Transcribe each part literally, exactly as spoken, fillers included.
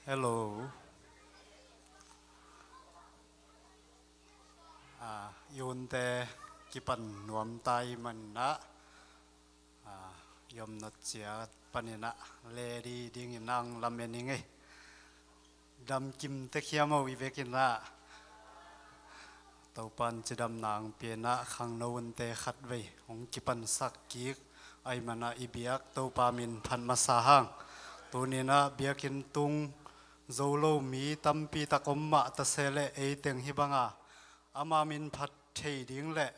Hello. Ah, i hunte kipan nuam ta ahih manin ah, ah, i omna ciat panin ah leh dingin ah hong lamen ing ei. Damkim tek hiam o, i vekin ah. Topa'n cidamna hong pia in ah, khangno hunte khatvei hong kipansak kik ahih manin ah i biak Topa min phat masa hang. Tuni in ah biakinn tung zo lo mi tampi tak om mah ta se leh, ei teng hih banga ama min phat thei ding leh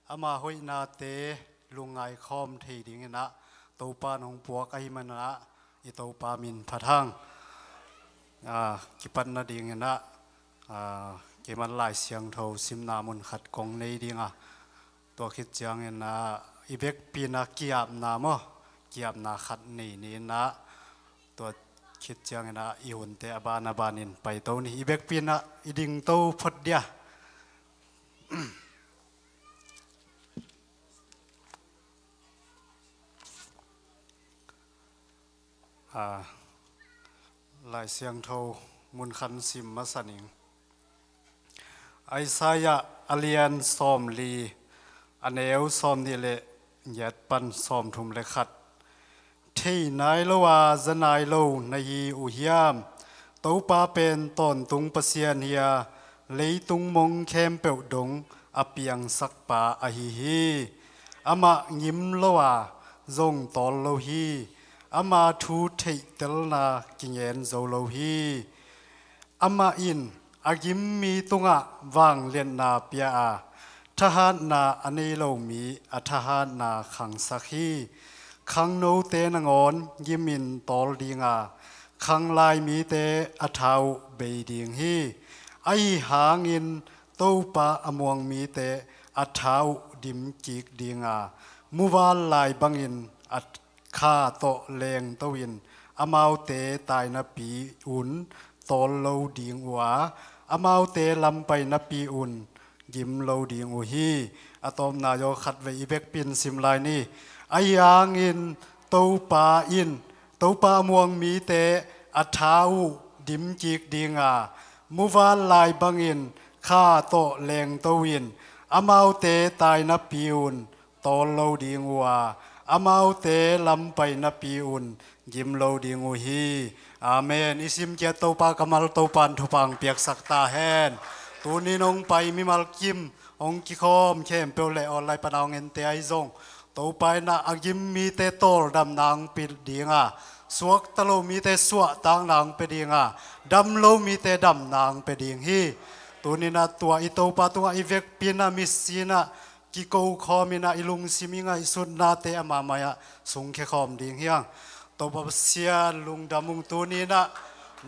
ama hoihnate lungngai khawm thei dingin ah Topa'n hong puak ahih manin ah i Topa min phat hang. Ah, kipatna dingin ah, ah, keiman Lai Siangtho simna mun khat kong nei ding a, tua khit ciangin ah i vekpi in ah ki-apna maw, ki-apna khat nei ni in ah, tua khit ciangin ah i hunte a ban a banin paito ni. I vekpi in ah i dingto phot dia. Ah, Lai Siangtho mun khat sim masa ning. Isaiah a lian sawmli, a neu sawmnih leh giat pan sawmthum leh khat. Thei nai lo a za nai lo na hi uh hiam? Topa pen tawntung Pasian hi a, leitung mong khempeuh dong a piangsak pa ahi hi. Amah ngim lo a, zong tawl lo hi. Ama thu theihtelna kingen zo lo hi. Amah in a gim mi tungah vangliatna pia a, thahatna a nei lo mi a thahatna khangsak hi. Khangnote nangawn gimin tawl ding a, khanglai mite a tha uh bei ding hi. Ahi hangin Topa a muang mite a tha uh dim kik ding a, muvanlai bangin a kha tawh lengto in amaute tainapi un tawl lo ding uh a, amaute lampainapi un gim lo ding uh hi. A tawpna zaw khatvei i vekpi in sim lai ni. Ahi hangin Topa in, Topa a muang mite a tha uh dim kik ding a, muvanlai bangin kha tawh lengto in amaute tainapi un tawl lo ding uh a, amaute lampainapi un gim lo ding uh hi. Amen. I simkhiat Topa kammal Topa'n thupha hong piaksak ta hen. Tuni in hong pai mimal kim hong kikhawm khempeuh leh online pan a hong ente ahi zong, Topa in ah a gim mite tawldamna hong pia ding a, suakta lo mite suahtakna hong pia ding a, dam lo mite damna hong pia ding hi. Tuni in ah tua i Topa tungah i vekpi in ah, misi in ah, kiko khawm in ah i lungsim i ngaihsutnate ama mai-ah sungkhia khawm ding hi hang. Topa Pasian, lungdam ung. Tuni in ah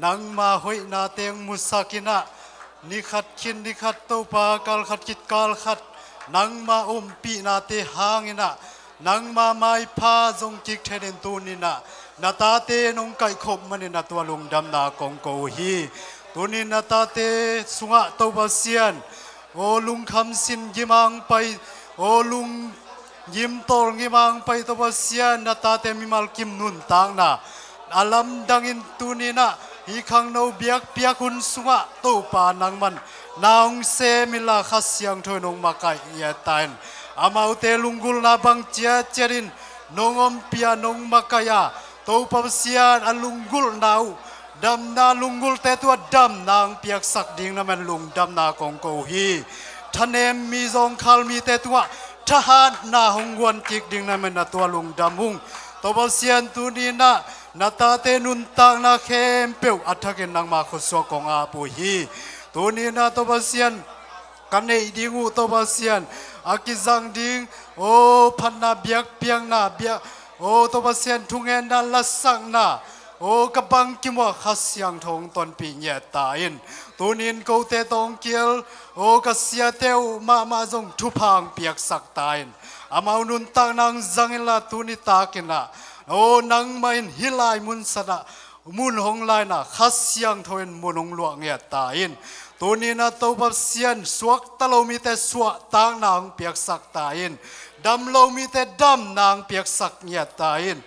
nangma hoihnate hong musak in ah, ni khat khit ni khat Topa, kal khat khit kal khat nangma ompihnate hang in ah nangma maipha zong kik theih in tuni in ah na tate nong kaihkhop manin ah tua lungdamna kong ko uh hi. Tuni in na tate sungah Topa Pasian, aw lungkham sin gim a hong pai, aw lunggim tawlngim a hong pai Topa Pasian, na tate mimal kim nuntakna a lamdang in tuni in ah hih khangno biakpiak hun sungah Topa nangman na hong sem inla Kha Siangtho in hong makaih ngiat ta in. Amaute lunggulhna bang ciatciat in nong ompih a, nong makaih a, Topa Pasian, a lunggulhna uh damna, lunggulhte tungah damna hong piaksak ding na man lungdamna kong ko uh hi. Thanem mi, zawngkhal mite tungah thahatna hong guan kik ding na man na tua lungdam ung. Topa Pasian, tuni in ah na tate nuntakna khempeuh a thakin nangma khutsuah kong ap uh hi. Tuni in ah Topa Pasian, ka neih ding uh Topa Pasian, a kizang ding, aw phatna biakpiakna, biak, aw Topa Pasian, thungetna lasakna, aw ka bangkim uh ah Kha Siangtho hong tonpih ngiat ta in. Tuni in kote tawh hong kihel, aw ka siate uh mahmah zong thupha hong piaksak ta in. Amau nuntakna hong zang inla tuni tak in ah, aw nangmah in hih lai mun san ah mun hong la in ah Kha Siangtho in mun hong luah ngiat ta in. Tuni in ah Topa Pasian, suakta lo mite suahtakna hong piaksak ta in. Dam lo mite damna hong piaksak ngiat ta in.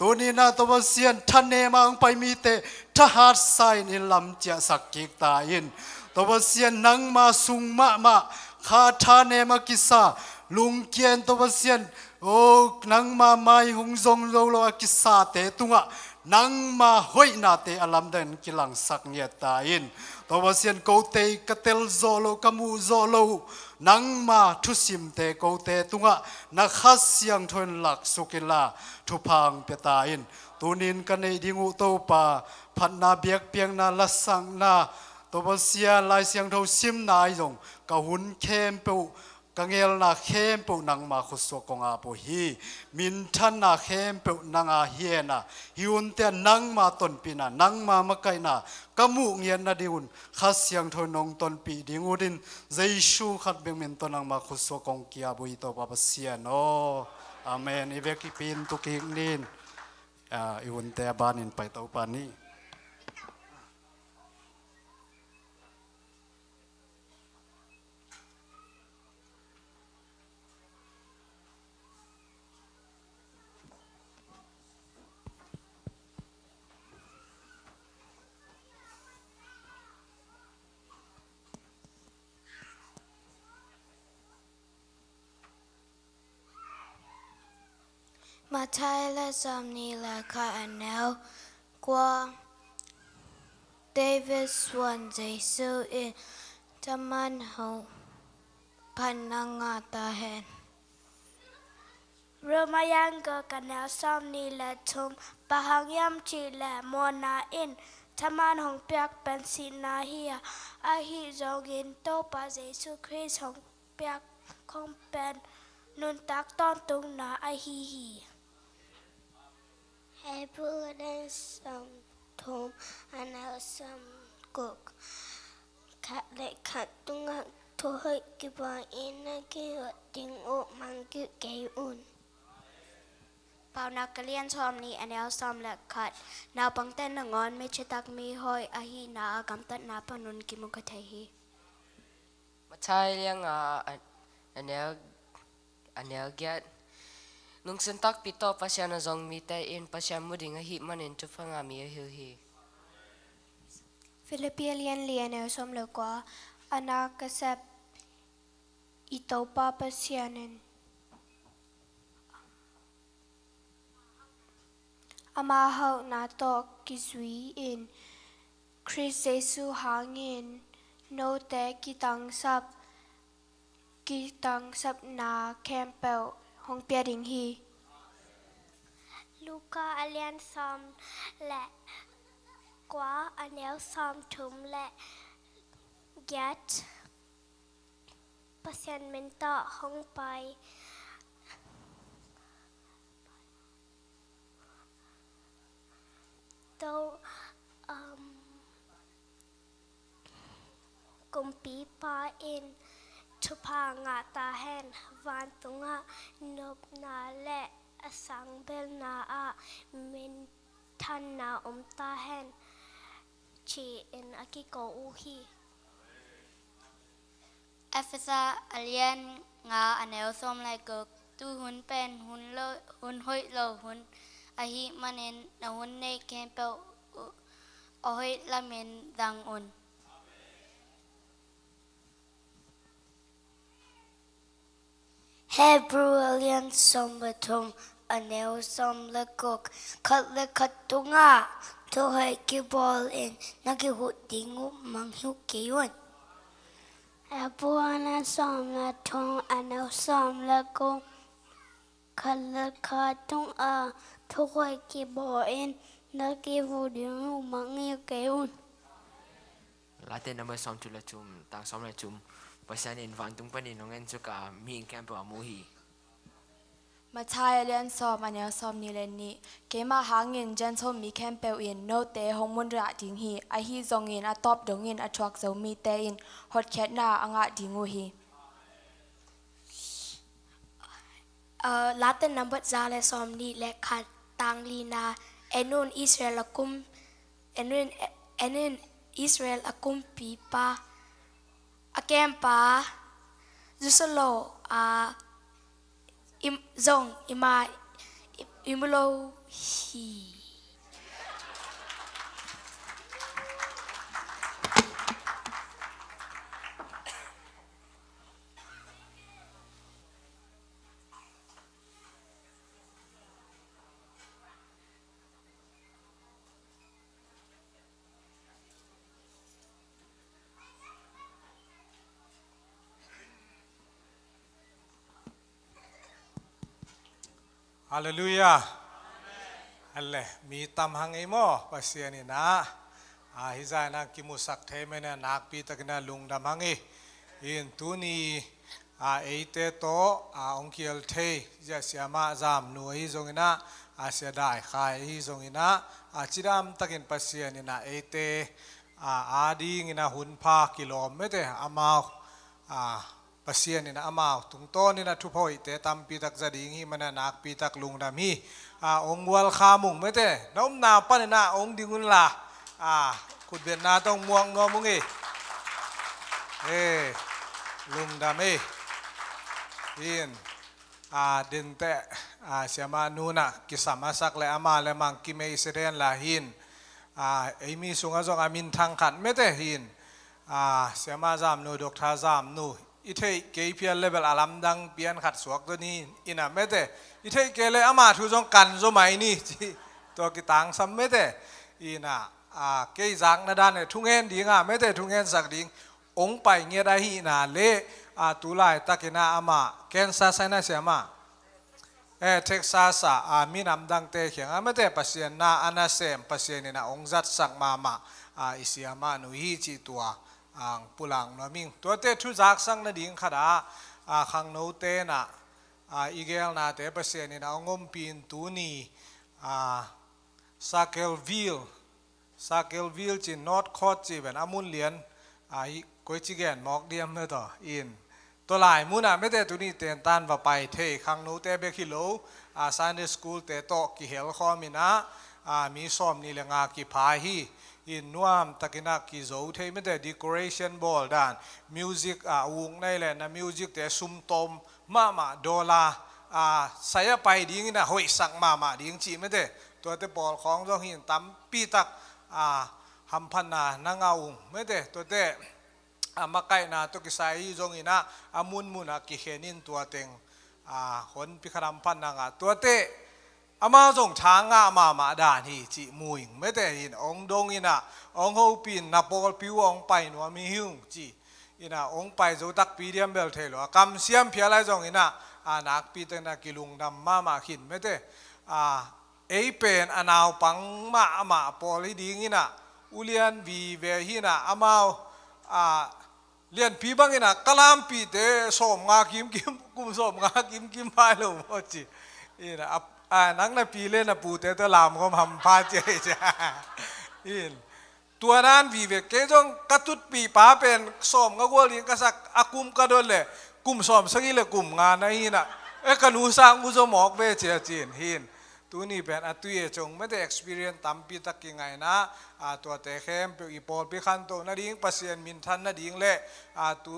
Tuni-in ah Topa Pasian, thanem a hong pai mite thahatsa-in i lam ciahsak kik ta in. Topa Pasian, nangma sung mahmah, kha thanem a kisa, lungkia-in Topa Pasian, o, nangma mai hong zong zo lo a kisate tungah nangma hoihnate a lamdangin kilangsak ngiat ta in. Topa Pasian, kote ka tel zawh loh, ka muh zawh loh uh nangma thusimte kote tungah na Kha Siangtho in laksuk inla, thupha hong pia ta in. Tuni-in ka neih ding uh Topa, phatna, biakpiakna, lasakna, Topa Pasian, Lai Siangtho simna ahi zong, ka hun khempeuh, ka ngelna khempeuh nangma khutsuak kong ap uh hi. Minthanna khempeuh nang a hi hen a, hih hunte ah nangma tonpihna, nangma makaihna ka muh ngiat nadingun Kha Siangtho in hong tonpih ding utin, Jesu khat bek min tawh nangma khutsuak kong ki-ap uh hi, Topa Pasian aw. Amen. I vekpi-in tu kik ni. Ah, i hunte a banin pai to pah ni. Matthai lian sawmnih le khat, a neu kua. David suan Jesu in thaman hong phatna ngah ta hen. Roma lian guk, a neu sawmnih le thum. Bang hang hiam cih leh mawhna in thaman hong piak pen sihna hi a, ahi zongin Topa Jesu Khrist hong piak khong pen nuntak tawntungna ahi hi. Hebru lian sawmthum, a neu sawmguk. Khat le khat tungah thuhoih kibawl in, na kihut ding uh mangngilh kei un. Paunak lian sawmnih, a neu sawm le khat. Naupangte nangawn mi citak mi hoih ahihna a gamtatna panun kimu ka thei hi. Matthai lian nga, a, a neu, a neu giat. Lungsim takpi tawh Pasian a zong mite in Pasian mu ding ahih manin thupha ngah mi ahi uh hi. Filippi lian li, a neu sawm le kua. A na ka sep i Topa Pasian in ama hauhna tawh kizui-in Khrist Jesu hangin note kitangsap, kitangsapna khempeuh hong pia ding hi. Luka a lian sawm le kua, a neu sawmthum le giat. Pasian min tawh hong pai. To, um, Kumpipa in thupha ngah ta hen, vantungah nopna le a sangbelna ah minthanna om ta hen, ci-in a kiko uh hi. Efesa a lian nga, a neu sawm le guk. Tu hun pen hun lo, hun hoih lo hun ahih manin na hun neih khempeuh uh a hoih lamin zang un. Hebru a lian sawm le thum, a neu sawm le guk. Khat le khat tungah thuhoih kibawl in, na kihut ding uh mangngilh kei un. Hebru a lian sawm le thum, a neu sawm le guk. Khat le khat tungah thuhoih kibawl in, na kihut ding uh mangngilh kei un. Late number sawmthum le thum, tang sawm le thum. Pasian in vantung panin hong en suk a, mihing khempeuh a mu hi. Matthai a lian sawm, a neu sawmnih le nih. Keima hangin Gentile mi khempeuh in note hong munrah ding hi. Ahi zongin a tawp dongin a thuak zo mite in hotkhiatna a ngah ding uh hi. Uh, Late number za le sawmnih le khat, tang lina. En un Israel a kum, en un, en un Israel a kumpipa, a kempa, zusalo a, i, zong i ma, i, I mu lo hi. Halleluiah. Amen. Alle, mi tam hang ei maw, Pasian in ah, a, hih zah in ah kimusak thei mah in ah nakpi takin ah lungdam hang ei. In tuni, a, eite tawh, a, hong kial thei, zia siamah Zamnu ahi zongin ah, a, sia Dai Khai ahi zongin ah, a, cidam takin Pasian in ah eite, a, adingin ah hun pha kilawm mete, amau, a, Pasian in ah amau tungtawn in ah thupha hoihte tampi tak za ding hi man ah nakpi tak lungdam hi. A, hong welcome ung mete, na omna pan in ah hong ding unla, a, khutbetna tawh hong muak nuam ung ei. E, lungdam ei. In, a, dinteh, a, siamah nu in ah kisam a sak le amah le mang kimei siden la hin, a, ei mi sungah zong a minthang khat mete hin, a, siamah Zamnu, Doctor Zamnu, i theih kei phial le bel a lamdang pian khat suak zaw ni in ah mete, i theih kei le amah thu zong kan zaw mai ni ci, tua kitangsam mete. In ah, a, kei zakna dan le thungen ding ah mete, thungensak ding hong pai ngiat ahihna le, a, tu laitakin ah amah Kansas ah hi na siamah, e, Texas ah, a, minam dangte kiangah mete Pasian na a nasem, Pasian in ah hong zatsak mahmah, a, i siamah nu hi cih tua, a, hong pulak nuam ing. Tuate thu zaksak nading khat ah, a, khangnote in ah, a, i geelnate Pasian in ah hong ompih in tuni, a, Circleville, Circleville ci, North Coast ci ven, a mun lian, a, hi, koici gen mawk diam mete in. Tua lai mun ah mete tuni tentan va pai thei, khangnote bek hi lo, a, Sunday school te tawh kihel khawm in ah, a, mi sawmnih le nga kipha hi. In nuam takin ah kizo thei mete, decoration bawl dan, music, a, ukna hi le na music te sum tawm mahmah, dollar, a, sai a pai dingin ah hoihsak mahmah ding cih mete. Tuate pawl khawng zong hin tampi tak, a, hamphatna na ngah ung mete. Tuate, a, makaihna tawh kisai hi zongin ah a munmun ah kikhen in tua teng, a, honpi khat hamphatna ngah. Tuate amau zong tha ngah mahmah dan hi cih mu ing mete hin, hong dong in ah, hong hopih in na pawlpi uh hong pai nuam hi ung ci. In ah hong pai zo takpi diam bel thei lo, a kamsiam phial ahi zongin ah, a, nakpi takin ah kilungdam mahmah khin mete. A, ei pen a naupang mahmah pawl hi dingin ah, ulian vive hi in ah, amau, a, lianpi bangin ah ka lampite sawmnga kimkim, kum sawmnga kimkim phai lo maw ci. In ah, a, a, nang na pi le na pute tawh lamkhawm hampha ci hi cia. In, tua dan vive, kei zong ka tutpih pa pen sawmnga gual ding ka sak, a kum ka dot le kum sawmsagih le kum nga na hi in ah, e, ka nu sang uh zaw mawk ve cia ci in hin. Tuni pen a tui e cong mete experience tampi tak kingah in ah, a, tuate khempeuh i pawlpi khantoh nading, Pasian minthan nading le, a, tu,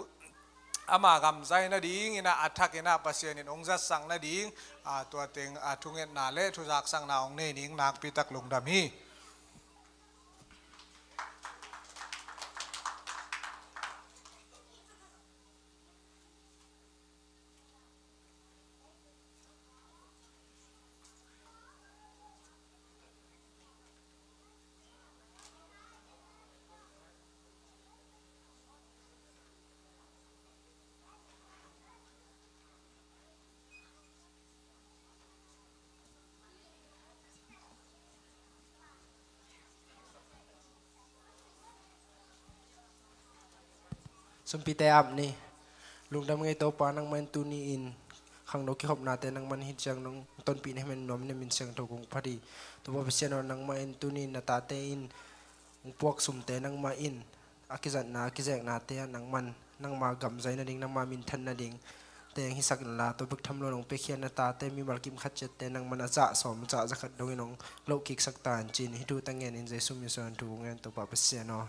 ama gamzai nadingin ah a thakin ah Pasian in hong zatsak nading, a, tua teng, a, thungetna le thuzaksakna hong nei ning nakpi tak lungdam hi. Sumpite ap ni. Lungdam ngei Topa, nangmah in tuni in khangno kikhopnate nangmah in hih ciang nong tonpih na hih man nuam in na min siangtho kong phat hi. Topa Pasian aw, nangmah in tuni in na tate in hong puak sumte nangmah in a kizatna a kizeknate ah nangmah in nangma gamzai nading, nangma minthan nading teng hisak inla, tua bek tham lo nong piakhia na tate mimal kim khat ciatte nangmah in a zah sawm a zah za khat dongin hong lohkiksak ta in ci-in hih thu teng ngenin Jesu min suang thu ngen Topa Pasian aw.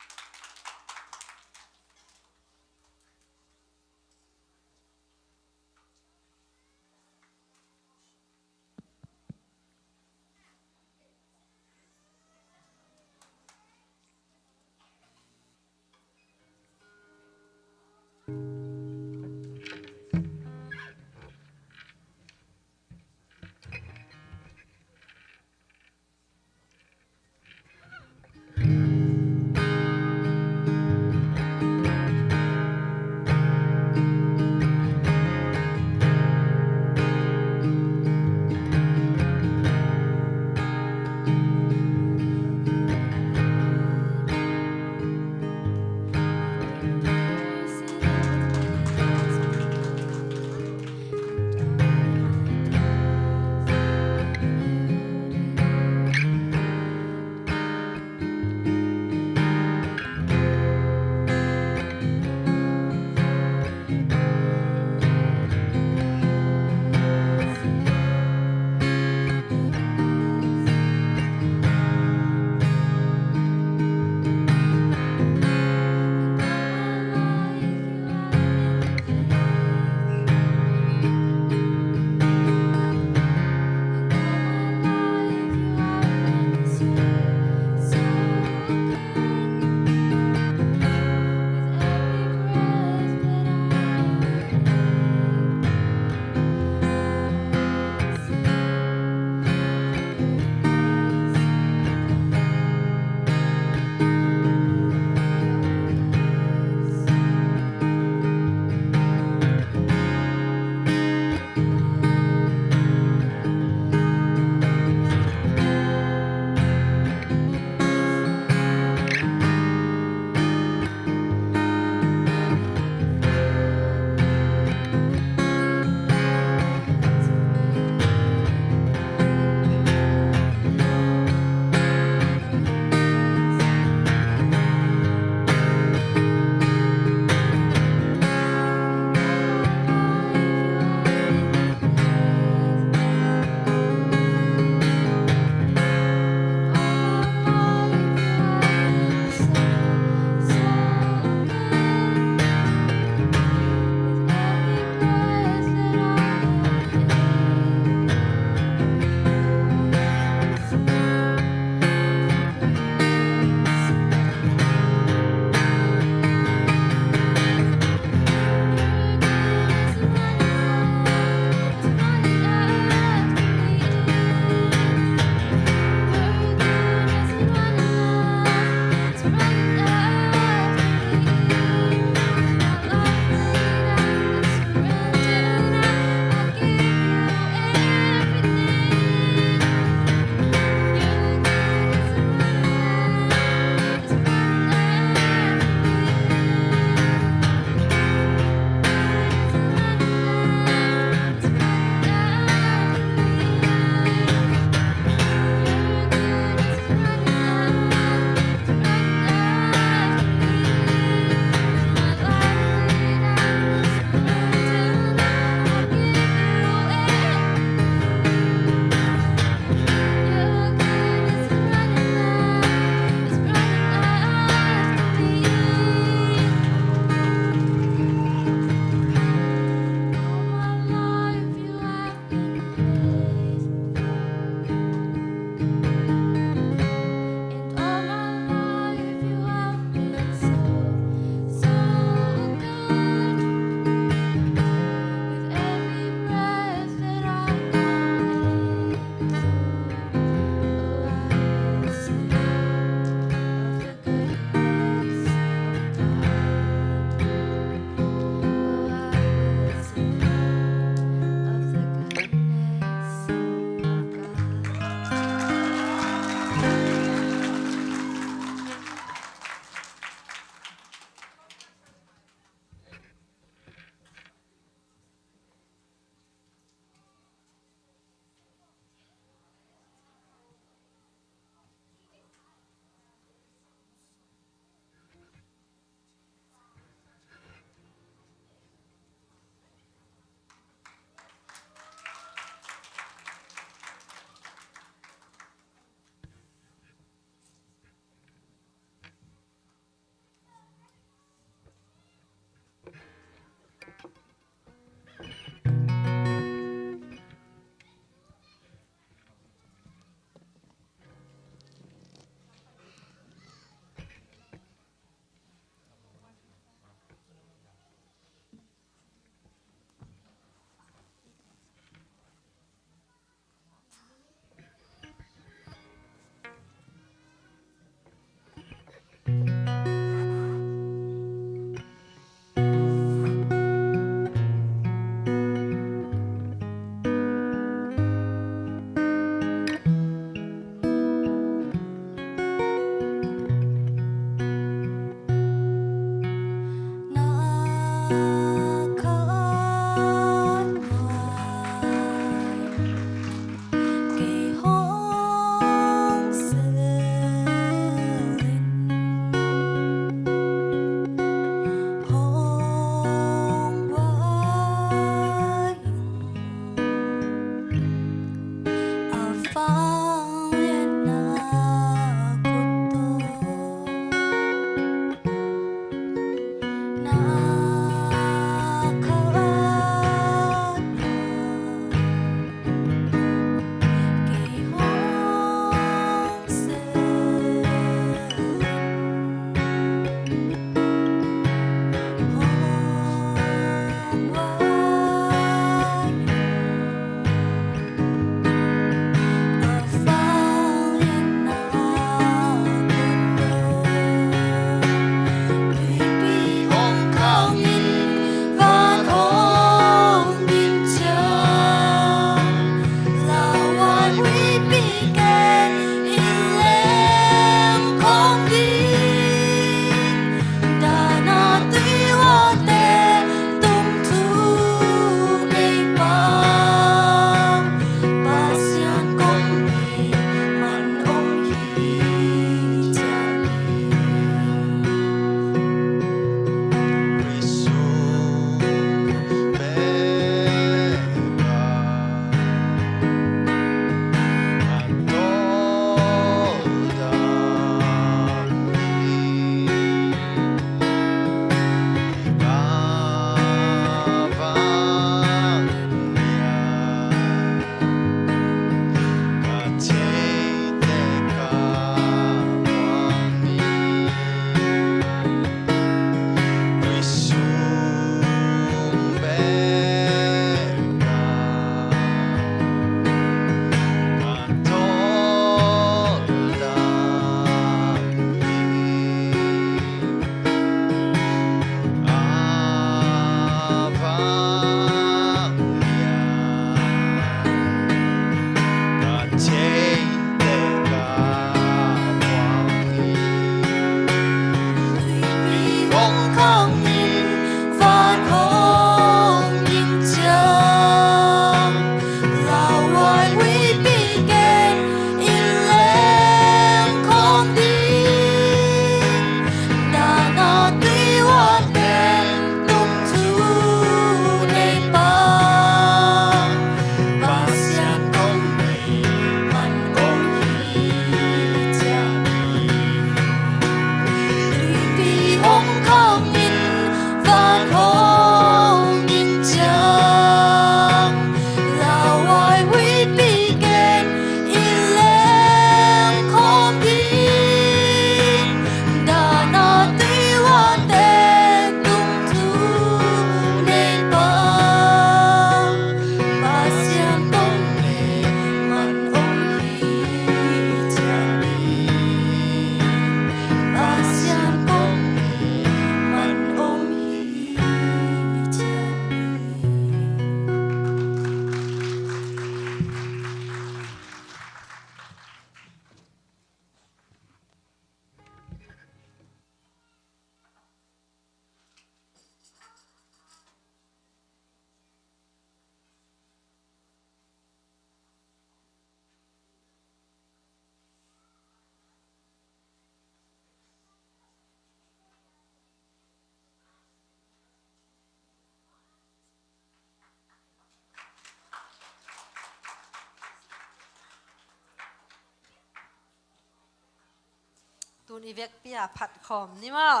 Tuni vekpi-a phat khawm ni maw.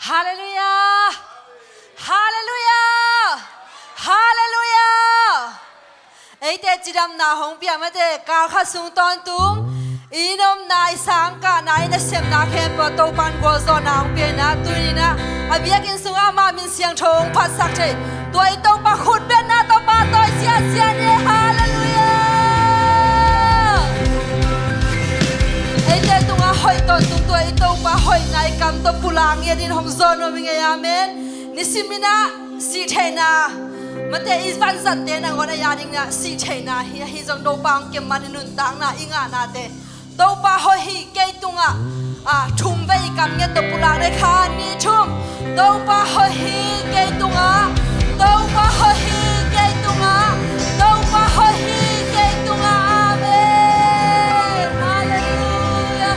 Halleluiah. Halleluiah. Halleluiah. Eite cidamna hong pia mate, kal khat sung tawntung i nopna, i sangkahna, i nasepna khempeuh Topa'n gualzawhna hong pia in ah, tuni in ah a biakinn sungah ama min siangtho hong phatsak thei. Tua i Topa khutbetna tawh pahtawi siasia ni. Halleluiah. Eite tungah hoih tawntung tua i Topa hoihna i kam tawh pulak ngiat in hong zawn nuam ing ei. Amen. Nisim in ah sih theihna, mate, i vanzatte nangawn a ya dingin ah sih theihna hi, ahi zong Topa hong kem man i nuntakna, i ngahnate Topa hoih hi kei tungah, a, thum vei i kam ngiat tawh pulak ni. Khat, nih, thum. Topa hoih hi kei tungah. Topa hoih hi kei tungah. Topa hoih hi kei tungah. Amen. Halleluiah.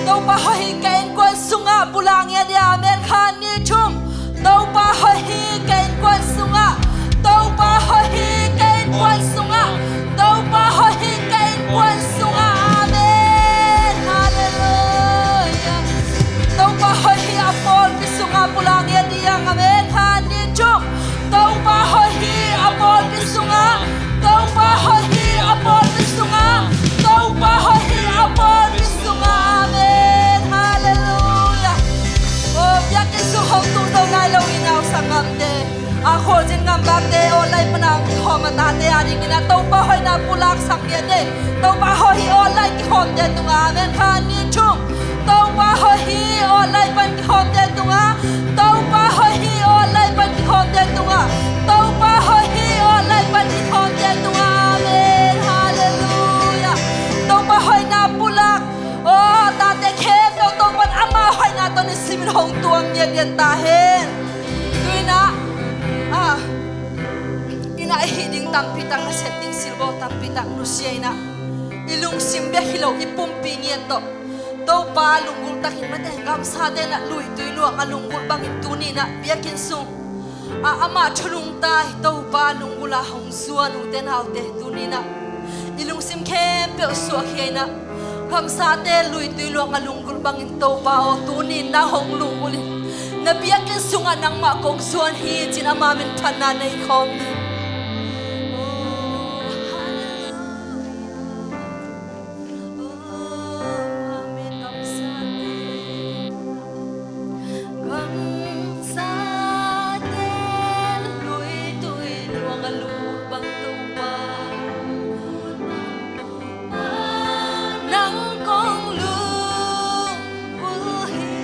Topa hoih hi kei innkuan sungah pulak ngiat ni. Amen. Khat, nih, thum. Topa hoih hi kei innkuan sungah. Topa hoih hi kei innkuan sungah. Topa hoih hi kei innkuan sungah. Amen. Halleluiah. Topa hoih hi a pawlpi sungah pulak ngiat ni. Amen. Khat, nih, thum. Topa hoih hi a pawlpi sungah. Topa hoih hi a pawlpi sungah. Topa hoih hi a pawlpi sungah. Amen. Halleluiah. Aw, biakinn sung hong tung zo nai lo i nausak ngamte, a, khualzin ngambakte, online pan a hong kikhawm a tate a dingin ah Topa hoihna pulaksak ngiat ni. Topa hoih hi online kikhawmte tungah. Amen. Khat, nih, thum. Topa hoih hi online pan kikhawmte tungah. Topa hoih hi online pan kikhawmte tungah. Topa hoih hi online pan kikhawmte tungah. Amen. Halleluiah. Topa hoihna pulak, aw, tate khempeuh Topa'n ama hoihna tawh nisimin hong tuam ngiatngiat ta hen. Tu-in ah, a, inn ah i hih ding tampi tak, nasep ding silbawl tampi tak nusia in ah, i lungsim bek hi lo, i pumpi ngiat tawh Topa lunggulh takin, mate, gamsate in ah luitui luang a lunggulh bangin tuni in ah biakinn sung, a, amah thu nungta i Topa lunggulh a hong zuan ute naute, tuni in ah i lungsim khempeuh suahkhia in ah, gamsate luitui luang a lunggulh bangin Topa aw, tuni in nang hong lunggulh in, na biakinn sungah nangmah kong zuan hi ci-in ama min phatna nei khawm ni. Aw, halleluiah. Aw, amen. Gamsate, gamsate luitui luang a lunggulh bang Topa, nang kong lunggulh hi.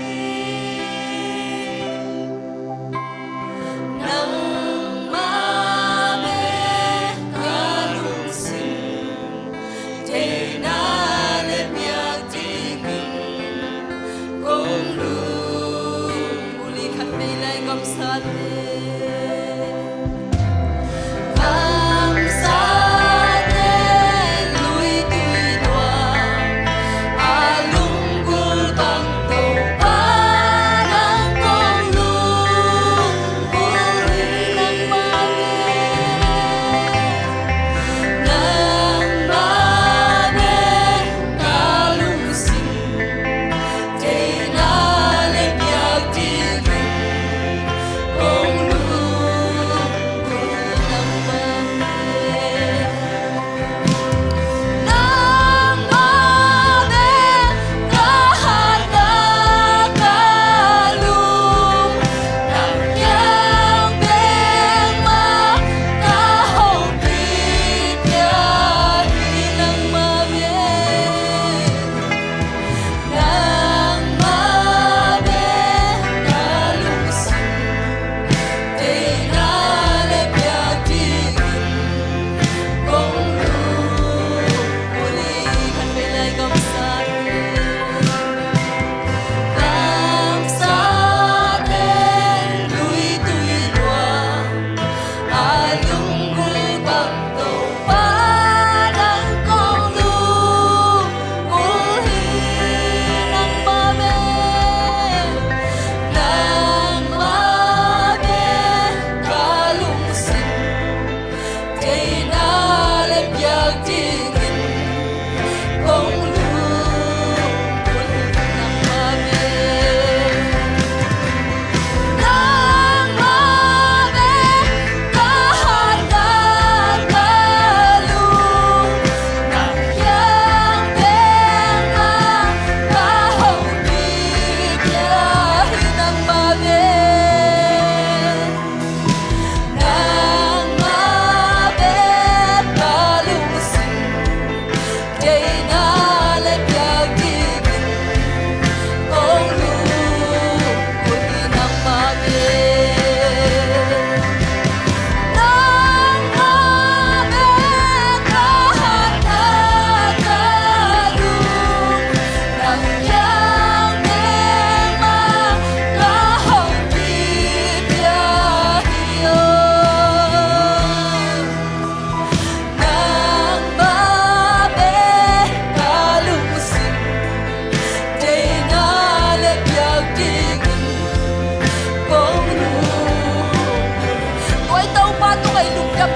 Nangmah bek ka lungsim, theihna le biak dingin kong lunggulh hi. Khat vei lai, gamsate, gamsate luitui luang a lunggulh bang Topa, nang kong lunggulh hi. Nangmah bek, nangmah bek ka lungsim, theihna le biak dingin kong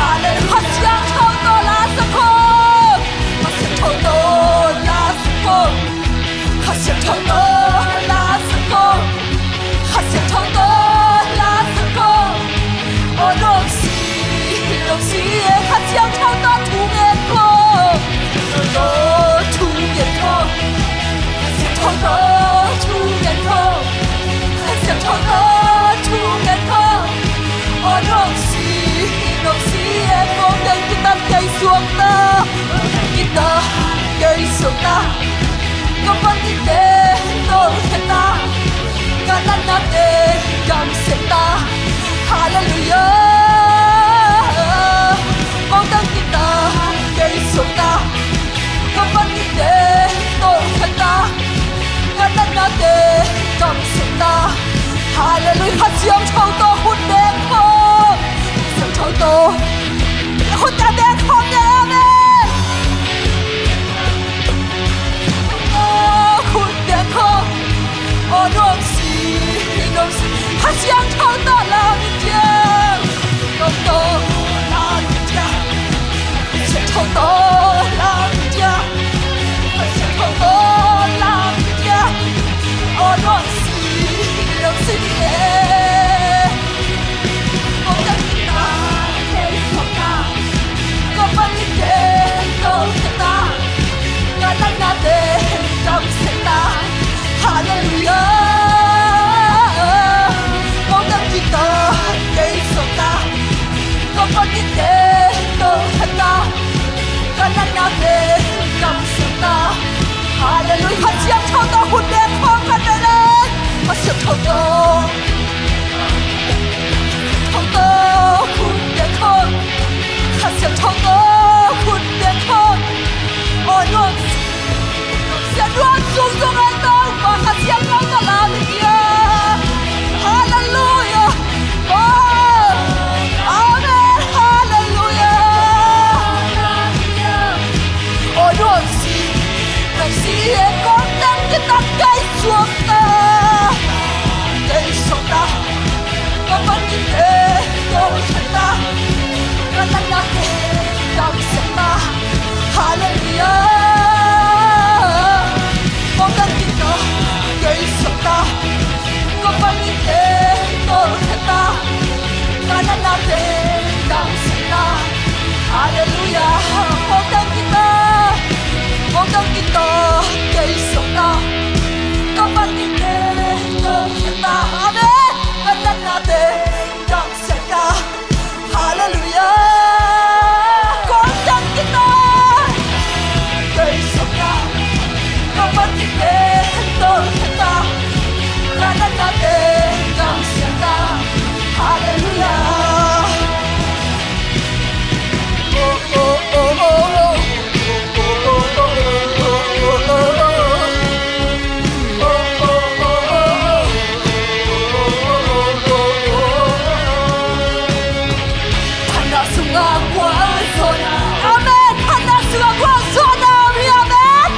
Halleluia. Kha Siangtho tawh la sak un. Kha Siangtho tawh la sak un. Kha Siangtho tawh la sak un. Kha Siangtho tawh la sak un. Aw Lungsi, Lungsi e, Kha Siangtho tawh thu ngen un. Tawh thu ngen un. Kha Siangtho tawh thu ngen un. Kha Siangtho tawh thu ngen un. Aw Lungsi, Lungsi e, kong deng kitan kei suak ta. Kitan kei suak ta. Ka van i te tol khe ta. Ka natna te gam se ta. Halleluia. Kong deng kitan kei suak ta. Ka van i te tol khe ta. Ka natna te gam se ta. Halleluia. Kha Siangtho tawh khut beng khawm. Kha Siangtho tawh khut beng khawm ne. Amen. Khut beng khawm. Aw Lungsi, Lungsi. Kha Siangtho tawh la ni ciang. Kha Siangtho tawh la ni ciang. Kha Siangtho tawh Ka kei suakta, ka pankhiate tawlkhiatna, ka natnate damsiatna. Halleluiah. Kha Siangtho tawh khut beng khawm ka nei leh. Kha Siangtho tawh, Siangtho tawh khut beng khawm. Kha Siangtho tawh khut beng khawm. Aw nuam Sia nuam sung zong ai Topa Kha Siangtho tawh lau ding hi a. Halleluiah. Oh. Amen. Halleluiah. Oh, nuam si, nuam si e kong tang kitak kei suakta. Kei suakta. Ka pankhiate tawlkhiatna, ka natnate damsiatna. Halleluiah. Kong tang kitak kei suakta, ka pankhiate tawlkhiatna, ka natnate damsiatna. Halleluiah. Kong tang kitak, kong tang kitak kei suakta, ka pankhiate tawlkhiatna. Amen. Ka natnate damsiatna. Halleluiah. Kong tang kitak kei suakta, ka pankhiate tawlkhiatna, ka natnate damsiatna. Halleluiah. Oh, oh, oh, oh, oh. Phatna sungah gualzawhna. Amen. Phatna sungah gualzawhna om hi. Amen.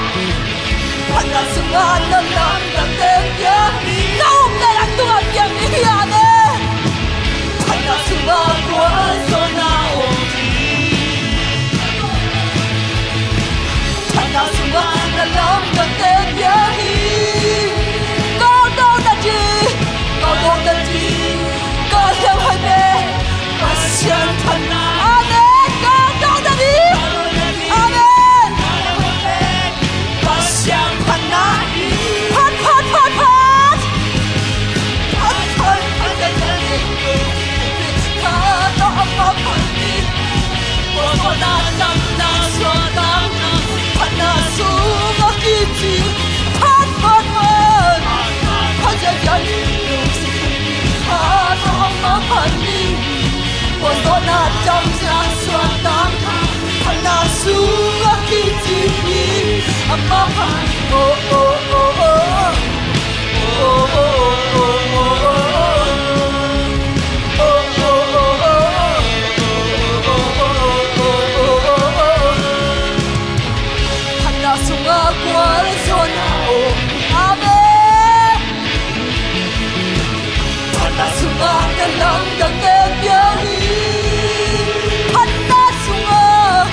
Phatna sungah na lamdangte piang hi. Na upna lam tungah piang hi. Amen. Phatna sungah gualzawhna om hi. Phatna sungah na lamdangte piang hi. Kawldo na ding, kawldo na ding, kawldo hai ve. Pasian phatna. Amen. Kawldo na ding. Amen. Pasian phatna hi. Phat, phat, phat, phat. Phat, phat, phat, phat, phat. Kha tawh ama phat ni. Phatna damna suakta. Phatna sungah kici. Phat, phat, phat. Phat, phat, phat. Kha tawh ama phat ni. Gualzawhna damna suakta, phatna sungah kici hi. Ama phat ni. Oh, oh, oh, oh. Oh, oh, oh, oh, oh. Oh, oh, oh, oh, oh. Phatna sungah gualzawhna om. Amen. Phatna sungah na lamdangte piang hi. Phatna sungah,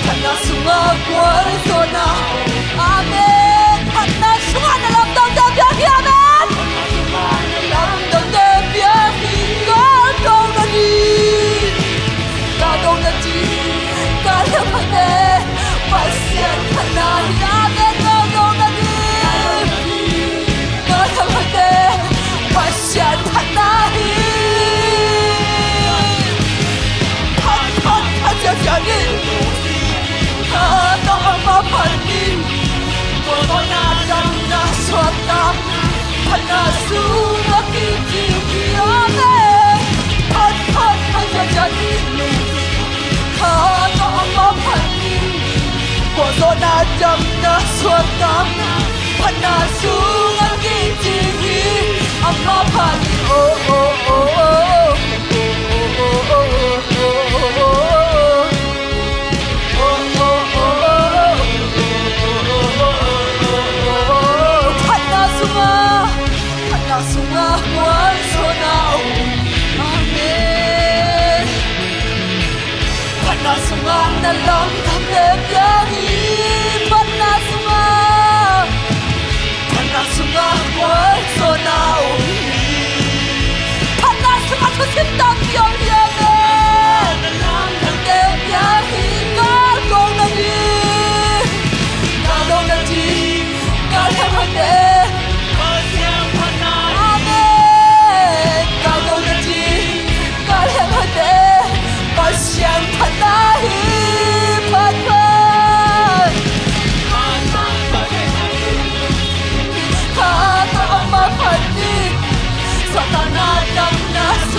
phatna sungah gualzawhna. Amen. Phatna sungah na lamdangte piang hi. Amen. Lamdangte piang hi. Kawldo na ding, kawldo na ding, kawldo na ding. Pasian phatna hi. Amen. Kawldo na ding. Pasian phatna hi. Phat, phat, phat, phat, phat, phat. Kha tawh ama phat ni. Gualzawhna damna suakta, phatna sungah kici hi. Amen. Phat, phat, phat, phat, phat. Kha tawh ama phat ni. Gualzawhna damna suakta, phatna sungah kici hi. Ama phat ni. Oh, oh, oh, oh. Phatna sungah, phatna sungah gualzawhna om. Amen. Phatna sungah na lamdangte piang hi. Phatna sungah, phatna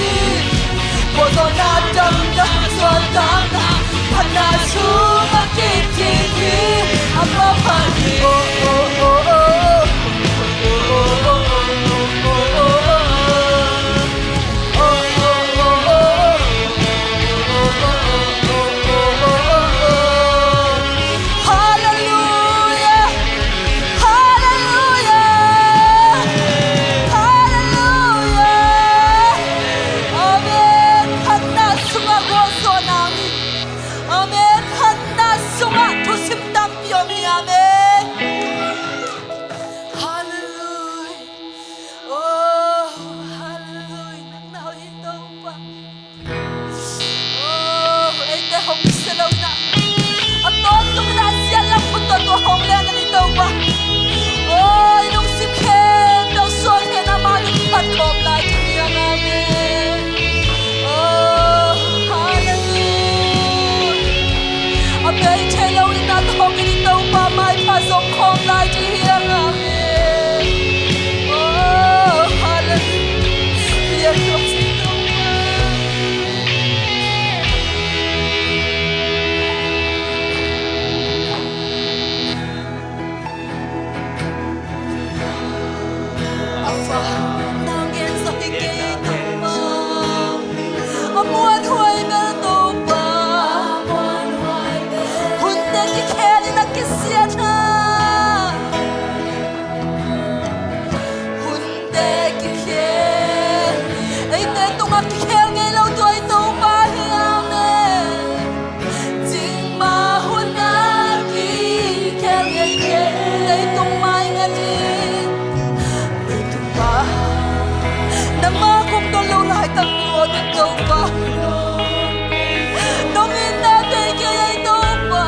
hi. Khuazawnna damna, suahtakna, phatna sungah kicing hi. Amah phat hi. Oh, oh, oh, oh. Halleluia! Halleluia! Halleluia! Amen. Phatna sungah gualzawhna om hi. Amen. Phatna sungah thusim tampi om hi. Amen. Halleluia. Oh, halleluia. Nang nau hi Topa. Oh, eite hong sia lo na. A tawntung na sian lam khut tawh tua hong lehna ni Topa. Oh, i lungsim khempeuh suan hen, amah min phat khawm lai ding hi hang. Amen. Oh, halleluia. A bei thei lo in a tawh hong in i Topa maipha zong khawm lai ding hi hang. Amen. Oh, halleluia. Lian tuak si Topa. A fa, nang gen zaw hi kei Topa. A muanhuai bel Topa. Hunte kikhel in a kisiat a. Hunte kikhel, eite tungah kikhel ngei lo tua i Topa hi. Amen. Cingmah hun a kikhel ngei kei, leitung mai ngat hi. Leitung pa, nangmah kong don lo laitak, ko ding Topa. Dong in na kei kei ei Topa.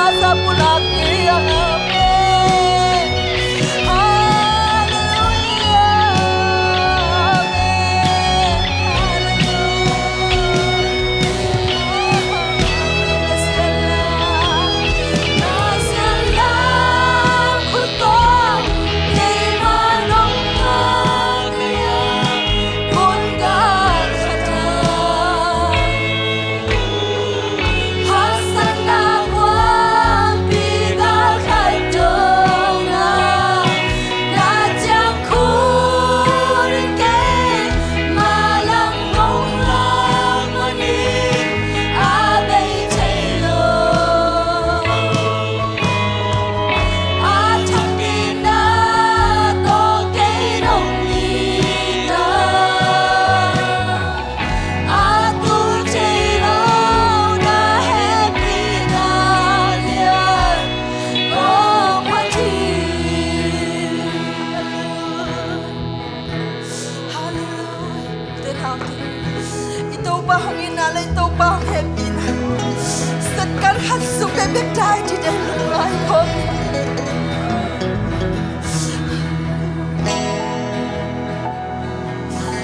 Sa pulak liang, amen. Halleluia, amen. Halleluia. Halleluia. I Topa hong itna le i Topa hong hehpihna, second khat sung te bek dai ding den lungngai khawm.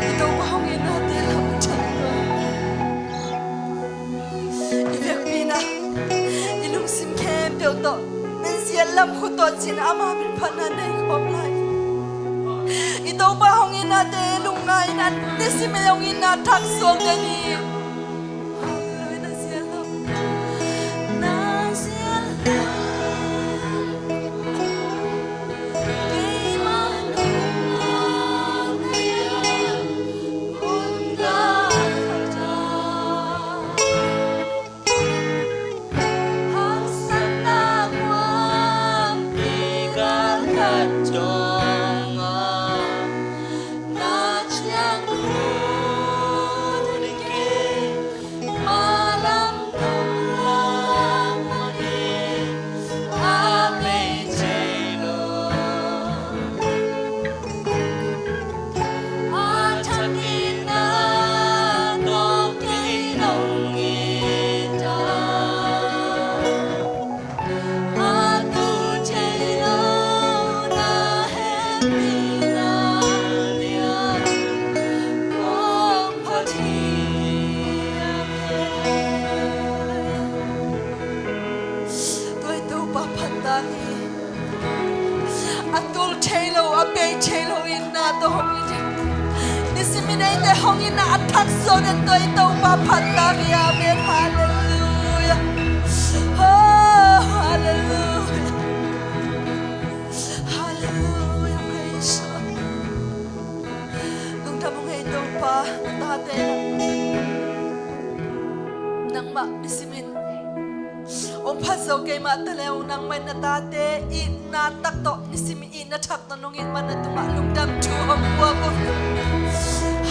I Topa hong itnate lam ṭhat lo. I vekpi-in ah i lungsim khempeuh tawh, na ziat lam khut tawh cin ama min phatna nei khawm lai. I Topa hong itnate lungngai-in ah, nisimin hong itna thak suak den hi. Halleluia, na ziat lam, na ziat lam. Tua i Topa phat ta hi. A tul thei lo, a bei thei lo itna tawh hong it hi. Nisimin eite hong itna a thak suak den tua i Topa phat ta hi. Amen. Halleluia. Oh, halleluia. Halleluia. Praise the Lord. Lungdam ung ei Topa, na tate nangmah nisimin hong phat zo kei mah ta leh, nangmah in na tate itna tak tawh, nisimin itna thak tawh nong it manin na tungah lungdam thu hong puak ung.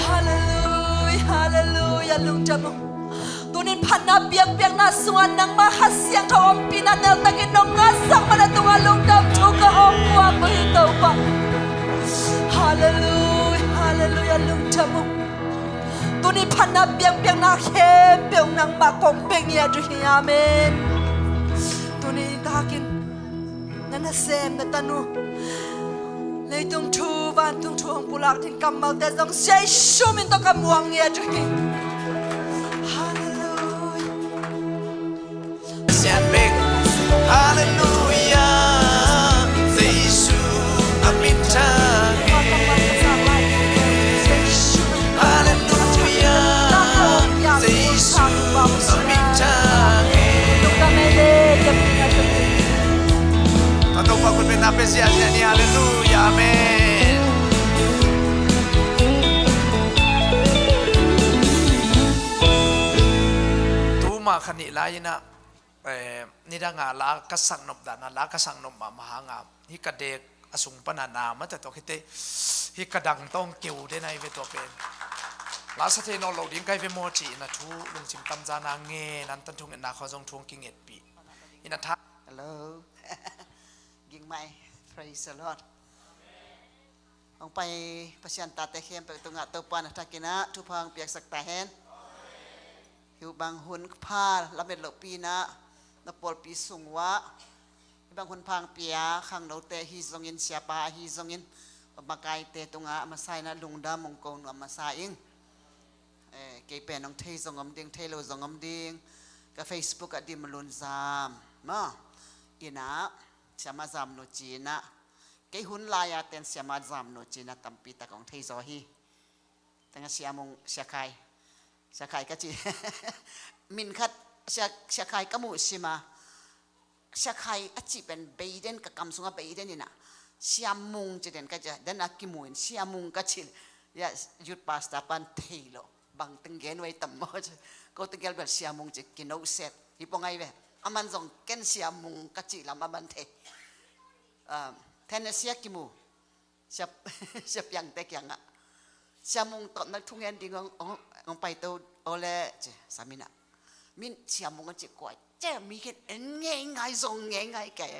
Halleluia, halleluia, lungdam ung. Tunin phatna biakpiakna sungah nangmah Kha Siangtho ompihna neltakin nong ngahsak manin na tungah lungdam thu ka hong puak ung hi Topa. Halleluia, halleluia, lungdam ung. Tuni phatna biakpiakna khempeuh nangmah kong pia ngiat uh hi. Amen. Tuni takin na nasem na tanu, leitung thu vantung thu hong pulak ding kammalte zong Jesu min tawh ka muang ngiat uh hi. Halleluia. Sian bek. Halleluia. Jesu a min thang. Halleluia. Jesu a min thang. A Topa khut bengna pia ziahziah ni. Halleluia. Amen. Tuma kha nih lai-in ah, eh, nidanga la ka sak nop dan a, la ka sak nop mahmah hanga, hih ka dek a sung pana na mate tawh khite, hih ka dang tawng keu den ahi ve tua pen. La sa thei nawn lo ding kai ve maw ci-in a thu lungsim tamzana ngen an tan thung en na khaw zong thu hong kingetpih in a tha. Hello. Ging mai. Praise the Lord. Hong pai Pasian tate khempeuh tungah Topa na thakin ah thupha hong piaksak ta hen. Hih bang hun pha lamet lohpi-in ah Na pawlpi sung uah hih bang hun phang pia khangnote ahi zongin, siapa ahi zongin, makaite tungah a masa in ah lungdam ong ko nuam masa ing. Eh, kei pen ong thei zong om ding, thei lo zong om ding. Ka Facebook ah Dimlun Zam maw, in ah Siama Zam nu ci in ah, kei hun lai-a ten Siama Zam nu ci in ah tampi tak ong thei zaw hi. Tengah Sia Mung, Sia Khai, Sia Khai ka ci. Min khat Sia, Sia Khai ka muh sim a, Sia Khai a cih pen bei den, ka kam sungah bei den in ah, Sia Mung ci den ka ci a, den a kimu in Sia Mung ka ci. Ya, youth pastor pan thei lo, bang teng gen uh ei tam maw ci. Ko teng gel bel Sia Mung ci, kino set hi pong ai ve. Aman zong ken Sia Mung ka cih lam aman thei. Ah, Tennessee a kimu Sia, Sia Piangte kiangah, Sia Mung tawh na thungen ding ong, ong, ong paito aw le ci, sam in ah. Min Sia Mung a ci kua ci, mi khin en ngeingai, zong ngeingai kei.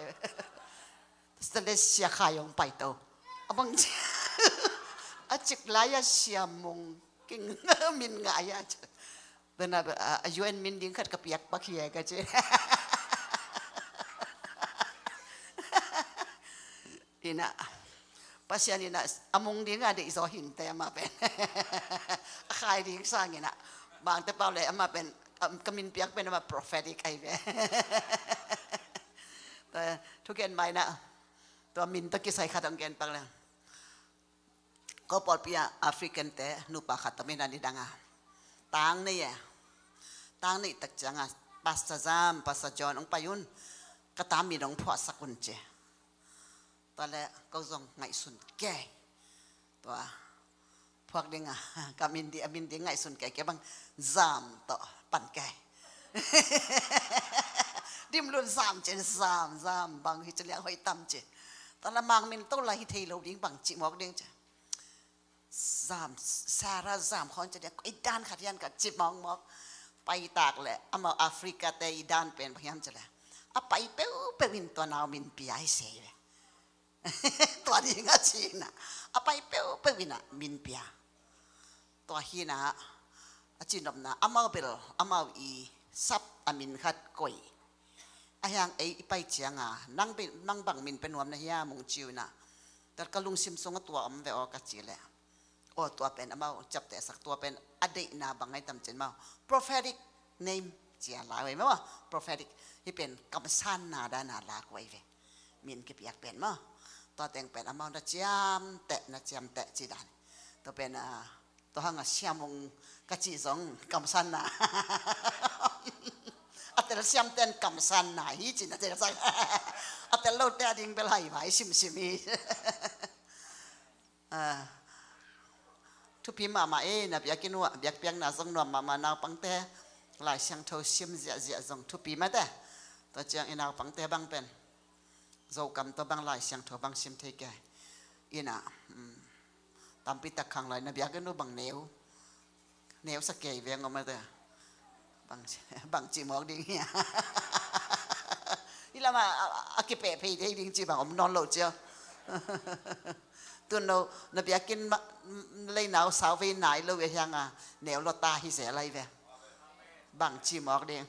Sia le Sia Khai ong paito. A bang ci, a cik lai-a Sia Mung keng min ngai a ci. Bena, a, a U N min ding khat ka piak pak hi e ka ci. In ah, Pasian in ah a mung ding a deih zaw hi inteh amah pen. A khai ding sang in ah. Bangte pau le amah pen, um, ka min piak pen amah prophetic ahi ve. Tua, thugen mai in ah, tua min tawh kisai khat ong gen pak leng. Ko pawlpi ah African-te nupa khat om in ah, nidang a tang nei e. Tang neih tak ciangah, Pastor Zam, Pastor John ong pai un, ka ta min ong phuahsak un ci. Tua le ko zong ngaihsun kei. Tua phuak ding a, ka min ding, a min ding ngaihsun kei, kei bang Zam tawh pan kei. Dimlun Zam ci, Zam, Zam bang hi ci liang hoih tam ci. Tua le mang min to lai hi thei lo ding, bang ci mawk ding ci. Zam, Sarah Zam khawng ci ding, i dan khat hiam ka ci mawkmawk. Pai tak le amau Africa-te i dan pen bang hiam ci le, a pai peuhpeuh in tua nau min pia hi se ve. Tua ding a ci in ah, a pai peuhpeuh in ah min pia. Tua hi in ah, a cinopna, amau bel amau i sap a min khat koih. A hiang ei i pai ciang a, nang bang min pe nuam na hiam ong ci uh in ah, tua ka lungsim sungah tua om ve aw ka ci le, aw, tua pen amau ciaptehsak, tua pen a deihna bang ngai tam cin maw, prophetic name ci a la uh ei maw, prophetic. Hih pen kamsanna dan a lak uh ei ve, min kipiak pen maw. Tua teng pen amau na ciamteh, na ciamteh ci dan. Tua pen, ah, tua hang a Sia Mung ka cih zong kamsanna. A telsiamten kamsanna hi ci-in a telsiam. A tel lote a ding bel haivai simsim hi. Ah, thupi mahmah e, na biakinn uh ah biakpiakna zong nuam mahmah, naupangte Lai Siangtho sim ziahziah zong thupi mah te. Tua ciang i naupangte bang pen Zokam tawh bang Lai Siangtho bang sim thei kei. In ah, um, tampi tak khang lai, na biakinn uh bang neu, neu sa kei veng om a te. Bang, bang ci mawk ding hia. Hih lamah a, a, a kipeh phei thei ding ci bang om nawn lo cia. Tun lo, na biakinn ma, lei nau sau vei nai lo ve hiang a, neu lo ta hi se lai ve. Bang ci mawk ding.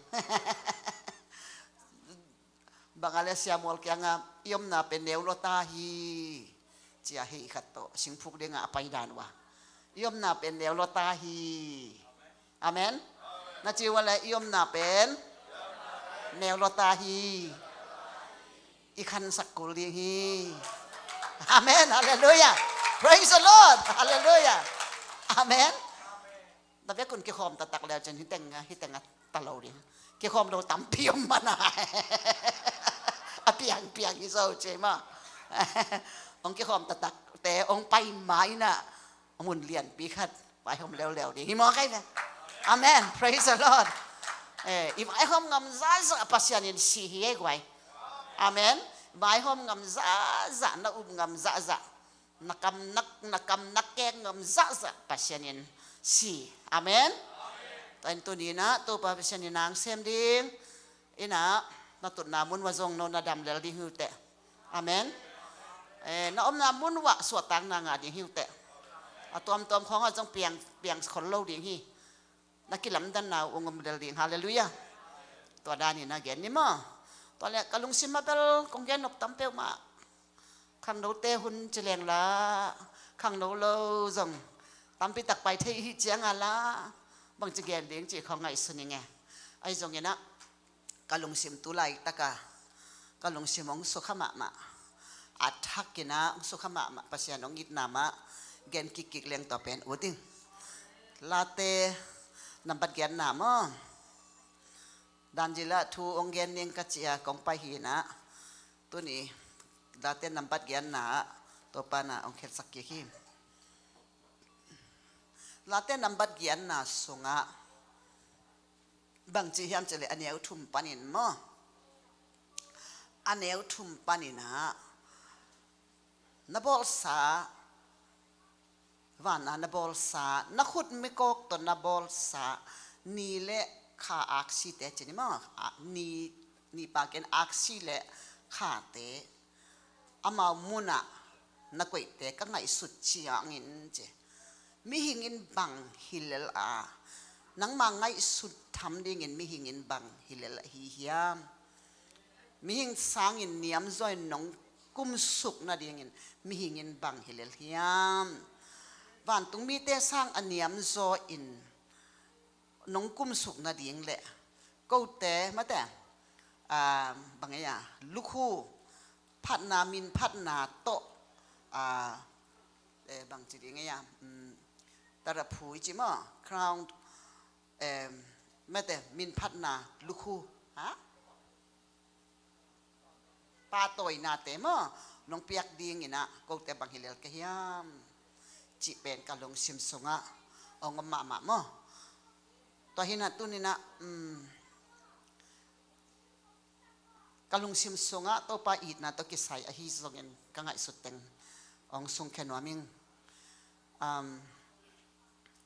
Bang a le Sia Mual kiangah, i omna pen neu lo ta hi, cia hi khat tawh singphuk dingah a pai dan uh a. I omna pen neu lo ta hi. Amen. Na ci uh a le, i omna pen neu lo ta hi. I khansak kul ding hi. Amen. Hallelujah. Praise the Lord. Hallelujah. Amen. Na biakinn kikhawm taktak leu cin, hih teng, hih teng a ta lo ding. Kikhawm lo tampi om mana. A piangpiang hi zo ci ma. Hong kikhawm taktakte hong pai ma in ah, hong mun lianpi khat vaihawm leuleu ding hi mawk ai ve. Amen. Praise the Lord. Eh, i vaihawm ngam zahzah Pasian in si hi ei guai. Amen. Vaihawm ngam zahzah, na up ngam zahzah, na kam, na, na kam na kek ngam zahzah Pasian in si. Amen. Tua in tuni in ah Topa Pasian in nang sem ding in ah, na tutna mun uah zong no na dam lel ding hi uh teh. Amen. Eh, na omna mun uah suahtakna ngah ding hi uh teh. A tuamtuam khawngah zong piang, piang khol lo ding hi. Na kilamdanna uh ong om lel ding. Hallelujah. Tua danin a gen ni maw. Tua le ka lungsim a bel kong gen nop tam peuhmah. Khangnote hun ci leng la, khangno lo zong tampi tak pai thei hi ciang a la, bangci gen ding ci khong ngaihsun ing e. Ahi zongin ah ka lungsim tu laitaka ka lungsim hong sukha mahmah. A thakin ah hong sukha mahmah Pasian hong itna mah gen kikkik leng tua pen ut ing. Late nambat giatna maw. Dan zila thu hong gen ning ka ci a kong pai hi in ah, tuni Late nambat giatna ah Topa na hong khelsak kik hi. Late nambat giatna sungah bangci hiam cih leh a neu thum panin maw. A neu thum panin ah na bawlsa, van a na bawlsa, na khut mikawk tawh na bawlsa ni le kha aksite ci ni maw. A, ni, ni pakin aksi le khate amau munah na koihte ka ngaihsut ciangin ci. Mihing in bang hi lel a, nangma ngaihsut tham dingin mihing in bang hi lel ahi hiam? Mihing sangin niamzaw in nong kumsuk nadingin mihing in bang hi lel hiam? Vantung mite sang a niamzaw in nong kumsuk nading le kote mate, ah, bang ei a, lukhu phatna, min phatna tawh, ah, eh, bangci ding ei a, mm, taraphu i ci maw, crown, em, mate, min phatna lukhu, ha? Patawinate maw nong piak dingin ah kote bang hi lel ka hiam? Cih pen ka lungsim sungah hong om mahmah maw. Tua hi in ah tuni in ah, um, ka lungsim sungah Topa itna tawh kisai ahi zongin ka ngaihsut teng hong sungkhia nuam ing. Um,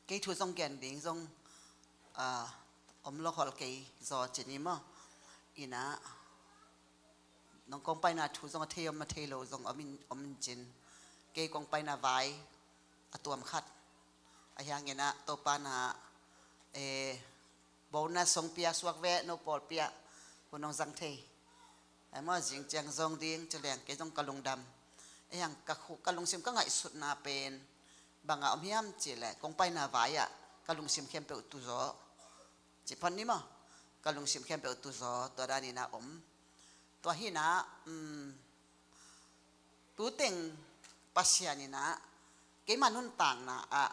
kei thu zong gen ding zong, ah, om lo hol kei zaw ci ni maw. In ah nong kong paina thu zong a thei om a thei lo zong om in, om in cin. Kei kong paina vai a tuam khat. Ahi hangin ah Topa na, eh, bonus hong pia suak ve, no pawl pia, hun hong zang thei. Ai maw, zing ciang zong ding ci leng kei zong ka lungdam. Ahi hang ka khu, ka lungsim ka ngaihsutna pen bang a om hiam cih leh kong paina vai ah ka lungsim khempeuh tu zaw. Ci phot ni maw, ka lungsim khempeuh tu zaw, tua danin ah om. Tua hi in ah, um, tu teng Pasian in ah keima nuntakna ah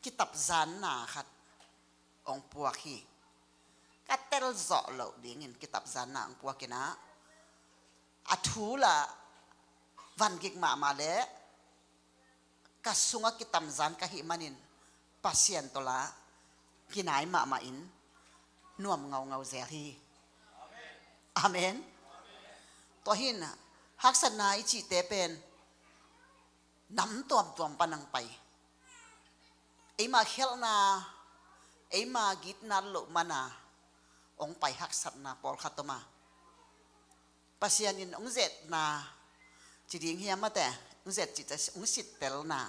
kitamzanna khat hong puak hi. Ka tel zawh loh dingin kitamzanna hong puak in ah, a thu lah van gik mahmah leh ka sungah kitamzan ka hih manin Pasian tawh lah kinai mahmah in nuam ngaungau zel hi. Amen. Tua hi in ah haksatna i cihte pen nam tuamtuam pan hong pai. Eima khialhna, eima gitna loh mana hong pai haksatna pawlkhat om a. Pasian in hong zetna ci ding hiam mate, hong zet cihte, hong sittelna,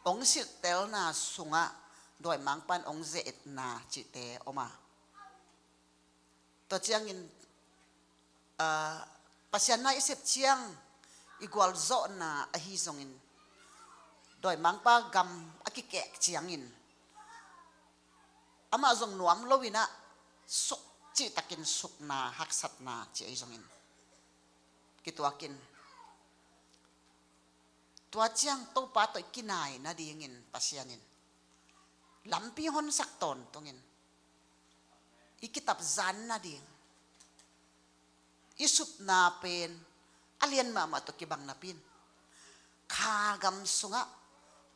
hong sittelna sungah dawimangpa in hong zetna cihte om a. Tua ciangin, ah, Pasian na i sep ciang i gualzawhna ahi zongin, dawimangpa gam a kikek ciangin amah zong nuam lo in ah suk cihtakin sukna, haksatna ci ahi zongin kituakin, tua ciang Topa tawh i kinai nadingin Pasian in lampi honsak tawntungin i kitamzan nading, i supna pen a lian mahmah tawh kibang napi in kha gam sungah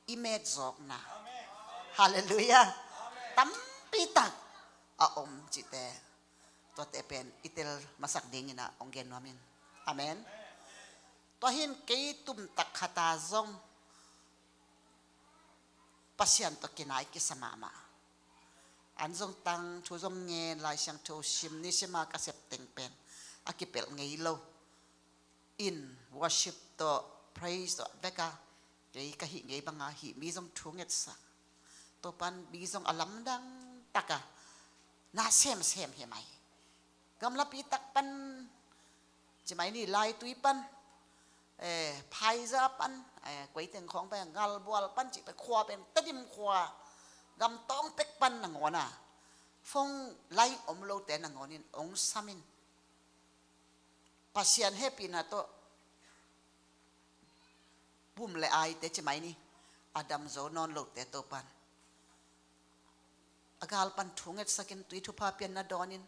i metzawkna, halleluiah, tampitak a om cihte, tuate pen i tel masak dingin ah hong gen nuam ing. Amen. Tua hi in kei tumtak khat a zong Pasian tawh kinai kisa mahmah. An zong tang, thu zong ngen, Lai Siangtho sim, nisim a ka sep teng pen a kipelh ngei lo in, worship tawh, praise tawh bek a kei ka hih ngei banga hih mi zong thu ngetsak. Topa in mi zong a lamdang taka na semsem hi mai. Gamlapi tak pan, ci mai ni, Laitui pan, eh, Phaiza pan, eh, koi teng khawng pan, Ngalbual pan, ci pan khua pen, Tedim khua, gamtawng pek pan nangawn a, phone line om lote nangawnin ong sam in. Pasian hehpihna tawh bum le aite ci mai ni, a dam zo nawn lote Topan a gal pan thu ngetsakin, tui thupha pian na dawnin,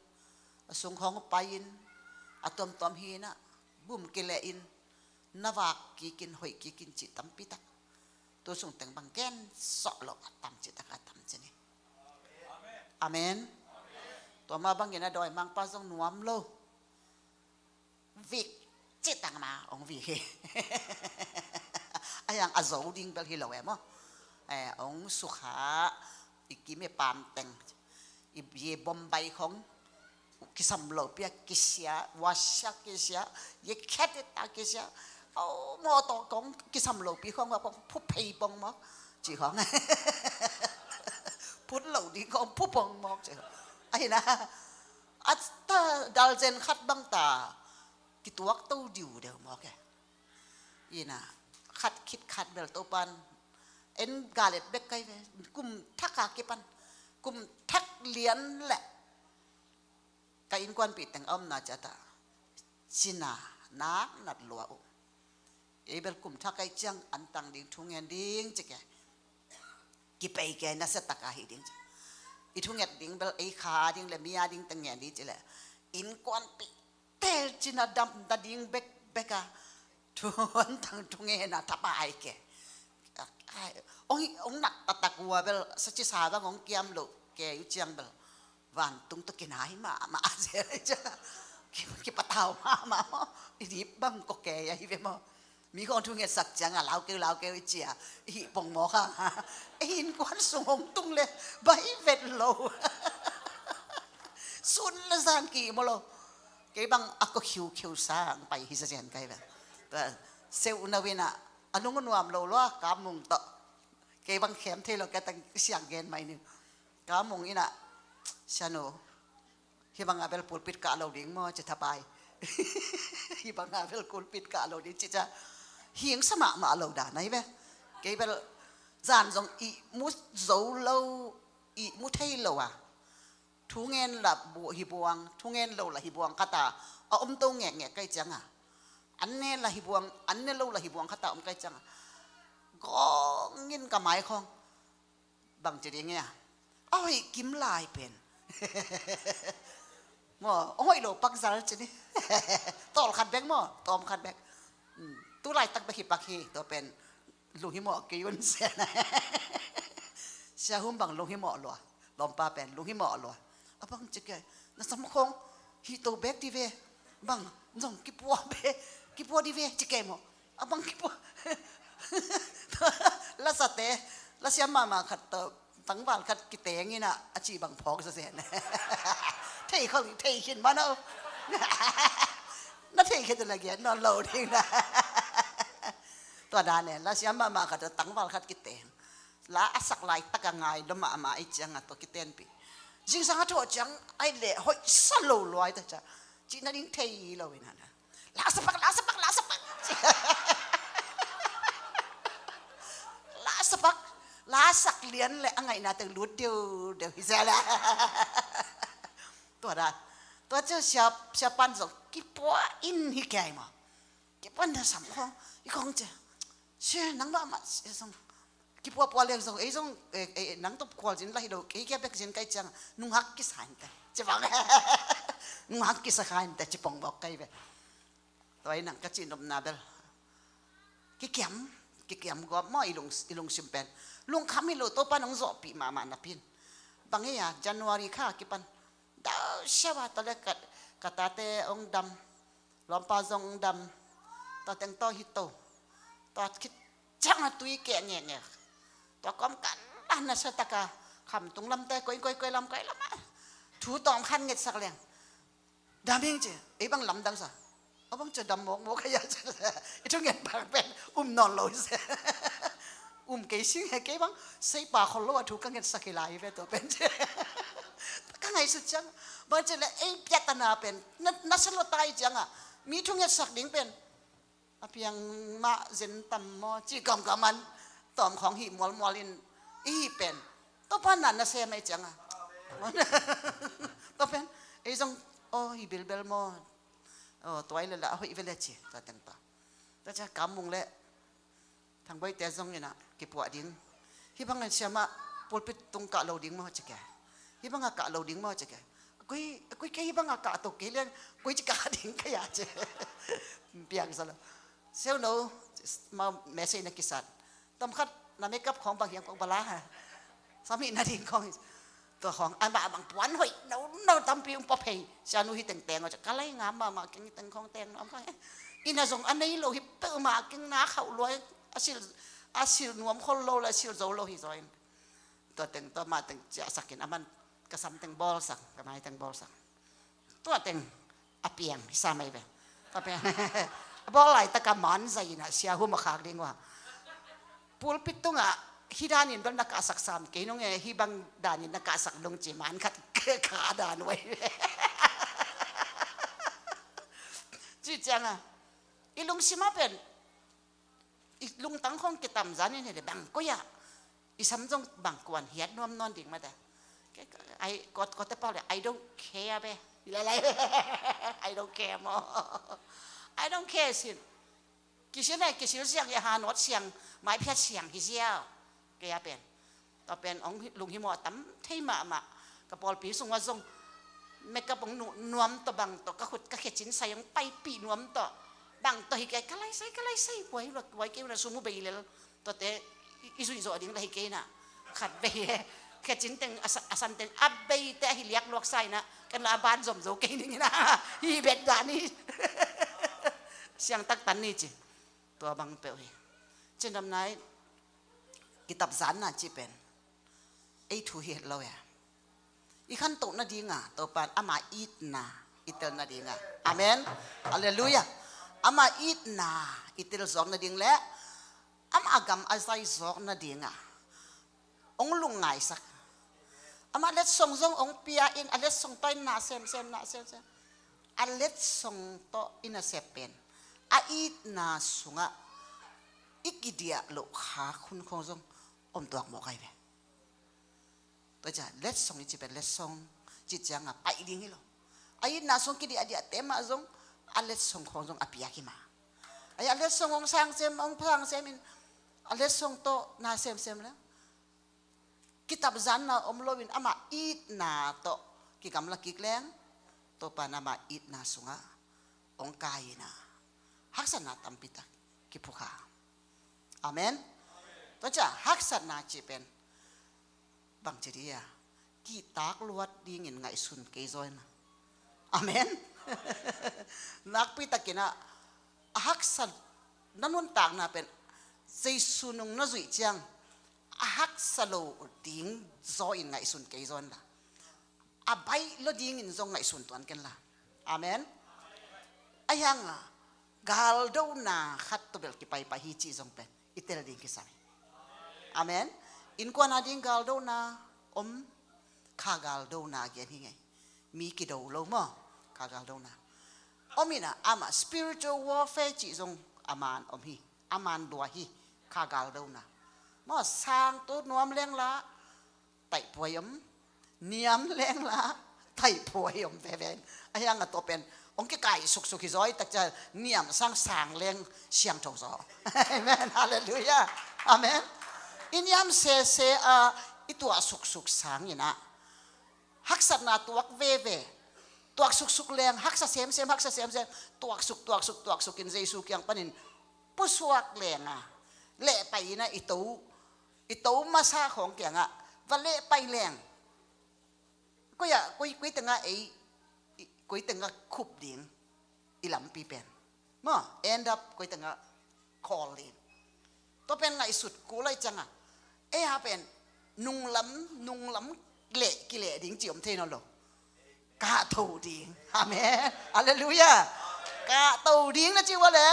a sung khawng pai-in, a tuamtuam hi-in ah, bum kileh in, na vak kikin, hoih kikin cih tampi tak. Tu sung teng bang gen sawh loh a tam cih tak a tam ci ni. Amen. Tua mah bangin a dawimangpa zong nuam lo. Vik cih tang ma ong vik hi. A yang a zo ding bel hi lo e maw. Eh, ong sukha, i kim i pam teng, i ye Bombay khong kisam lopi a kisia, washa kisia, ye khet i ta kisia. Au, mawtaw kong kisam lopi khong, khong phu phei pong mawk ci khong. Phut lo ding khong phu pong mawk ci khong. Ahi na, a ta dalzen khat bang ta kituak to diu deuh mawk e. Ina, khat khit khat bel Topan en galet bek kai ve. Kum thak a kipan, kum thak lian le ka innkuanpih teng a omna ciat ah cina nak nat lua uh. Ei bel kum thak ai ciang an tang ding, thu ngen ding ci ke. Kipei ke, nasia tak a hi ding ci. I thu nget ding bel ei kha ding le mi a ding teng ngen ding ci le, innkuanpih te cina dam da ding bekbek a, thu an tang thu ngen a thapai ke. Ai, ong, ong nak taktak uh a bel, sa ci sa bang ong kiam loh ke uh ciang bel, vantung tawh kinai mahmah a zel ciang a, ki, kipatau mahmah maw. I dip bang kawk kei ahi ve maw. Mi khawng thu ngetsak ciang a, lau keu, lau keu i ci a, i hih pong mawk hang a, ei innkuan sung hong tung le bai vet lo. Sun le zan ki maw lo. Kei bang a ko khiukhiu sa ang pai hi sa zen kai bang. Tua seu na win a, a nung nuam lo lua, Ka Mung tawh. Kei bang khem thei lo, kei tang siang gen mai ning. Ka Mung in a, "Sianu, hih bang a bel pulpit kah lo ding maw?" ci thapai. "Hih bang a bel pulpit kah lo ding," ci ca. Hing sa mahmah lo dan ahi ve. Kei bel zan zong ihmu zo lo, ihmu thei lo a, thu ngen la bu-, hi buang, thu ngen lo la hi buang khat a, a om to ngekngek kai ciang a, an ne la hi buang, an ne lo la hi buang khat a om kai ciang a, gawng in ka mai khawng, bang ci ding ia, a hoih kim lai pen. Maw, a hoih lo pak zal ci ni. Tawl khat bek maw, tawm khat bek. Hmm, tu laitak bek hi pak hi, tua pen lunghimawh kei un sen. Sia Hum bang lunghimawh lua, lawmpa pen lunghimawh lua. A bang ci kei, na sam khawng hih to bek di ve. Bang zong kipua be, kipua di ve ci kei maw. A bang kipua. Lasate, lasiam mahmah khat tawh tangval khat kiteng in a, a cih bang phawk sa sen. Thei khol, thei khin mah no. Na thei khin la gen nawn lo ding na. Tua dan e, lasiam mahmah khat tawh tangval khat kiteng. La a sak laitak a ngai lua mahmah ahih ciang a tua kitenpih. Zingsang a thawh ciang ahih leh hoih sa lo lua ahih ta ciang, cihna ding thei lo in a. La sa pak, la sa pak, la sa pak. La sa pak, la sak lian le a ngaihna teng lut deuhdeuh hi zel a. Tua dan. Tua ciang Sia, Sia Pan zong kipua in hi kei maw. Kipua in na sam khawng, i khawng ci. Sia, nang mahmah, Sia zong kipua pua leng zong, ei zong, eh, eh, nang tawh khualzin la hi lo, kei kia bek zin kai ciang, nunghak kisa in te. Ci bang. Nunghak kisa kha in te, ci pong bawk kai ve. Tua in nang ka cih nopna bel, kikiam, kikiam gawp maw i lung, i lungsim pen. Lungkham hi lo, Topa nong zawhpih mahmah napi in. Bang ei a, January kha kipan. Dau siau a, tua le ka, ka tate ong dam. Lawmpa zong dam, tua teng tawh hi to. Tua khit ciang a tui keh ngekngek. Tua kawm kan la nasia tak a, khamtung lamte, koi, koi, koi lam, koi lam a. Thu tawm khat ngetsak leng. Dam ing ci, ei bang lamdang sa. A bang ci dam mawkmawk a ia ci. I thunget bang pen, um nawn lo hi se. Um kei sing he kei bang, seipa khol lo a thu ka ngetsak hi lai hi ve tua pen ci. Ka Thei sut ciang, bang ci le ei piatana pen na, na sa lo tai ciang a, mi thungetsak ding pen a piang mah zen tam maw ci gamgam an tawm khawng hih mualmual in i hih pen Topa na na sem ei ciang a. Tua pen ei zong aw hi bilbel maw? Aw, tuai le la a hoih vele ci tua teng tua. Tua ciang Kam Mung le Thang Boite zong ina kipuah ding. Hih bangin siamah pulpit tung kah lo ding maw ci ke. Hih bangah kah lo ding maw ci ke. Kui, kui ke hih bangah kah to kei leng kui ci kah ding ka ya ci. Piang sa lo. Seu no, mau message na kisat. Tom khat na makeup khawng bang hiang kong bala ha. Sami na ding khawng. Tua khawng, amah bang puan hoih no, no tampi ung pop hei. Sianu hi teng teng aw, ka lai ngam mahmah keng hi teng khawng teng nuam khawng. Ina zong a nei lo hi peuhmah keng na khauh luai, a sil, a sil nuam khol lo le a sil zo lo hi zaw in. Tua teng, tua mah teng ciahsak in, aman ka sam teng bawlsak, ka mai teng bawlsak. Tua teng a piang hi sa mai ve. Tua piang. A bawl laitak a man zai in a sia hum a khak ding ua. Pulpit tungah hih danin bel na kahsak sam kei nung e, hih bang danin na kahsak nung ci man khat kha dan ua hi ve. Ci ciang a i lungsim a pen i lungtang khawng kitam zan in hi le bang koi ah i sam zong bang kuan hiat nuam nawn ding mate. Ai, kawt, kawtte pau le, I don't care be. Lalai. I don't care maw. I don't care sin. Kisil ne, kisil siang, i ha nawt siang, maiphiat siang hi ziau. Kei a pen. Tua pen ong lunghimawh a tam thei mahmah. Ka pawlpi sungah zong makeup ong nuam tawh bang tawh, ka khut ka khecin sai ong paipih nuam tawh. Bang tawh hi kei, ka lai sai, ka lai sai, buai, buai kei una sum uh bei lel. Tuate i, i zuih zawh ding la hi kei na. Khat bei e. Khecin teng, a sa-, a san teng, a bei te ahi liak luak sa ina. Ken la a ban zom zo kei ning ina. Hi bet dah ni. Siang tak tan ni ci. Tua bang peuh hi. Cin dam nai, kitab zan na ci pen ei thu hi het lo e. I khantoh nadinga Topan ama itna i tel nadinga. Amen. Halleluiah. Ama itna i tel zawk nading le ama gam a zai zawk nadinga ong lungngai sak. Ama letsong zong ong pia in a letsong tawh in na semsem, na semsem. A letsong tawh i nasep pen a itna sungah i kidiah loh khak hun khawng zong om tuak mawk ahi ve. Tua ciang letsong i ci pen letsong ci ciang a paih ding hi lo. A itna sung kidiahdiah te mah zong a letsong khawng zong a piak hi mah. A letsong hong sang sem, hong sang sem in a letsong tawh na semsem le kitab zanna om loin ama itna tawh kigamla kik leng Topan ama itna sungah hong kai ina haksatna tampi tak kiphukha. Amen. Tua ciang haksatna cih pen bangci dia kihtak luat dingin ngaihsun kei zaw ina. Amen. Nakpi takin ah a haksa na nuntakna pen Jesu nung na zuih ciang a haksa lo ding zaw in ngaihsun kei zaw ina. A baih lo dingin zong ngaihsun tuan ken la. Amen. A hiang a galdona khat tawh bel kipaipai hi cih zong pen i tel ding kisam hi. Amen. Innkuan a ding galdona om, kha galdona gen hi ngei. Mi kido lo maw, kha galdona. Om ina ama spiritual warfare cih zong a man om hi. A man lua hi, kha galdona. Maw, sang tu nuam leng la taihpuai om, niam leng la taihpuai om veve. A hiang a tua pen hong kikai suksuk hi zaw i tak ciang niam sang sang leng siangtho zaw. Amen. Halleluiah. Amen. I niam sese a i tuah suksuk sang ina haksatna tuak veve. Tuak suksuk leng haksa semsem, haksa semsem. Tuak suk, tuak suk, tuak suk in Jesu kiang panin pusuak leng a lehpai ina i to, i to masa khawng kiangah va lehpai leng koi ah, koi, koi tengah ei, koi tengah khup ding i lampi pen maw, end up koi tengah khawl ding. Tua pen ngaihsut kul lai ciang a ei ha pen nunglam, nunglam leh kileh ding ci om thei nawn lo. Kahto ding. Amen. Halleluiah. Kahto ding na ci ua le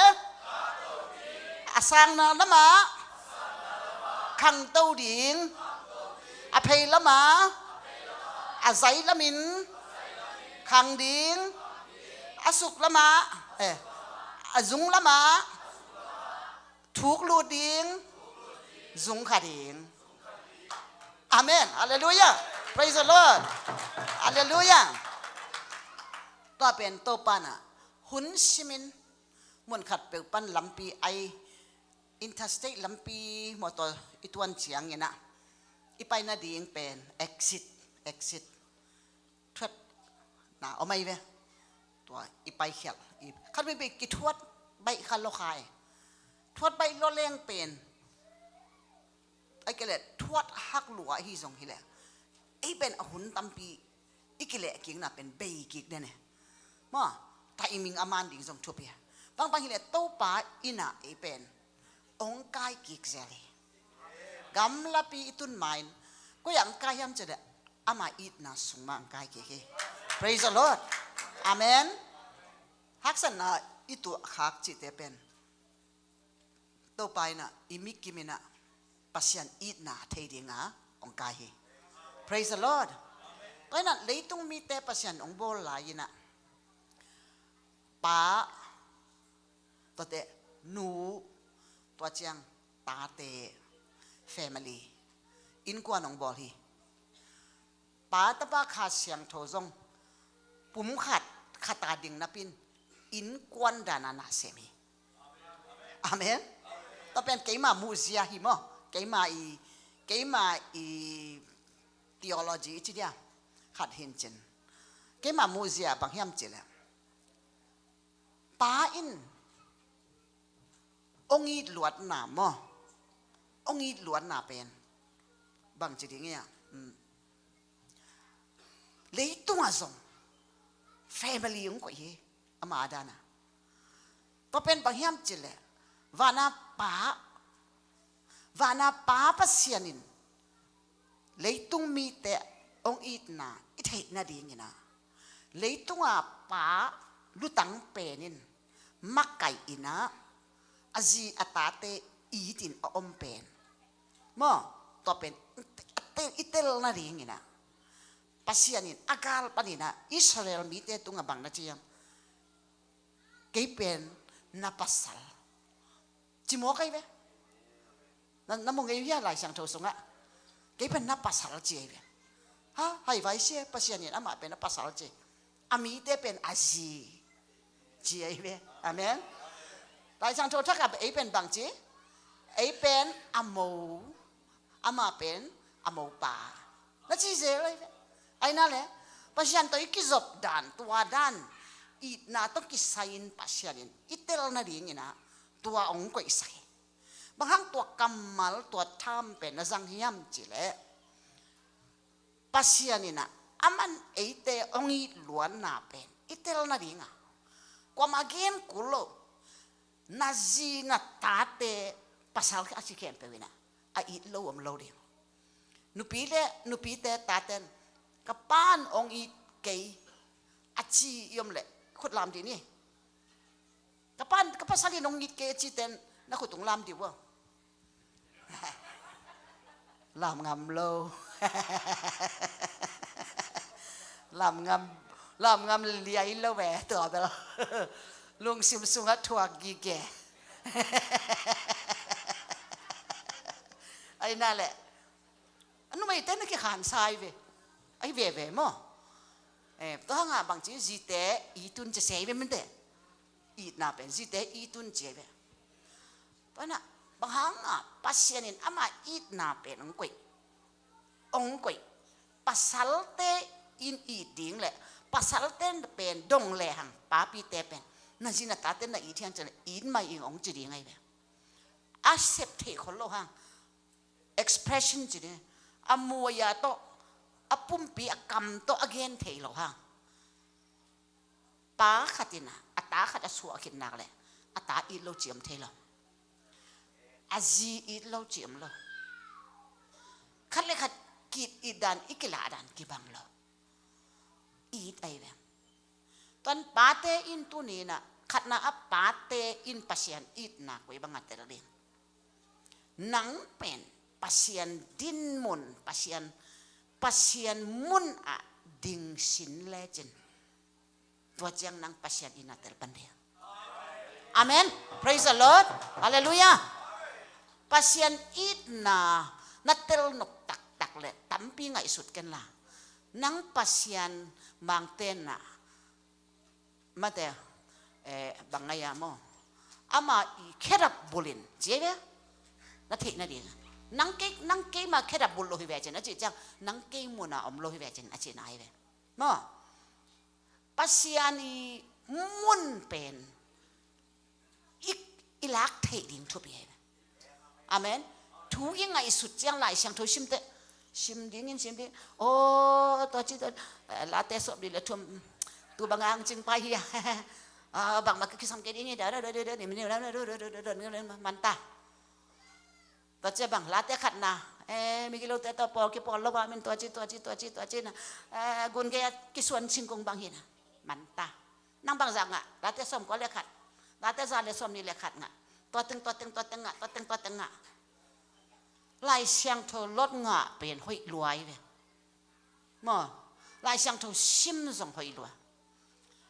a sangna lamah khangto ding. A phei lamah A zai lamin khang ding, a suk lamah, eh, a zung lamah thuk lut ding, zung kha ding. Amen. Halleluiah. Praise the Lord. Halleluiah. Tua pen Topa in ah hun simin mun khat peuh pan lampi ai, interstate lampi motor i tuan ciangin ah i pai nading pen exit, exit thuat na om ai ve. Tua i pai khial i khat mi bei kithuat baih kha lo khai. Thuat baih lo leng pen ai kei leh thuat hak lua hi zong hi leh ei pen a hun tampi i kileh kikna pen bei kik den e. Maw, timing a man ding zong thupi a. Bangbang hi leh Topa in ah ei pen ong kai kik zel hi. Gamlapi i tun ma in koi ah ong kai hiam cih leh ama itna sung mah ong kai kik hi. Praise the Lord. Amen. Haksatna i tuah khak cihte pen Topa in ah i mikim in ah Pasian itna thei dinga ong kai hi. Praise the Lord. Tua in ah leitung mite Pasian ong bawl lai in ah pa, tuate nu, tua ciang tate, family, innkuan ong bawl hi. Pa, Tapa, Kha Siangtho zong pum khat khat a ding napi-in innkuan dan a na sem hi. Amen. Tua pen keima muhzia hi maw. Keima i, keima i theology i ci dia khat hi in cin. Keima muhzia bang hiam cih leh pa in ong it luatna maw, ong it luatna pen bang ci ding ia, leitung ah zong family ong koih hi. Ama a dan a, tua pen bang hiam cih leh vana Pa, vana Pa Pasian in leitung mite ong itna i theih nading in ah leitung a pa lutang pen in makaih in ah a zi a tate it in a om pen maw, tua pen i tel nading in ah Pasian in a gal pan in ah Israel mite tungah bang na ci hiam? Kei pen na pasal ci mawk ai ve. Na, na mu ngei uh hia Lai Siangtho sungah? Kei pen na pasal ci ai ve. Ha, hai vai sia, Pasian in amah pen na pasal ci. A mite pen a zi ci ai ve. Amen. Lai Siangtho thak ah ei pen bang ci? Ei pen a mo, amah pen a mopa na ci zel ai ve. Aina le Pasian tawh i kizop dan, tua dan itna tawh kisai in Pasian in i tel nading in ah tua ong koihsak hi. Bang hang tua kammal, tua term pen na zang hiam cih leh Pasian in ah aman eite ong it luatna pen i tel nading a, kuamah gen kul lo. Na zi na tate pasal a ci khempeuh in ah a it lo om lo ding. Nupi le nupite taten ka pa'n ong it kei a ci i om leh khut lam dih ni. Ka pa'n, ka pasal in ong it kei a citen na khut ong lam dih uh a. Lam ngam lo. Lam ngam, lam ngam liai lo ve tua bel. Lungsim sungah thuak gige. Aina le a numeite na kikhansa ai ve. Ai veve maw. Eh, tua hangah bang ci zite i tun ci sei ve minte. Itna pen zite i tun ci ai ve. Tua na bang hangah Pasian in ama itna pen ong koih, ong koih. Pasalte in it ding le pasalte pen dong le hang papite pen na zi na tate na it hiang ci le it mai ing ong ci ding ai ve. A sep thei khol lo hang expression ci ding, a muai a tawh, a pumpi a kam tawh a gen thei lo hang. Pa khat in ah a ta khat a suah khit nak le a ta it lo ci om thei lo. A zi it lo ci om lo. Khat le khat ki-it dan, i kilah dan kibang lo. It ai ve. Tuan pate in tuni in ah khatna a pate in Pasian itna koi bang a tel ding? Nang pen Pasian dinmun, Pasian, Pasian mun ah dingsin lecin, tua ciang nang Pasian itna tel pan ding. Amen. Praise the Lord. Hallelujah. Pasian itna na tel nop taktak le tampi ngaihsut kenla, nang Pasian mangte na, mate, eh, bang ngai a maw, ama i khedap bulin ci ve. Na theih nading, nang kei, nang keima khedap bul lo hi ve cin a cih ciang, nang kei muna om lo hi ve cin a cihna hi ve maw. Pasian i mun pen i, i lak theih ding thupi hi ve. Amen. Thu i ngaihsut ciang Lai Siangtho simte, sim dingin sim ding. Aw, tua ci tua, eh, Late sawm nih le thum, tu bang ang cing pai hi a. Ah, bangmah kisam kei ding hi da, da, da, da, da, ni, ni, da, da, da, da, da, da, da, da, man ta. Tua ci bang, Late khatna, eh, migilote tawh pawl kipawl lo a min tua ci, tua ci, tua ci, tua ci na, eh, gun gei a kisuan singkung bang hi na, man ta. Nang bangzah ngah, Late sawmkua le khat, Late za le sawmnih le khat ngah, tua teng, tua teng, tua teng ngah, tua teng, tua teng ngah. Lai Siangtho lot ngah pen hoih lua hi ve. Maw, Lai Siangtho sim zong hoih lua.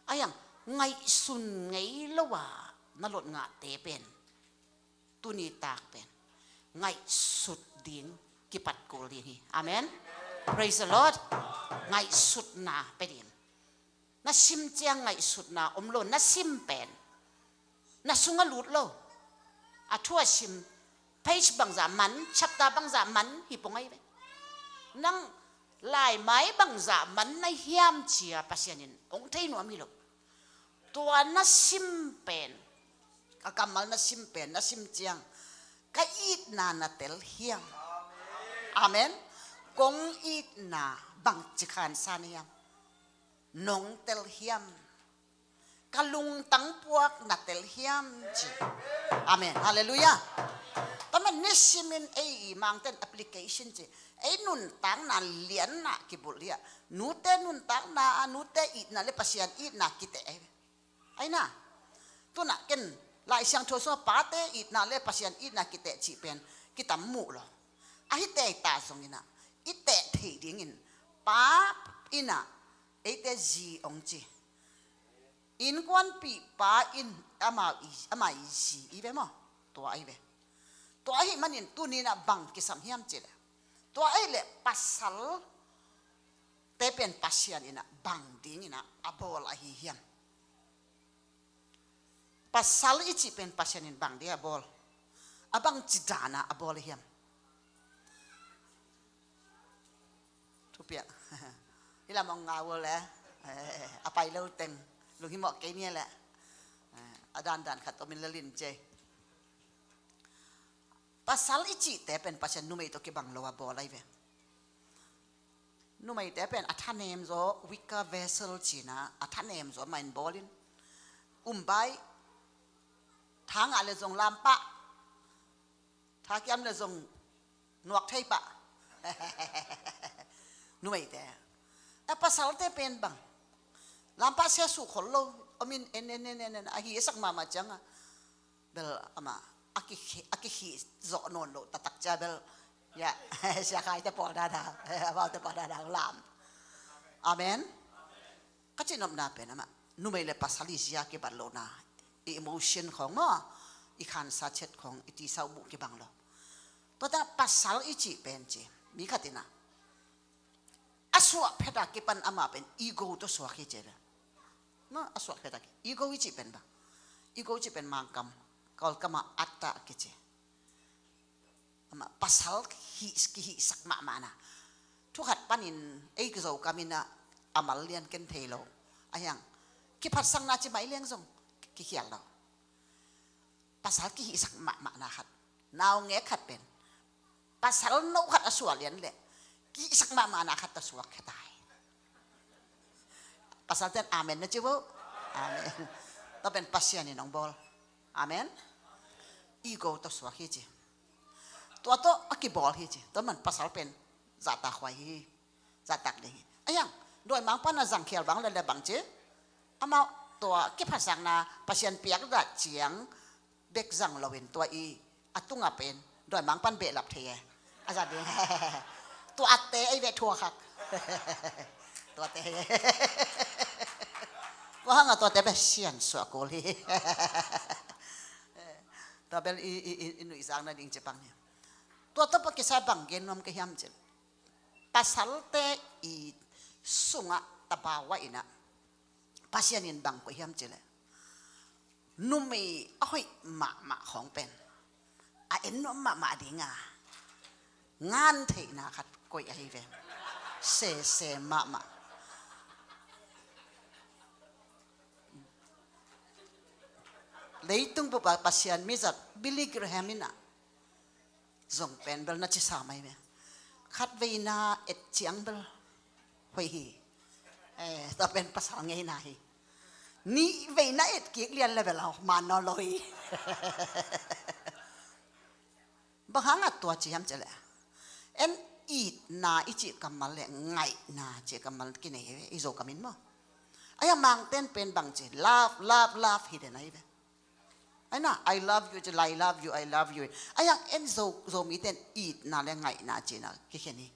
Ahi hang, ngaihsun ngei lo a na lot ngahte pen, tuni tak pen ngaihsut ding kipat kul ding hi. Amen. Praise the Lord. Ngaihsutna pia ding. Na sim ciang ngaihsutna om lo, na sim pen na sung a lut lo. A thu a sim, page bangzah man, chapter bangzah man hi pong ahi ve. Nang laimai bangzah man na hiam ci a Pasian in hong thei nuam hi lo. Tua na sim pen, a kammal na sim pen, na sim ciang, ka itna na tel hiam? Amen. Kong itna bangci khansa na hiam? Nong tel hiam? Ka lungtang puak na tel hiam ci. Amen. Halleluiah. Tua man nisimin ei i mangten application ci. Ei nuntakna lianna kibulh hi a, nute nuntakna, nute itna le Pasian itna kiteh ahi ve. Ahi na, tuna ken Lai Siangtho sungah pate itna le Pasian itna kiteh cih pen kitam muh lo. Ahi teh i ta zongin ah, i teh theih dingin pa in ah eite zi hong ci. Innkuanpihpa in ama i, ama i zi i ve maw? Tua ahi ve. Tua ahih manin tuni-in ah bang kisam hiam cih leh, tua ahih leh pasalte pen Pasian in ah bang dingin ah a bawl ahi hiam? Pasal i cih pen Pasian in bang dingin a bawl, a bangci dan a a bawl ahi hiam? Thupiah. Hih lam hong ngau uh leh, eh, a pai lo teng lunghimawh kei ni leh, eh, a dandan khat omin la lin cei. Pasal i cihte pen Pasian numei tawh kibang lo a bawl ahi ve. Numeite pen a thanem zaw, weaker vessel ci-in ah, a thanem zaw mah in bawl in, um bai, tha ngah leh zong lam pah, tha kiam leh zong nuak thei pah. Numeite. A pasalte pen bang, lam pah sia suk khol lo, omin en en en en en, a hi a sak mahmah ciang a, bel amah a kikhi, a kikhih zawh nawn loh taktak cia bel, ya, Sia Khai te pawl dada, amaute pawl dada lam. Amen. Ka cihnopna pen amah numei le pasal i zia kibat lohna, i emotion khawng maw, i khansa chet khawng, i tisa uh buh kibang lo. Tua teng pasal i cih pen ci, mi khat in ah a suah phet a kipan amah pen ego tawh suak hi ci ve. Maw, a suah phet a ki, ego i cih pen bang, ego i cih pen Mangkam, Kawlkam ah atta kici. Amah pasal hih, kihihsak mahmahna. Thu khat panin ei Zokam in ah a mal lian ken thei lo. Ahi hang, kiphatsakna ci mai leng zong kikhial lo. Pasal kihihsak mahmahna khat, naungek khat pen pasal no khat a suah lian leh kihihsak mahmahna khat a suak khe tai. Pasalte'n amen na ci vo. Amen. Tua pen Pasian in hong bawl. Amen. Ego tawh suak hi ci. Tua tawh a kibawl hi ci. Tua man pasal pen zahtakhuai hi. Zahtak ding hi. Ahi hang, dawimangpa'n a zangkhial bang leh leh bang ci, amau tua kiphatsakna Pasian piak dat ciang bek zang loin tua i a tungah pen dawimangpa'n behlap thei e. A zat ding. Tua atte ei ve thuakhak. Tuate. Bang hanga tuate bel siansuah kul hi. Tua bel i, i, i, i nuihzak nading ci pang hi. Tua tawh kisai bang gen nuam ka hiam cih leh, pasalte it sungah tabawa inah Pasian in bang koih hiam cih leh, numei a hoih mahmah khawng pen a en nuam mahmah dinga ngan theihna khat koih ahi ve. Sese mahmah. Leitung bup a Pasian mizat Billy Graham inah zong pen bel na cisa mai ve. Khat veina et ciang bel hoih hi. Eh, tua pen pasal ngeina hi. Nih veina et kik lian le bel a man nawn lo hi. Bang hanga tua ci hiam cih leh, en itna i cih kammal le ngaihna cih kammal kinei hi ve, i Zo kam in maw. Ahi hang Mangte'n pen bang ci, love, love, love hi den ahi ve. Ahi na, I love you ci, I love you, I love you. Ahi hang en Zo, Zomite'n itna le ngaihna cihna kikhen hi.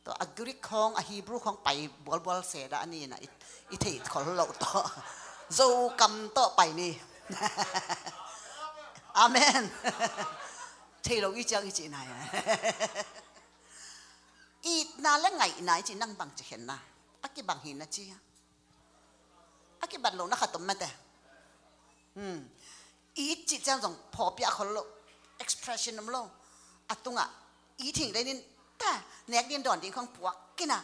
Tua a Greek khawng, a Hebrew khawng pai bualbual se dah a ni na, i, i thei khol loh tawh. Zo kam tawh pai ni. Amen. Thei lo i ciang i cihna hi. Itna le ngaihna i cih nang bang ci khenna. A kibang hi na ci a. A kibat lo na khat om mate. Hmm. It cih ciang zong phawkpiak khol lo, expression om lo. A tungah it hing lenin ta, nek ding dawn ding khawng puak kina.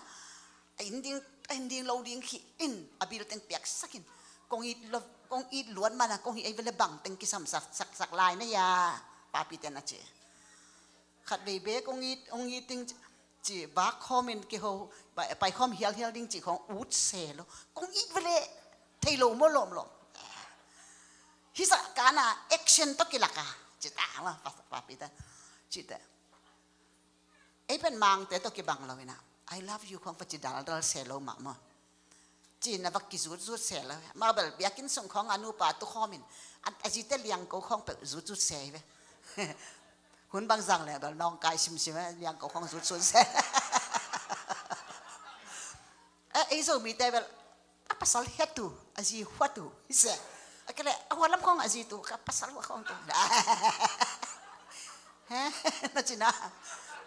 A in ding, a in ding lo ding hi in, a bil teng piaksak in. Kong it lo, kong it luat mana, kong hih ei vele bang teng kisam sak, sak, sak lai na ya. Papi ten a ci. Khat vei be kong it, kong it ding ci, vak khawm in kiho, pai, pai khawm hial hial ding ci khawng ut se lo. Kong it vele thei lo maw lawm lawm. Hi sa kana action tawh kilak a. Ci ta ma, pa, papi ta. Ci ta. Ei pen Mangte tawh kibang lo ina. I love you khawng pa ci dal dal se lo mah maw. Ci na va kizut zut se lo. Mah bel biakinn sung khawng a nupa tu khawm in. A, a zite liangko khawng peuh zut zut se hi ve. Hun bang zang le bel nawngkai simsim, eh, liangko khawng zut zut se. Eh, ei Zomite bel a pasal hiat tu, a zi huat tu, hi se. A kei le, a hua lam khawng a zi tu, ka pasal hua khawng tu. He, na ci na.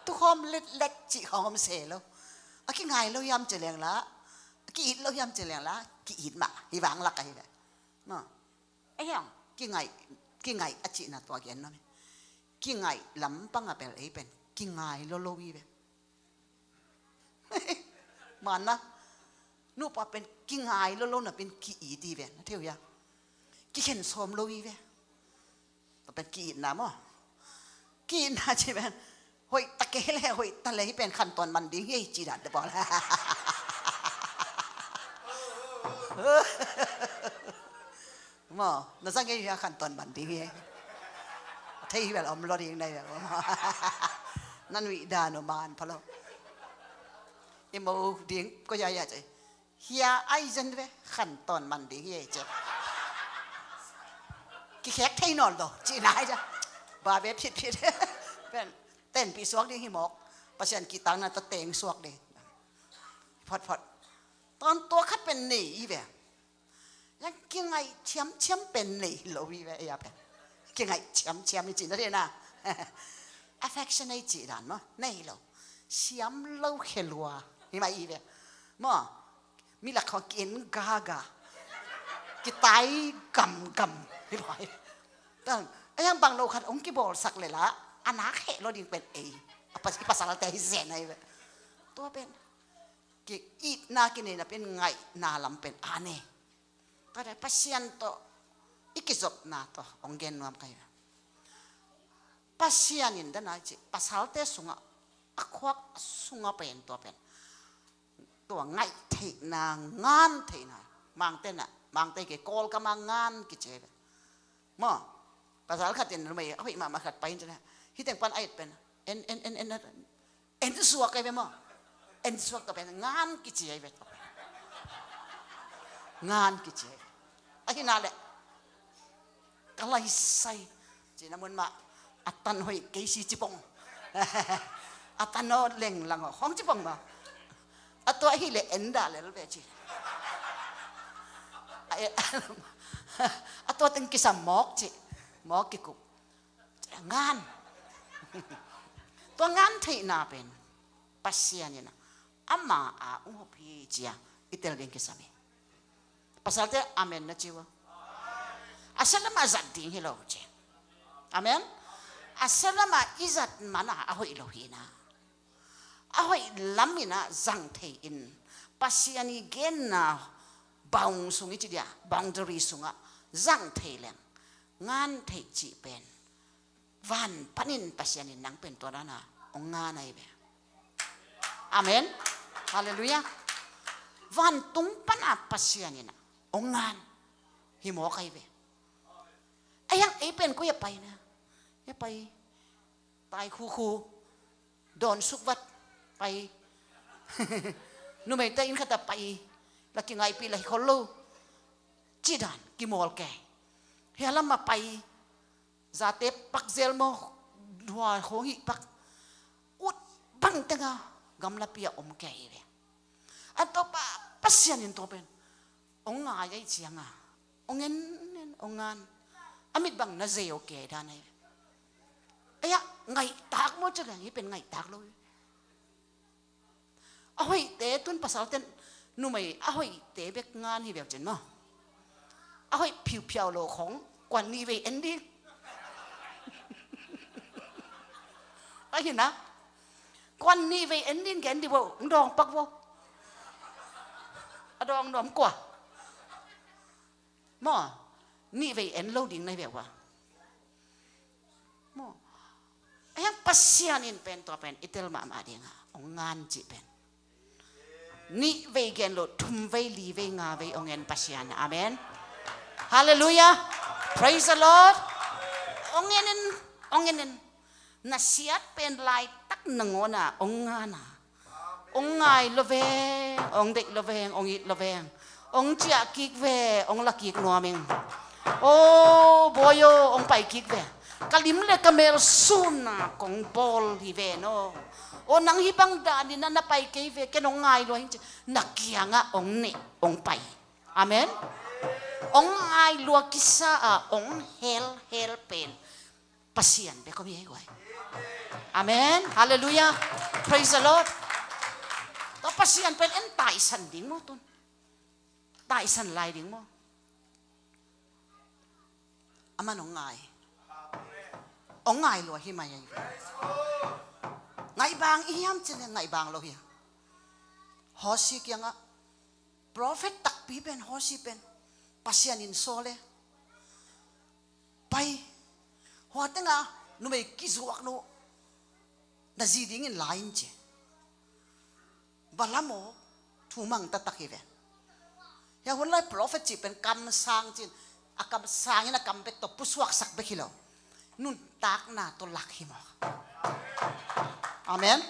Tu khawm let let ci khawng om se lo. A kingai lo hiam ci leng la. Ki-it lo hiam ci leng la, ki-it mah, hi vang lak ahi ve. No. Ahi hang, kingai, kingai a cihna tua gen nuam hi. Kingai lampang a bel ei pen, kingai lo lo hi ve. Mana, nupa pen kingai lo lo na pen ki-it hi ve, na thei uh hia. Kikhen sawm lo hi ve. Tua pen ki-itna maw. Ki-itna ci pen hoih ta kei le hoih ta le hi pen khantawn man ding hi ei ci dan te pawl. Maw, na zang ei hia khantawn man ding hi ei. Thei hi bel om lo ding na hi bel. Na nuih dan uh man pha lo. I mo ding ko ya ya ci. Hia ai zen ve, khantawn man ding hi ei ci. Kikhek thei nawn lo, ci nai cia. Ba ve phit phit. Pen, tenpih suak ding hi mawk. Pasian kihtakna tawh teng suak ding. Phot phot. Tawn tua khat pen nei hi ve. Yang kingaih ciamciam pen nei lo hi ve, ei a pen. Kingaih ciamciam i cih na dih na. Affection ei cih dan maw, nei lo. Siam lo khe lua. Hi mah hi ve. Maw, mi lak khawng ki-en gaga. Kitai gamgam. Hi mah hi. Tang, a yang bang lo khat hong kibawlsak le la, a nak heh lo ding pen ei. A pas-, i pasalte hi zen ahi ve. Tua pen. Ki-itna kineihna pen ngaihna lam pen a nei. Tua pen Pasian tawh i kizopna tawh hong gen nuam ka hi. Pasian in dana i cih, pasalte sungah, a khuak sungah pen tua pen. Tua ngaih theihna, ngan theihna, Mangte na, Mangte kei Kawlgam ah ngan kici hi ve. Maw, pasal khat in numei a hoih mahmah khat pai in ci na, hih teng pan a et pen, en, en, en, en, en suak ahi ve maw. En suak tawh pen ngan kici ahi ve. Ngan kici ahi ve. Ahi na leh, ka lai sai. Ci na mun mah, a tan hoih kei si ci pong. A tan aw leng lang aw, hong ci pong maw. A tua ahih leh en dah lel ve ci. A, e, a tua teng kisam mawk ci. Mawk kikup. Ngan. Tua ngan theihna pen Pasian in a, ama a ung hop hi ci-a i tel ding kisam hi. Pasalte amen na ci uh a. A sia lamah zat ding hi lo ci. Amen. A sia lamah i zat man a, a hoih lo hi na. A hoih lam in a zang thei in, Pasian i genna bound sung i ci dia, boundary sungah zang thei leng, ngan theih cih pen van panin Pasian in nang pen tua dan a ong ngan ahi ve. Amen. Halleluiah. Vantung pan a Pasian in a ong ngan hi mawk ahi ve. Ahi hang ei pen koi a pai na? Ei pai, tai khukhu, dawn suk vat, pai. Numeite inn khat a pai, la kingaihpih la hi khol lo. Cih dan kimawl kei. Hia lam a pai, zate pak zel maw, hua khong hih pak. Ut bang teng a gamlapi a om kei hi ve. A tua pa, Pasian in tua pen ong ngai ahi ciang a, ong en en, ong ngan. A mit bang na zei aw kei dan ahi. Ei a, ngaihtak maw ci leng, hih pen ngaihtak lo hi. A hoihte tun pasalten, numei a hoihte bek ngan hi ve uh cin maw. A hoih phiuphiau lo khong kuan nih vei en ding. Ahi na, kuan nih vei en ding, gen dih vo, ong dawng pak vo. A dawng nuam kua. Maw, nih vei en lo ding na hi ve ua. Maw. Ahi hang Pasian in pen tua pen i tel mahmah ding a, ong ngan cih pen. Nih vei gen lo, thum vei, li vei, nga vei ong en Pasian. Amen. Halleluiah. Praise the Lord. Ong en in, ong en in. Na siat pen laitak nangawn a ong ngan a, ong ngai lo veng, ong deih lo veng, ong it lo veng, ong ciah kik ve, ong la kik nuam ing. O bawi aw, ong pai kik ve. Ka lim le ka mel sun a kong bawl hi ve no. O nang hih bang dan in a na pai kei ve, ken ong ngai lua hi ing ci. Na kiangah ong neh, ong pai. Amen. Ong ngai lua kisa a ong hel hel pen Pasian bek om hi ei guai. Amen. Halleluiah. Praise the Lord. Tua Pasian pen en taisan ding maw tun. Taisan lai ding maw. Aman ong ngai. Ong ngai lua hi mai ei. Ngaih bang i hiam cin, ngaih bang lo hi a. Hosea kiangah prophet takpi pen, Hosea pen Pasian in sawl e. Pai. Hua tengah numei kizuak lo. Na zi dingin la in ci. Balaam aw, thumang taktak hi ve. Hia hun lai prophet cih pen kamsang cin, a kamsang in a kam bek tawh pusuaksak bek hi lo. Nuntakna tawh lak hi maw. Amen.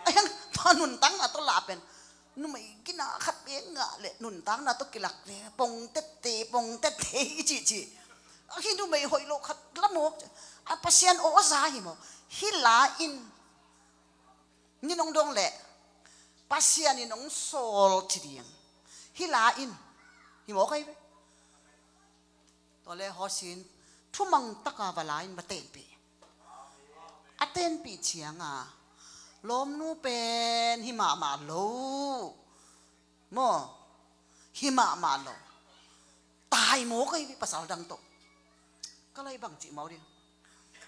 Ahi hang tua nuntakna tawh lak pen numei gina khat bek ngah leh nuntakna tawh kilak ve, pongtette, pongtette i cihcih. Ahi numei hoih lo khat la mawk. A Pasian aw a za hi maw. Hih la in. Nin ong dong leh Pasian in ong sawl ci ding. Hih la in. Hi mawk ahi ve. Tua le Hosea in thumang taka va la in va tenpih. A tenpih cianga lawmnu pen hi mahmah lo. Maw, hi mahmah lo. Tai mawk ahi ve pasal dang tawh. Ka lai bang cih mau ding.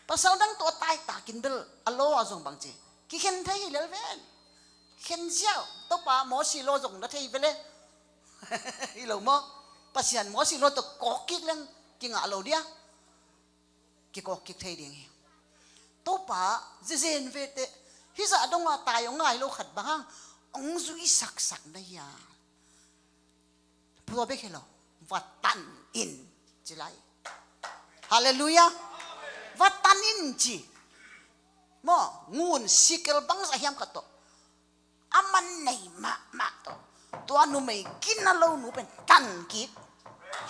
Pasal dang tawh a taitak in bel a law a zong bang ci. Kikhen thei hi lel ven. Khen ziau. Topa Mosi law zong na thei ve le. Hi lo maw. Pasian Mosi law tawh kawk kik leng kingah lo dia. Kikawk kik thei ding hi. Topa zezen vete. Hih zah donga tai ong ngai lo khat bang hang ong zuisaksak na hia. Pua bek hi lo. Va tan in ci lai. Halleluiah. Va tan in ci. Maw, ngun sikel bangzah hiam khat tawh a man nei mahmah tawh tua numei gina lo nu pen tan kik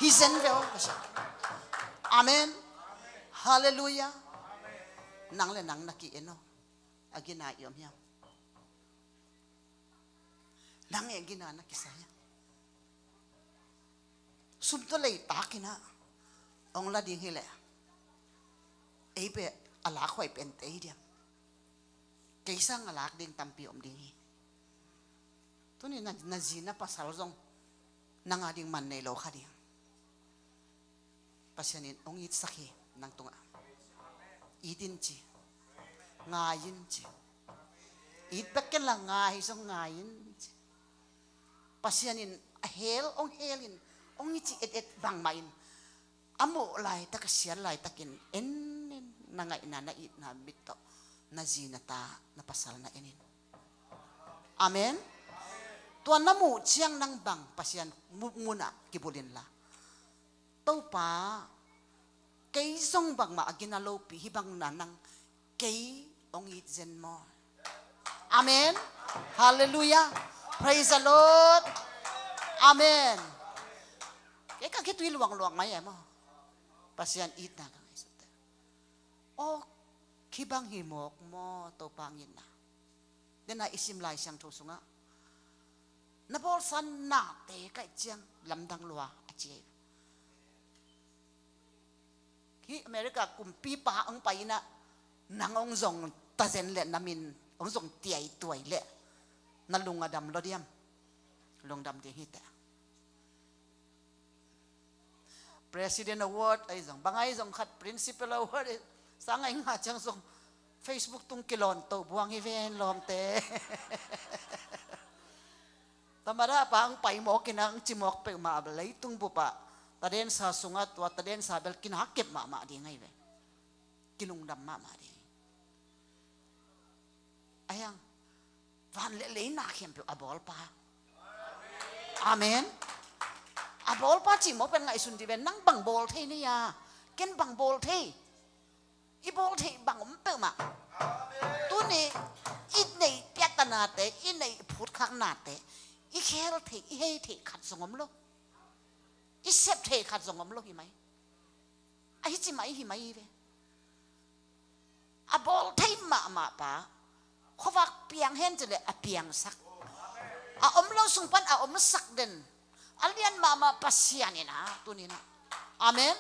hi zen ve aw. Amen. Halleluiah. Nang le nang na ki-en aw. A gina i om hiam? Nang e gina na kisai a, sum tawh lei takin ah hong la ding hileh, ei pen a lakhuai pente hi diam? Kei sang a lak ding tampi om ding hi. Tuni na, na zi na pasal zong nang a ding man nei lo kha ding. Pasian in hong itsak hi nang tungah. It in ci. Ngai in ci. It bek ken la ngai zong ngai in ci. Pasian in a hel, hong hel in, hong i ci et et bangmah in, a mawh laitak, a siat laitakin en in, na ngaihna, na itna mit tawh na zi, na ta, na pasal na en in. Amen. Tua na muh ciang nang bang Pasian mu-, munah kibulh inla, Topa, kei zong bangmah a gina lopi hi bang na nang kei hong it zen maw? Amen. Halleluiah. Praise the Lord. Amen. Kei ka khitui luangluang mai e maw? Pasian itna ka ngaihsut te. Aw, khi bang hi mawk maw Topa hong itna? Dena i sim Lai Siangtho sungah na bawlsa nate ka et ciang lamdang lua a ci hi. Hih America kumpipa hong pai inah nang hong zong tazen leh na min hong zong tiaituai leh na lung a dam lo diam? Lungdam ding hi teh. President Award ahi zong, bang ahi zong khat, Principal Award ahi, sang ahi nga ciang zong Facebook tung kilawn toh buang hi ven lawmte. Tamada pa ang pai mawk in ang ci mawk peuhmah leitung bup ah, tadensa sungah tua tadensa bel kinak kep mahmah ding ahi ve. Kilungdam mahmah ding. Ahi ang, van le lei na khempeuh a bawlpa. Amen. A bawlpa cih mawk pen ngaihsun dih ve, nang bang bawl thei na hia? Ken bang bawl thei? I bawl thei bang om peuhmah. Tuni i neih piatanate, i neih phutkhaknate, i khel thei, i hei thei khat zong om lo. I sep thei khat zong om lo hi mai. Ahi ci mai hi mai hi ve. A bawl thei mahmah pa, khuavak piang hen ci leh a piangsak, a om lo sung pan a omsak den, a lian mahmah Pasian in ah tuni in ah, amen,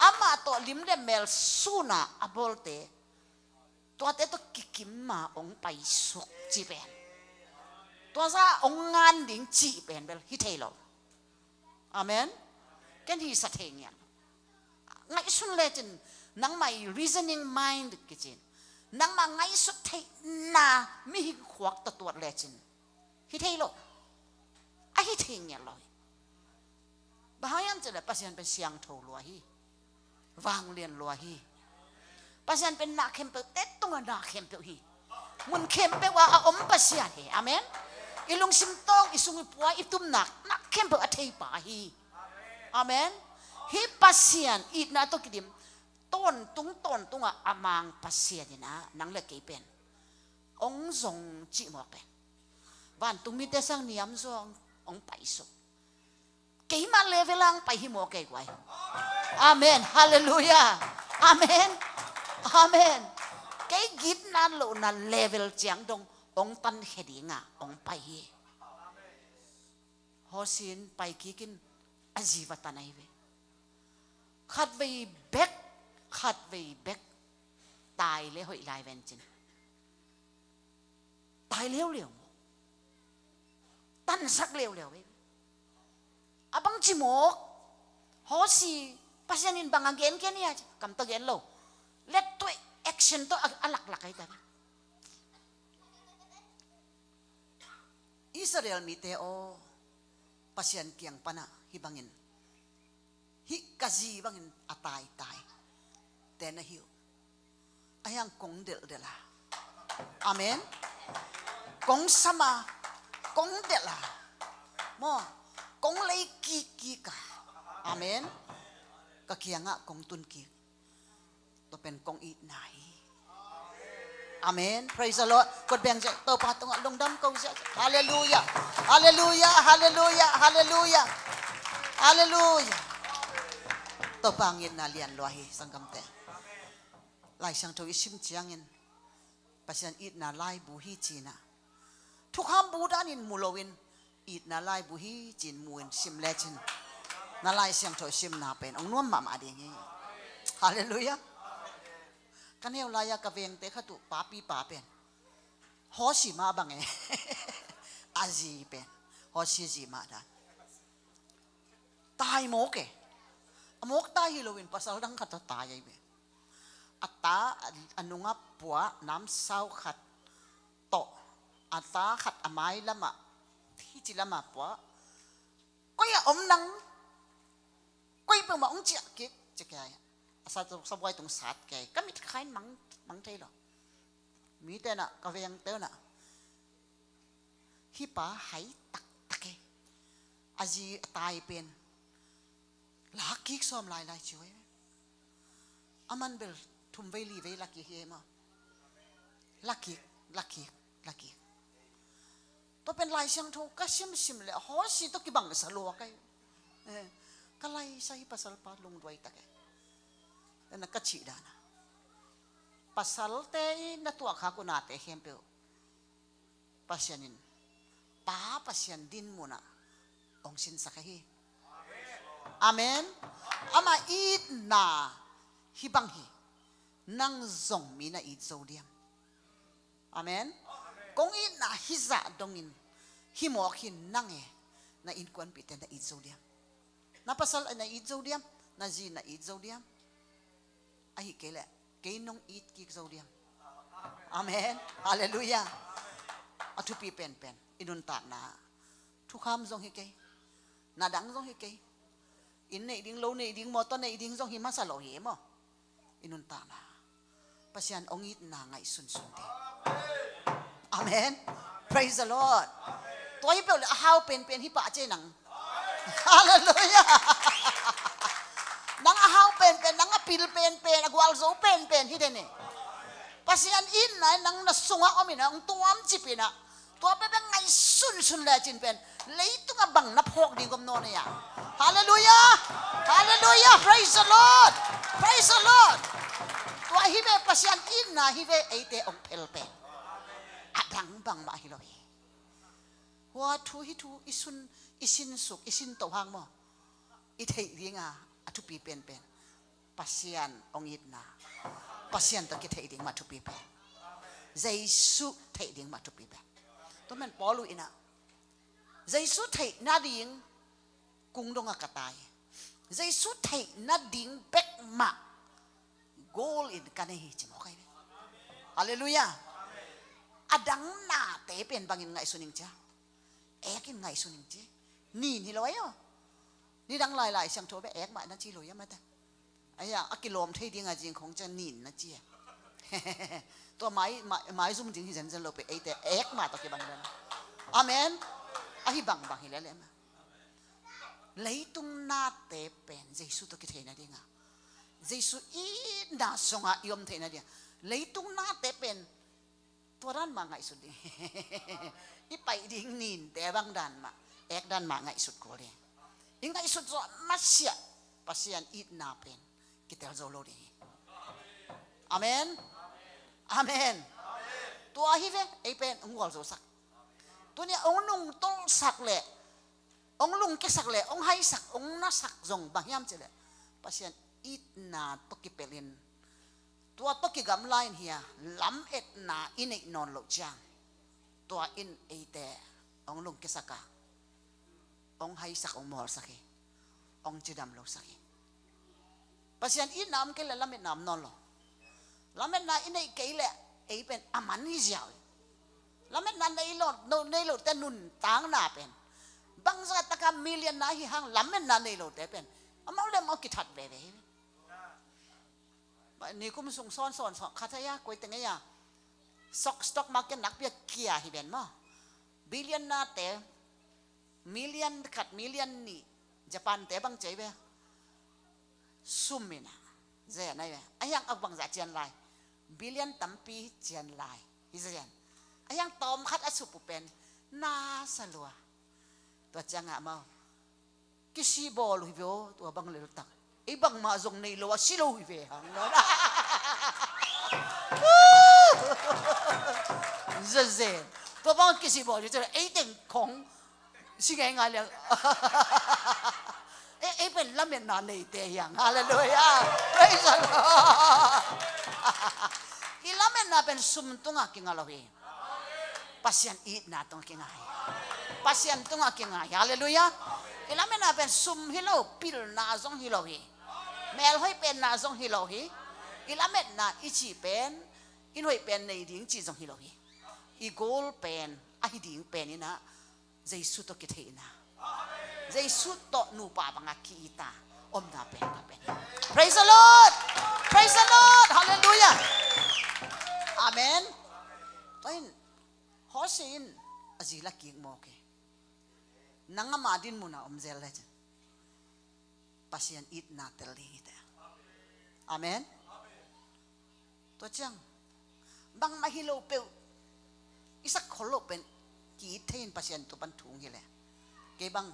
amah tawh lim le mel sun a a bawlte, tuate tawh kikim a hong paisuk cih pen, tua zah hong ngan ding cih pen bel hi thei lo. Amen. Ken hi sa thei ngiat. Ngaihsun lecin, nangmah i reasoning mind kicin, nangmah ngaihsut theihna mihing khuak tawh tuat lecin, hi thei lo. A hi thei ngiat lo hi. Bang hang hiam cih leh Pasian pen siangtho lua hi. Vanglian lua hi. Pasian pen na khempeuh te tungah na khempeuh hi. Mun khempeuh ah a om Pasian hi. Amen. I lungsim tawng, i sung i pua, i tumnak, na khempeuh a theipa hi. Amen. Hih Pasian itna tawh kidim, tawntung tawntungah a mang Pasian in ah nang le kei pen hong zong cih mawk pen, vantung mite sang niam zong hong paisuk. Keimah level ah hong pai hi maw kei guai? Amen. Halleluiah. Amen. Amen. Kei gitna lohna level ciang dong hong tankhia ding a hong pai hi. Hawsin pai kik in, a zi va tan ahi ve. Khatvei bek, khatvei bek tai le hoih lai ven cin. Tai leuleu maw? Tansak leuleu ve. A bangci mawk? Hawsi, Pasian in bang a gen ken ia ci, kam tawh gen lo. Let tuai action tawh a, a laklak ahi ta. Israel mite aw, Pasian kiang panah hih bangin, hih ka zi bangin a taitai te na hi uh. Ahi hang kong delhdelh a. Amen. Kong sam a, kong delh a. Maw, kong lei kikkik a. Amen. Ka kiangah kong tun kik. Tua pen kong itna hi. Amen. Praise the Lord. Kut beng ziah, Topa tungah lungdam ko ziah. Halleluiah. Halleluiah. Halleluiah. Halleluiah. Halleluiah. Topa hong itna lian lua hi, sanggamte. Lai Siangtho i sim ciangin Pasian itna laibu hi cihna. Thukham bu danin mu loin, itna laibu hi ci-in mu-in sim lecin, na Lai Siangtho simna pen hong nuam mahmah ding hi. Halleluiah. Ka neu lai-a ka vengte khat uh papipa pen Hosea mah bang e. A zi pen Hosea zi mah dan. Tai mawk e. A mawk tai hi loin pasal dang khat a tai ahi ve. A ta a nungah puah namsau khat tawh, a ta khat a mai lamah, hici lamah puah. Koi a om nang, koi peuhmah hong ciah kik ci kei a. A sa, sabuai tung sat kei, ka mit khain mang, mang thei lo. Mite na, ka vengte na, hih pa hai taktak e. A zi a tai pen la kik sawm lailai ci uh e. A man bel thum vei li vei la kik hi e maw. La kik, la kik, la kik. Tua pen Lai Siangtho ka simsim le Hosea tawh kibang sa lua ka hi. Eh, ka laisa hi pasal pa lungduai tak e. Ena ka cih dana, pasalte i na tuahkhak uh nate khempeuh Pasian in, Pa Pasian din munah hong sinsak ahi. Amen. Ama itna hih bang hi. Nang zong mi na it zo diam? Amen. Kong itna hizah dongin hih mawk hi. Nang e, na innkuanpihte na it zo diam? Na pasal na it zo diam? Na zi na it zo diam? Ahih kei leh kei nong it kik zo diam? Amen. Halleluiah. A thupi penpen i nuntakna, thukham zong hi kei, na dang zong hi kei, inn neih ding, lo neih ding, mawtaw neih ding zong hi masa lo hi e maw. I nuntakna Pasian hong itna ngaihsunsun ding. Amen. Praise the Lord. Tua hi peuh le a hau penpen hi pah ci nang. Halleluiah. Nang a hau penpen, nang a pil penpen, a gualzo penpen hi den e. Pasian itna nang na sungah om in ah, hong tuam cip in ah, tua pen pen ngaihsunsun lecin pen leitungah bang na phawk ding om nawn e a. Halleluiah. Halleluiah. Praise the Lord. Praise the Lord. Tua hi ve, Pasian itna hi ve, eite hong phel pen. A dang bangmah hi lo hi. Hua thu hi thu i sun, i sinsuk, i sinto hang maw, i theih dinga a thupi penpen Pasian hong itna, Pasian tawh kitheih ding mah thupi pen, Jesu theih ding mah thupi pen. Tua man Paul uh in ah, Jesu theih nading kung dongah ka tai, Jesu theih nading bek mah goal in ka nei hi ci mawk ahi ve. Halleluiah. A dang nate pen bangin ngaihsun ing cia? Ek in ngaihsun ing ci. Nin hi lo ahi aw. Nidang lailai siangtho bek ek mah na ci lo ia mate. Ahi a, a kilawm thei dinga zing khong cia nin na ci e. Tua mai, mai, maizum ding hi zenzen lo pe, eite ek mah tawh kibang dan. Amen. Ahi bangbang hi lele mah. Leitung nate pen Jesu tawh kithei nadinga, Jesu itna sungah i om theih nadinga, leitung nate pen tua dan mah ngaihsut ding. I paih ding ninte bang dan mah, ek dan mah ngaihsut kul ding. I ngaihsut zawh masiah Pasian itna pen kitel zo lo ding hi. Amen. Amen. Tua hi ve, ei pen hong gualzosak, tuni hong nungtolhsak le hong lungkiasak le hong haisak, hong nasak zong bang hiam cih leh Pasian itna tawh kipelhin, tua tawh kigamla in hi a, lametna i neih nawn loh ciang, tua in eite hong lungkiasak a, hong haisak, hong mawlsak hi, hong cidam losak hi. Pasian itna om kei leh lametna om nawn lo. Lametna i neih kei leh ei pen a man hi ziau hi. Lametna nei lo, no, nei lote nuntakna pen bangzah taka million na hi hang, lametna nei lote pen amau le amau kithat veve hi. Nikum sung sawnsawn khat ahi a, koi teng ahi a, stock, stock market nakpi a kia hi ven maw. Billion nate, million khat, million nih, Japan te bang ci ve. Sum in a zen ahi ve. Ahi hang a bangzah cian lai? Billion tampi cian lai hi zen. Ahi hang tawm khat a sup uh pen na sa lua. Tua ciangah amau kisih bawl uh hi ve aw, tua bang leltak. Ei bangmah zong nei lo a si lo hi ve hang. Zazen. Tua bang kisih bawl hi ci leh ei teng khong si ngeingai liang. Ei, ei pen lametna neite hi hang. Halleluiah. Praise the Lord. I lametna pen sum tungah kinga lo hi. Pasian itna tungah kinga hi. Pasian tungah kinga hi. Halleluiah. I lametna pen sum hi lo, pilna zong hi lo hi. Melhoih penna zong hi lo hi. I lametna i cih pen, inn hoih pen nei ding cih zong hi lo hi. I goal pen, a hi ding pen in ah, Jesu tawh kitheihna. Jesu tawh nupa bangah ki-ita omna pen ka pen. Praise the Lord! Praise the Lord! Halleluiah! Amen. Tua in, Hosea in a zi la kik mawk hi. Nang ama din munah om zel le cin. Pasian itna tel ding hi te. Amen. Tua ciang bangmah hi lo peuh, i sak khol lo pen ki-it thei in Pasian tua pan thung hi le. Kei bang,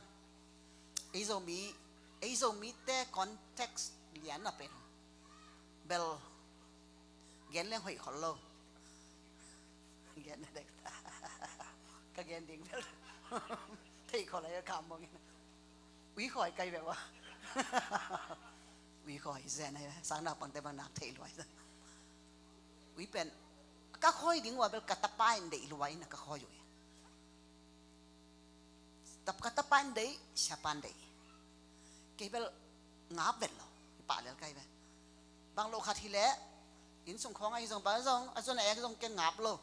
ei Zomi, ei Zomite context lian a pen bel gen leng hoih khol lo. Gen na dek ta. Ka gen ding bel thei khol a ka mong in. Ui khawi kai ve ua. Ui khawi zen ai ve. Sang naupangte bang nak thei luai zen. Ui pen ka khawi ding ua bel ka tapa in deih luai na ka khawi ui. Tap ka tapa in deih, siapa in deih. Kei bel ngap vet lo. Hi pah lel kai ve. Bang lo khat hi leh, inn sung khawng ahi zong bang zong, a zon a ek zong kei ngap lo.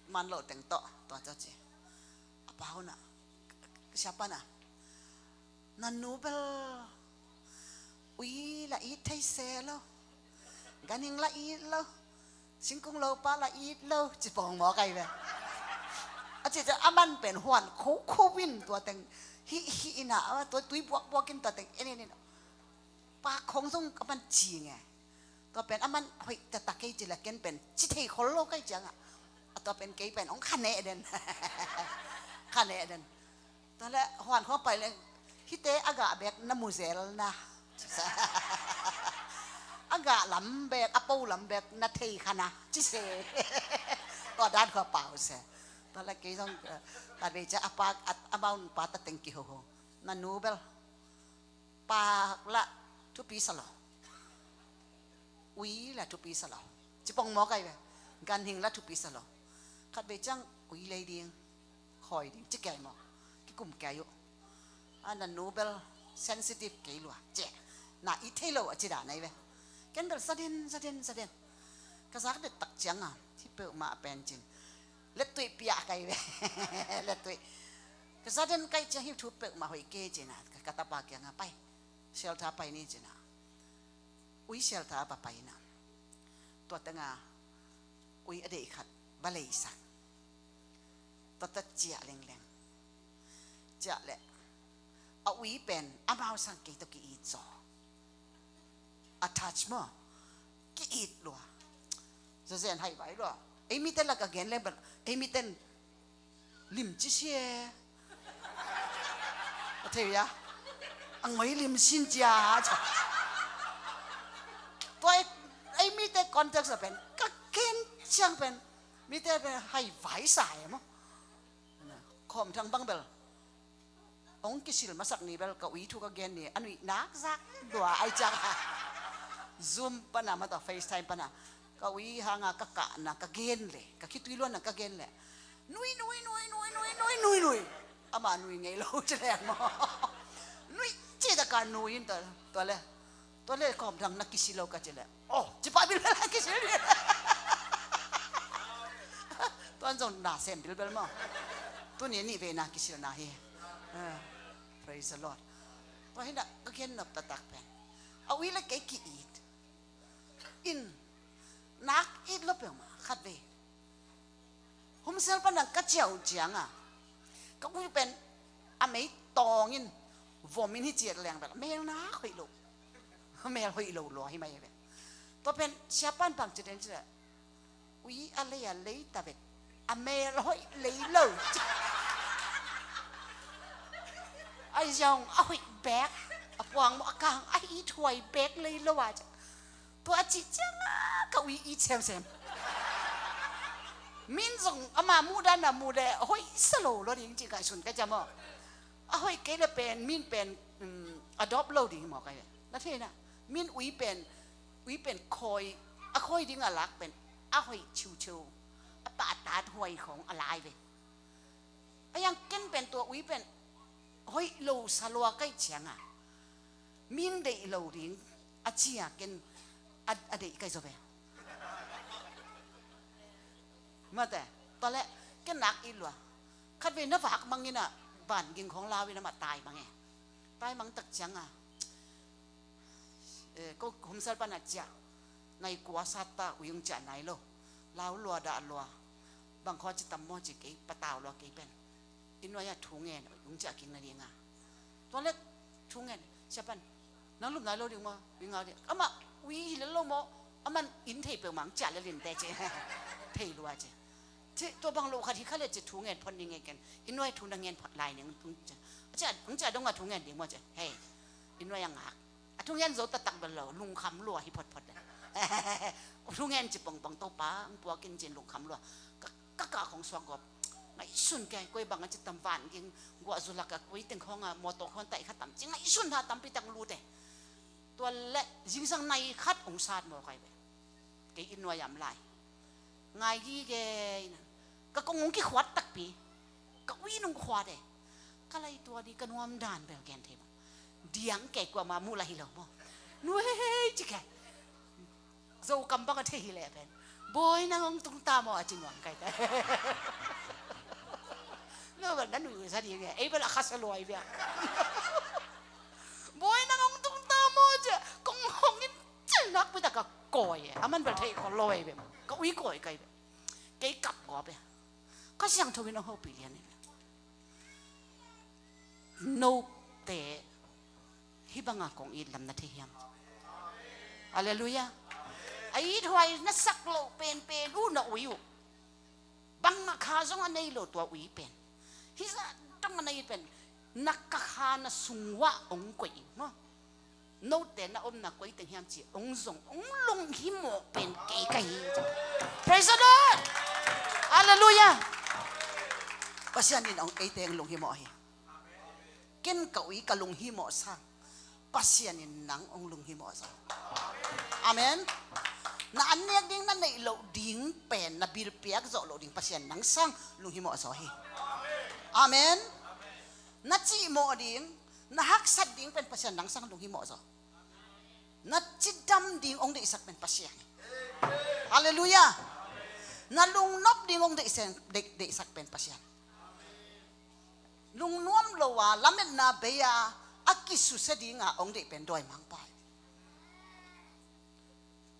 Man lo teng tawh, tua tawh ci. A pa hun ah, siapa na. Na nu bel ui la it thei se lo. Ganhing la it lo. Singkung lopa la it lo. Ci pong maw kai ve. A ci ciang a man pen huan kho kho in tua teng. Hi hi in ah, tua tui buak buak in tua teng. En en en. Pa khong zong a man ci nge. Tua pen a man hoih taktak kei ci la ken pen ci thei khol lo kai ciang ah. A tua pen kei pen ong kha neh den. Kha neh den. Tua le huan khong pai leng hite a gah bek na mu zel na. A gah lam bek, a po lam bek na thei kha na. Ci se. Tua dan khua pau se. Tua le kei zong, eh, ta dei cia a pa, a, a maun pa ta teng kiho ho. Na nu bel. Pak la thupi sa lo. Ui la thupi sa lo. Ci pong maw kai ve. Ganhing la thupi sa lo. Khat vei ciang ui lei ding. Khawi ding. Ci kei maw. Kikum kei uh. A na nu bel sensitive kei lua. Ci. Na i thei lo a ci dan ai ve. Ken bel sa den, sa den, sa den. Ka zak det tak ciang a. Ci peuhmah pen cin. Lettuih piah kai ve. Lettuih. Ka za den kai ciang hi thu peuhmah hoih kei cin a. Ka, ka tapa kiang a pai. Shelter pai ni cin a. Ui shelter a va pai na. Tua teng a ui a deih khat va leisak. Tua ta ciah lengleng. Ciah leh. A ui pen amau sang kei tawh ki-it zaw. A touch maw. Ki-it lua. Zazen hai vai lua. Ei mite lak a gen leng bel. Ei miten lim ci sia. A thei ya. A ngoi lim sin cia. Tua ei, ei mite context a pen. Ka ken ciang pen. Mite pen hai vai sa e maw. Khawm thang bang bel. Hong kisil masak ni bel ka ui thu ka gen ni, a nuih nak zak dua ai ciak. Zoom pana mata FaceTime pana. Ka ui hanga ka kahna ka gen le, ka khitui luanna ka gen le. Nui, nui, nui. Ama nui ngei lo ci leng maw. Nui ci ta ka nui in ta, tua le. Tua le khawm thang na kisi lo ka ci le. Oh, ci pah bilbel a kisil hi. Tuan zong na sem bilbel maw. Tuni nih vei na kisil na hi. Ah, praise the Lord. Tua hi na ka gen nop taktak pen. A ui le kei ki-it. In nak it lo peuhmah khat vei. Humsel pan nang ka ciah uh ciang a, ka ui pen a mei tawng in vom in hi ciat leng bel mel nak hoih lo. Mel hoih lo lua hi mai ve. Tua pen siapan bang ci den ci le, ui a lei a lei ta vet. A mel hoih lei lo. A zong a hoih bek. A puang maw a kang a hi thuai bek lei lo a. Tua a cih ciang a ka ui it semsem. Min zong ama muh dan a muh le hoih sa lo lo ding ci ngaihsun ka ci maw. A hoih kei le pen min pen, um, adopt lo ding maw kai. Na thei na. Min ui pen, ui pen khawi, a khawi ding a lak pen a hoih ciuciu, a pahtat huai khong a lai ve. A yang ken pen tua ui pen hoih lo sa lua kai cianga min deih lo ding a cia ken a, a deih kai zaw ve. Mate, tua le ken nak i lua. Khat ve na vak mang ina van ging khong lau ina ma tai mang e. Tai mang tak cianga, eh, ko humsal pana cia nai kua sat ta ui ung cia nai lo. Lau lua dah lua. Bang khaw ci tam maw ci kei patau lua kei pen. I nuai a thu ngen ung cia king na ding a. Tua le thu ngen sia pan. Nang lum nai lo ding maw, ui ngau ding. Ama ui hi le lo maw, aman in thei peuh mang cia le lin te ci. Thei lua ci. Ci tua bang lo khat hi kha le ci thu ngen phot ning e ken. I nuai thu na ngen phot lai ning ung cia. Cia, ung cia dong a thu ngen ding maw ci. Hei. I nuai a ngak. A thungen zo taktak bel lo, lungkham lua hi photphot le. Thungen ci pongpong Topa, ang puakin cin lungkham lua. Ka, ka, ka khong suak gawp. Ngaihsun kei, koi bang a ci tam van ging, guah zu lak a koi teng khong a, mawtaw khong taih khat tam ci ngaihsun ha tampi tak lute. Tua le, zingsang nai khat ong sat maw kai ve. Kei i nuai am lai. Ngai gige ina. Ka kong ung kikhuat takpi. Ka ui nung khuat e. Ka lai tua di ka nuam dan bel gen thei maw. Diang kei kua ma mu lai hi lo maw. Nuhei ci kei. Zo kam bang a thei hi le pen. Bawi nang ong tung ta maw a ci nuam kai ta. No bel na nui sa di nge. Ei bel a khasa luai bia. Bawi nang ong tung ta maw ci. Kong hong in cil nak pi ta ka koi e. Aman bel thei ko loi be maw. Ka ui koi kai be. Kei kap gawp e. Ka siangtho in a hopih lian e. Note hih banga kong it lam na thei hiam? Halleluiah. A it huai na sak loh penpen uh na ui uh. Bangmah kha zong a nei lo tua ui pen. Hih zah dong a nei pen. Na ka kha na sung uah ong koih in maw. Note na omna koi teng hiam ci ong zong ong lunghimawh pen kei ka hi. Praise the Lord. Halleluiah. Pasian in ong eite ong lunghimawh hi. Ken ka ui ka lunghimawh sang Pasian in nang ong lunghimawh sang. Amen. Na an nek ding na neih loh ding pen na bilpiak zawh loh ding Pasian nang sang lunghimawh zaw hi. Amen. Na cihmawh ding, na haksat ding pen Pasian nang sang lunghimawh zaw. Na cidam ding ong deihsak pen Pasian. Halleluiah. Na lungnop ding ong deihsak, deih, deihsak pen Pasian. Lungnuam lo a lametna bei a a kisusia dinga ong deih pen dawimangpa.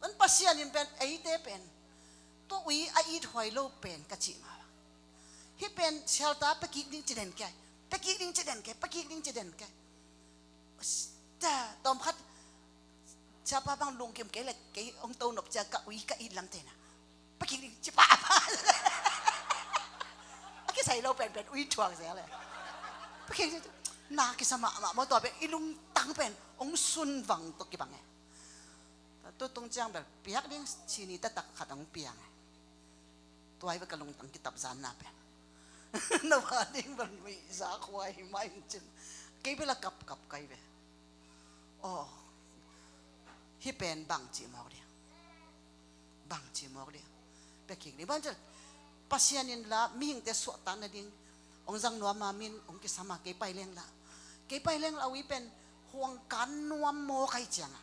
Kan Pasian in pen eite pen tua ui a it huai lo pen ka cih ma. Hih pen sialta pekik ding ci den kei, pekik ding ci den kei, pekik ding ci den kei. Ta tawm khat siapa bang lungkim kei le kei ong to nop cia ka ui ka it lam tena. Pekik ding ci pahpah. A kisai lo penpen ui thuak sia le. Pekik ding ci na kisa mahmah maw tua pen i lungtang pen ong sunvang tawh kibang e. Tutung ciang bel piak ding sini taktak khat ong piang e. Tuai bel ka lungtang kitap zanna pen. Na va ding bel nuih za khuai mai cin. Kei bel a kapkap kai ve. Oh. Hih pen bang cih mawk dia. Bang cih mawk dia. Pekik ding bang cih. Pasian in la mihingte suahtak nading ong zang nuam a min ong kisam a kei pai leng la. Kei pai leng la ui pen huang kan nuam maw kai cianga.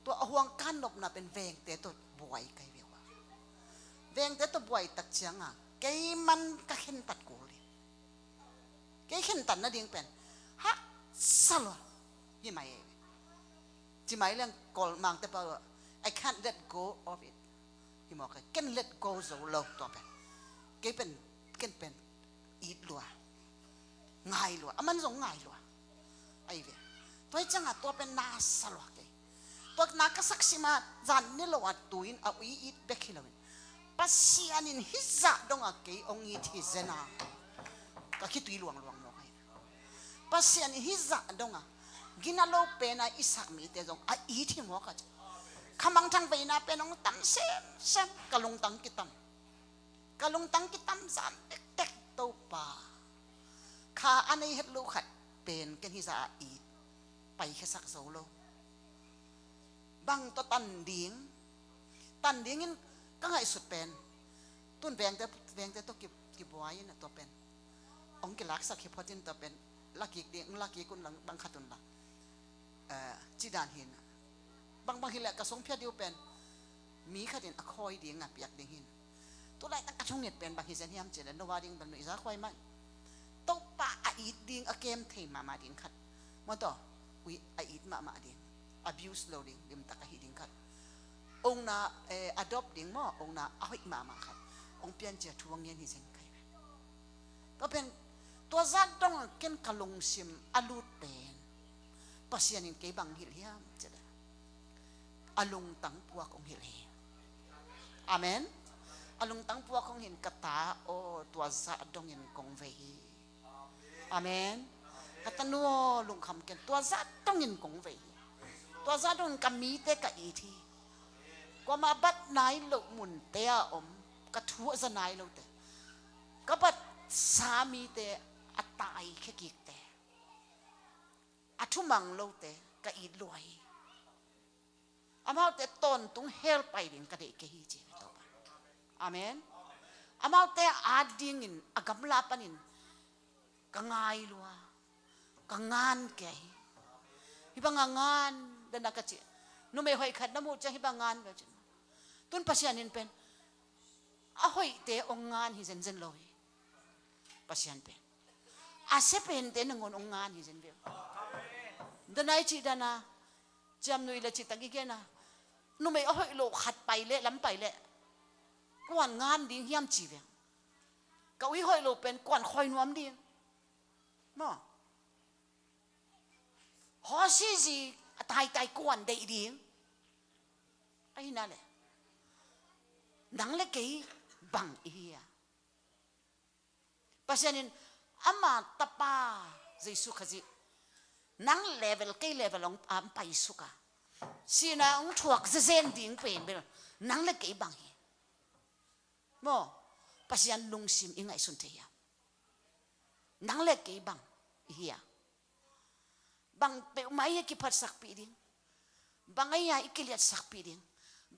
Tua a huang kan nopna pen vengte tawh buai kai ve ua. Vengte tawh buai tak cianga kei man ka khentat kul ding. Kei khentat nading pen haksa lua hi mai e. Ci mai leng kol mangte pa ua, I can't let go of it. Hi mawk a ken let go zo lo tua pen. Kei pen, ken pen it lua. Ngai lua, aman zong ngai lua. Ai ve. Tua hi cianga tua pen na sa lua kei. Tua na ka sak sima zan ni lo a tuin a ui it bek hi loin. Pasian in hih zah donga kei ong it hi zena. Ka khitui luangluang mawk ahi. Pasian in hih zah donga gina lo pena i sak mite zong a it hi mawk a ci. Khamangthang veina pen ong tam semsem ka lungtang kitam. Ka lungtang kitamzan dekdek, Topa. Kha a nei het lo khat pen ken hizah a it paikhiasak zo lo. Bang tawh tan ding? Tan dingin ka ngaihsut pen, tun vengte, vengte tawh ki, kibuai in a tua pen hong kilaksak hi phot in tua pen lakik ding, lakik un lang, bang khat un lang, eh, ci dan hi na. Bangbang hileh ka sungphia ding uh pen mi khat in a khawi ding a piak ding hi na. Tulaitak ka thunget pen bang hi zen hiam cih leh, no a ding bel nuihza khuai mah, Topa a it ding, a kem thei mahmah ding khat. Maw taw, ui, a it mahmah ding, abuse lo ding, limtak ahi ding khat. Ong na, eh, adopt ding maw, ong na a hoih mahmah khat ong piancia thu a ngen hi zen kai ve. Tua pen, tua zah dong ken ka lungsim a lut pen, Pasian in kei bang hilh hiam cih leh, a lungtang puak hong hilh hi. Amen. A lungtang puak hong hin, ka ta aw, tua zah dongin kong vei hi. Amen. Ka tanu aw, lungkham ken, tua zah dongin kong vei hi. Tua zah dongin ka mite ka it hi. Kuamah bat nai loh munte a om, ka thu a za nai lote, ka batsa mite a taikhia kikte, a thumang lote ka it lua hi. Amaute tawntung hell pai ding ka deih kei hi, ci hi Topa. Amen. Amaute a at dingin a gamla panin ka ngai lua, ka ngan kei hi. Hih banga ngan dana ka ci. Numei hoih khat na muh ciang hih bang ngan ve ci. Tun Pasian in pen a hoihte ong ngan hi zenzen lo hi. Pasian pen a sia pente nangawn ong ngan hi zen ve. Danai cih dana, ciamnuih le citak i gen a, numei a hoih lo khat pai leh, lam pai leh, kuan ngan ding hiam ci ve. Ka ui hoih lo pen kuan khawi nuam ding. Maw? Hawsi zi a taitai kuan deih ding. Ahi na le, nang le kei bang i hi a? Pasian in ama tapa Jesu Khazih nang level, kei level hong, ah, hong paisuk a, sihna hong thuak zezen ding pen bel nang le kei bang hi. Maw? Pasian lungsim i ngaihsun thei hiam? Nang le kei bang i hi a? Bang peuhmah i hi a kiphatsakpih ding? Bang a hi a i kiliatsakpih ding?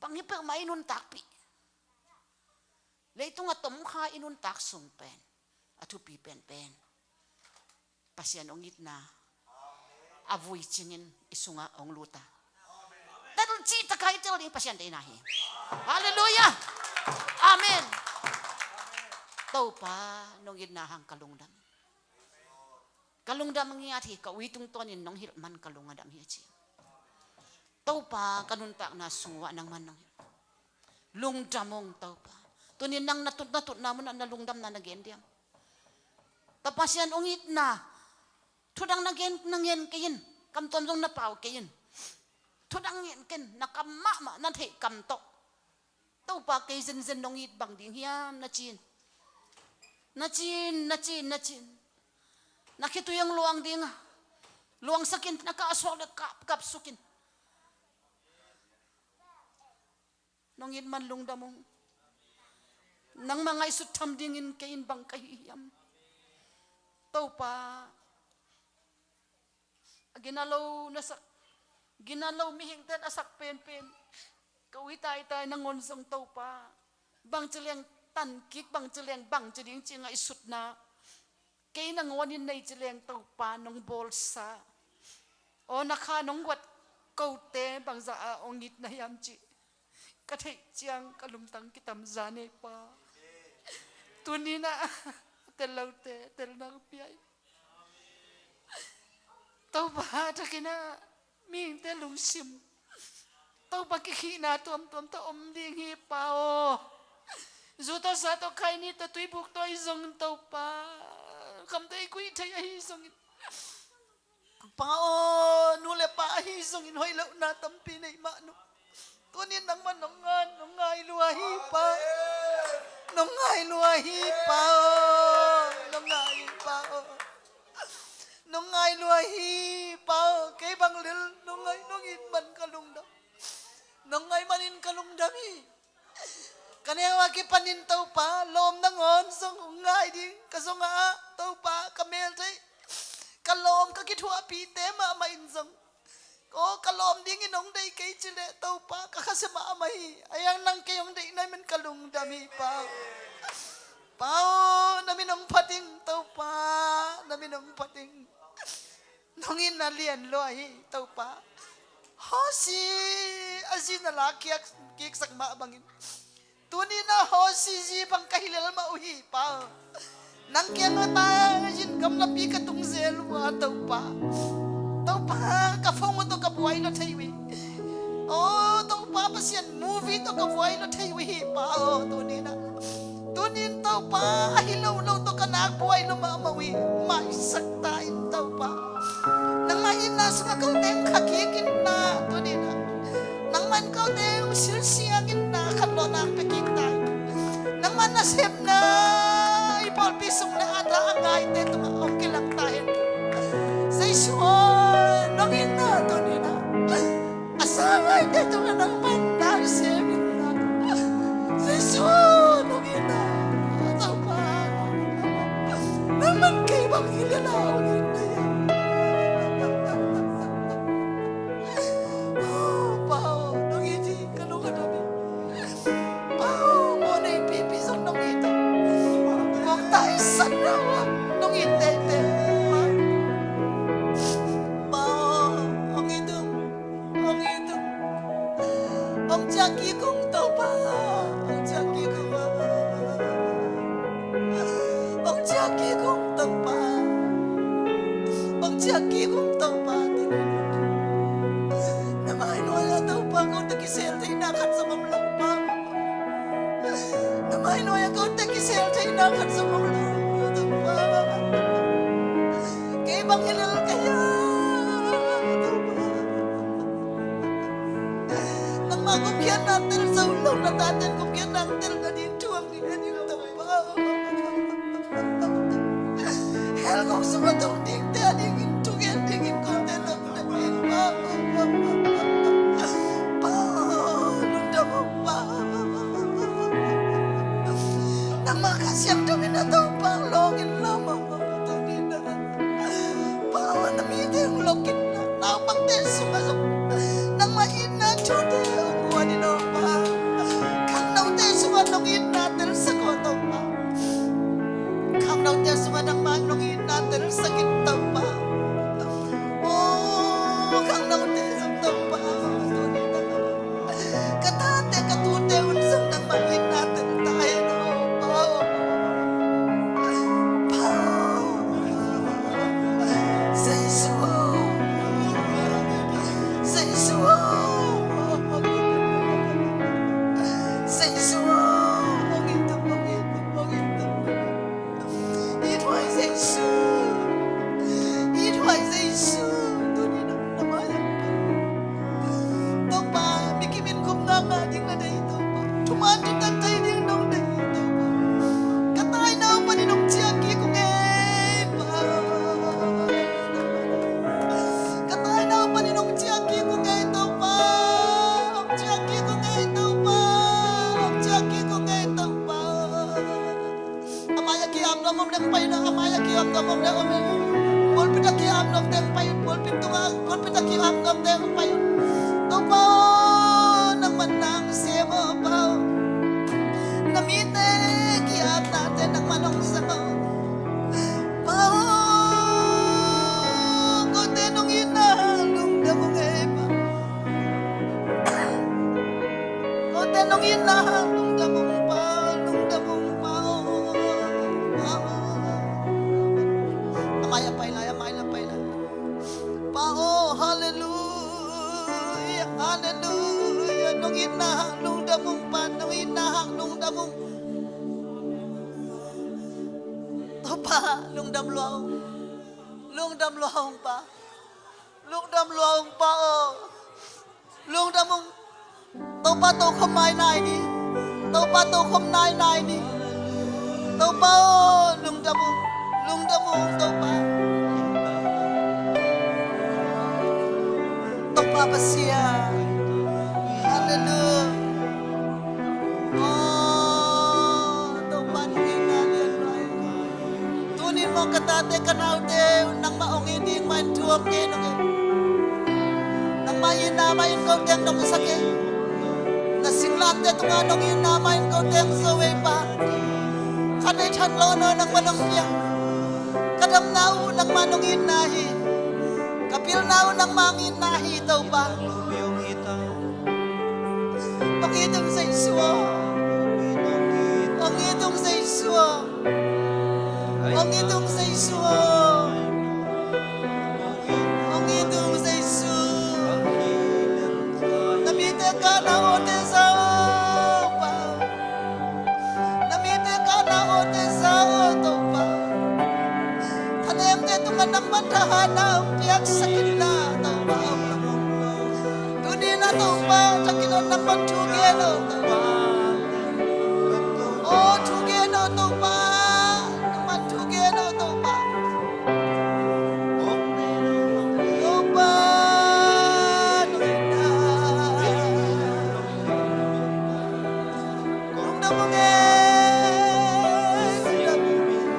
Bang hi peuhmah i nuntakpih? Leitung a tomkha i nuntak sung pen a thupi penpen Pasian hong itna a vui cingin i sungah hong lut a, tel cih taka i tel ding Pasian deihna hi. Halleluiah. Amen. Topa, nong itna hang ka lungdam. Ka lungdam ngiat hi, ka ui tungtawnin nong hilh man ka lung a dam hi, a ci. Topa, ka nuntakna sung uah nangman nong hilh. Lungdam ung Topa. Tunin nang na tut, na tutna munah na lungdamna na gen diam? Topa, Pasian hong itna thudang na gen, na ngen kei in. Kam tuam zong na pau kei in. Thudang ngen ken, na kam mahmah, na theih kam tawh. Topa, kei zenzen nong it bang ding hiam, na ci in. Na ci in, na ci in, na ci in. Na khitui hong luang ding a, luangsak in, na kah a suak le kap, kapsuk in. Nong it man lungdam ung. Nangmah ngaihsut tham dingin kei in bang ka hi hiam? Topa, a gina lo na sak, gina lo mihingte na sak penpen ka ui taitai nangawn zong Topa, bangci leng tan kik, bangci leng bangci ding ci ngaihsutna kei nangawnin nei ci leng Topa nong bawlsa. Aw, na kha nong guat kote bangzah a hong it na hiam cih ka theih ciang ka lungtang kitamzan ei Pa. Tuni-in ah a tel lote telna ka pia hi. Topa, a takin ah mihingte lungsim, Topa, kikhihna tuamtuam tawh om ding hi Pa aw. Zu tawh sa tawh, khaini tawh, tuibuk tawh ahi zongin Topa, kam tawh i kuih thei ahi zongin, Pa aw, nu le pa ahi zongin hoih lohna tampi nei mah nung. Tuni-in nangmah nong ngai, nong ngai lua hi Pa. Nong ngai lua hi Pa aw. Nong ngai hi Pa aw. Nong ngai lua hi Pa aw. Kei bang lel nong ngai, nong it man ka lungdam. Nong ngai manin ka lungdam hi. Ka neu a kipanin Topa, lawm nangawn zong hong ngai ding ka zong a, Topa, ka mel thei, ka lawm, ka kithuahpihte mahmah in zong, aw, ka lawm dingin hong deih kei ci leh, Topa, ka khasia mahmah hi. Ahi hang nang kei hong deihna hi man ka lungdam hi, Pa. Pa aw, na min hong phat ing, Topa, na min hong phat ing. Nong itna lian lua hi, Topa. Hosea a zi na la kiak, kiksak mah bangin, tuni-in ah Hosea zi bang ka hi lel mah uh hi, Pa. Nang kiang a tai-in gamlapi ka tung zel uh a, Topa. Topa, ka phone uh tawh ka buai lua thei uh hi. Aw, Topa Pasian, movie tawh ka buai lua thei uh hi, Pa aw, tuni-in ah. Tuni-in Topa, a hi lo lo tawh ka nak buai lua mahmah uh hi. Maisak ta in Topa. Nangmah itna sungah kote hong kha kik in na, tuni-in ah. Nangmah in kote hong silsiang in na, khanlawhna hong pia kik ta in. Nangmah nasepna i pawlpi sung le a dah a ngaite tungah hong kilang ta hen. Jesu aw, nong itna tuni-in ah. A sangaite tungah nangman na sem in na. Jesu, nong itna, Topa. Nangman kei bang hi leh na hong itna hi. Oh, Pa aw, nong it hi, ka lung a dam hi. Pa aw, mawhnei pipi zong nong it uh. Mawh taisan lo ah, nong it teitei. Pa aw, hong it ung. Hong it ung. Hong ciah kik ung Topa. Hong ciah kik ung. Hong ciah kik ung Topa. Hong ciah kik ung Topa. Na mai nuai-ah Topa, kote kisel theihna khat zong om lo, Pa. Na mai nuai-ah kote kisel theihna khat zong om lo, Topa. Kei bang hi lel ka hi a, Topa. Nangmah gupkhiatna tel zo lo, na tate in gupkhiatna tel nading thu hong ngen in Topa. Hell gong sungah tung dingte a dingin thugen dingin kote na tel in Pa. Pa, lungdam ung Pa. Nangmah Kha Siangtho in a Topa lawng in lam a, tuni-in a Pa aw, na mite hong lok in na, naupangte sungah zong nangmah itna thute hong guan in aw Pa. Khangnote sungah nong itna telsak aw Topa. Khangnote sungah nangmah nong itna telsak in Topa. Aw, khangnote zong Topa, tuni-in a ka tate ka tute un zong nangmah itna tel ta hen aw Pa aw. Pa aw. Jesu aw. Jesu aw. Jesu aw. Hong it ung, hong it ung, hong it ung. It huai Jesu. It huai Jesu. Tuni-in a na mai-ah Topa, mi kimin khum ngakngak ding na deih Topa. Thuman thutak thei ding nong deih Topa. Ka tainau panin hong ciah kik ung ei Pa. Ka tainau panin hong ciah kik ung ei Topa. Hong ciah kik ung ei Topa. Hong ciah kik ung ei Topa. A mai-ah ki-am nuam om leh hong pai un a, a mai-ah ki-am nuam om leh om in. Pulpit ah ki-am nuamte hong pai un, pulpit tungah, pulpit ah ki-am nuamte hong pai un. Topa aw, nangman na hong sem aw Pa aw. Na mite ki-apnate nangman hong zang aw. Pa aw, kote nong itna lungdam ung ei Pa. Kote nong itna lungdam ung Pa, lungdam ung Pa aw, Pa aw. A mai-ah pai lai, a mai-ah pai lai. Pa aw, halleluia, halleluia. Nong itna hang lungdam ung Pa, nong itna hang lungdam ung. Topa, lungdam lua ung. Lungdam lua ung Pa. Lungdam lua ung Pa aw. Lungdam ung. Topa tokhom nainai ni. Topa tokhom nainai ni. Topa aw, lungdam ung. Lungdam ung Topa. Topa Pasian. Halleluia. Ka tate ka naute uh nangmah hong it ding mah in thu hong ngen uh hi. Nangmah itna mah in kote hong nong sak hi. Na singlante tungah nong itna mah in kote hong zo hi Pa. Khatvei thanlawhna nangmah nong pia. Ka damna uh nangmah nong itna hi. Ka pilna uh nangmah hong itna hi Topa. Hong it ung Jesu aw. Hong it ung Jesu aw. Hong it ung Jesu aw. Hong it ung Jesu. Na mite kahna awte za aw Pa. Na mite kahna awte za aw Topa. Thanemte tungah nangmah thahatna hong piaksak in la Topa. Tuni-in ah Topa, thakin aw nangmah thu gen aw Topa. Aw thu gen aw Topa. Nangmah thu gen aw Topa. Topa, nang in ah. Lungdam ung e,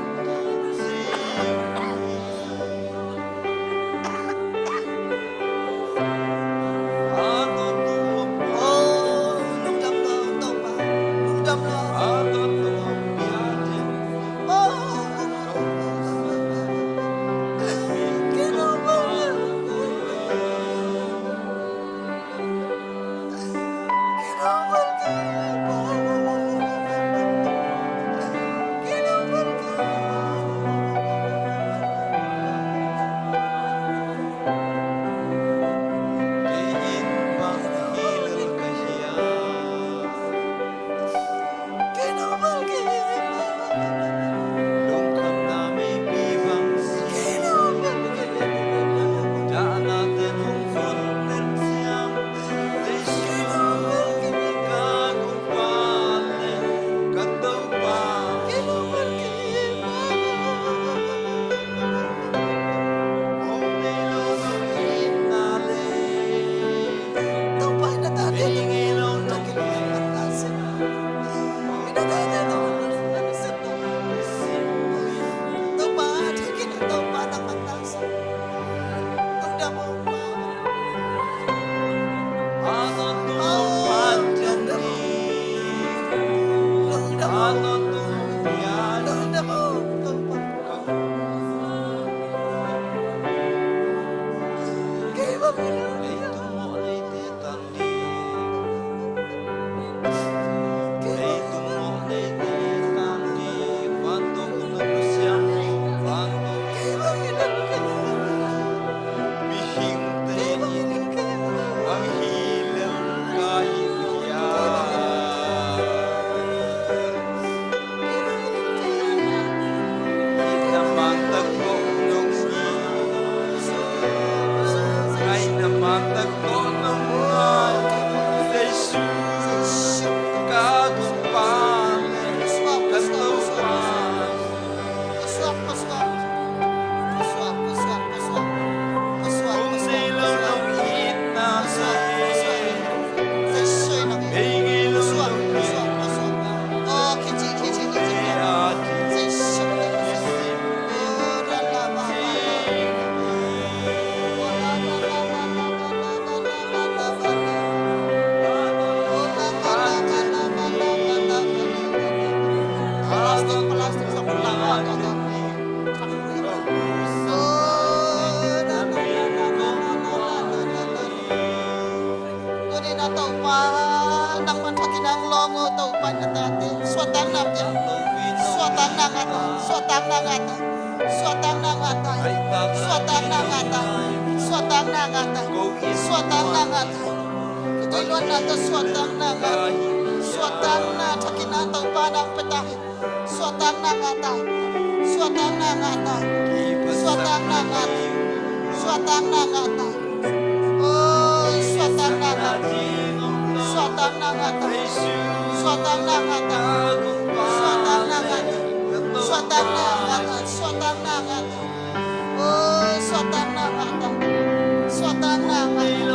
lungdam ung e. Oh, lungdam lo Topa, lungdam lo. Oh. Tuni-in ah Topa, nangman thakin ang lawng aw Topa, na tate suahtakna pia. Suahtakna ngah ta, suahtakna ngah ta, suahtakna ngah ta, suahtakna ngah ta, suahtakna ngah ta, suahtakna ngah ta. Kituiluanna tawh suahtakna ngah ta, suahtakna thakin ah Topa nang pia ta hi. Suahtakna ngah ta, suahtakna ngah ta, suahtakna ngah ta, suahtakna ngah ta. Oh, suahtakna ngah ta, suahtakna ngah ta, suahtakna ngah ta, suahtakna ngah ta, suahtakna ngah ta, suahtakna ngah ta. Oh, suahtakna ngah ta, suahtakna ngah ta,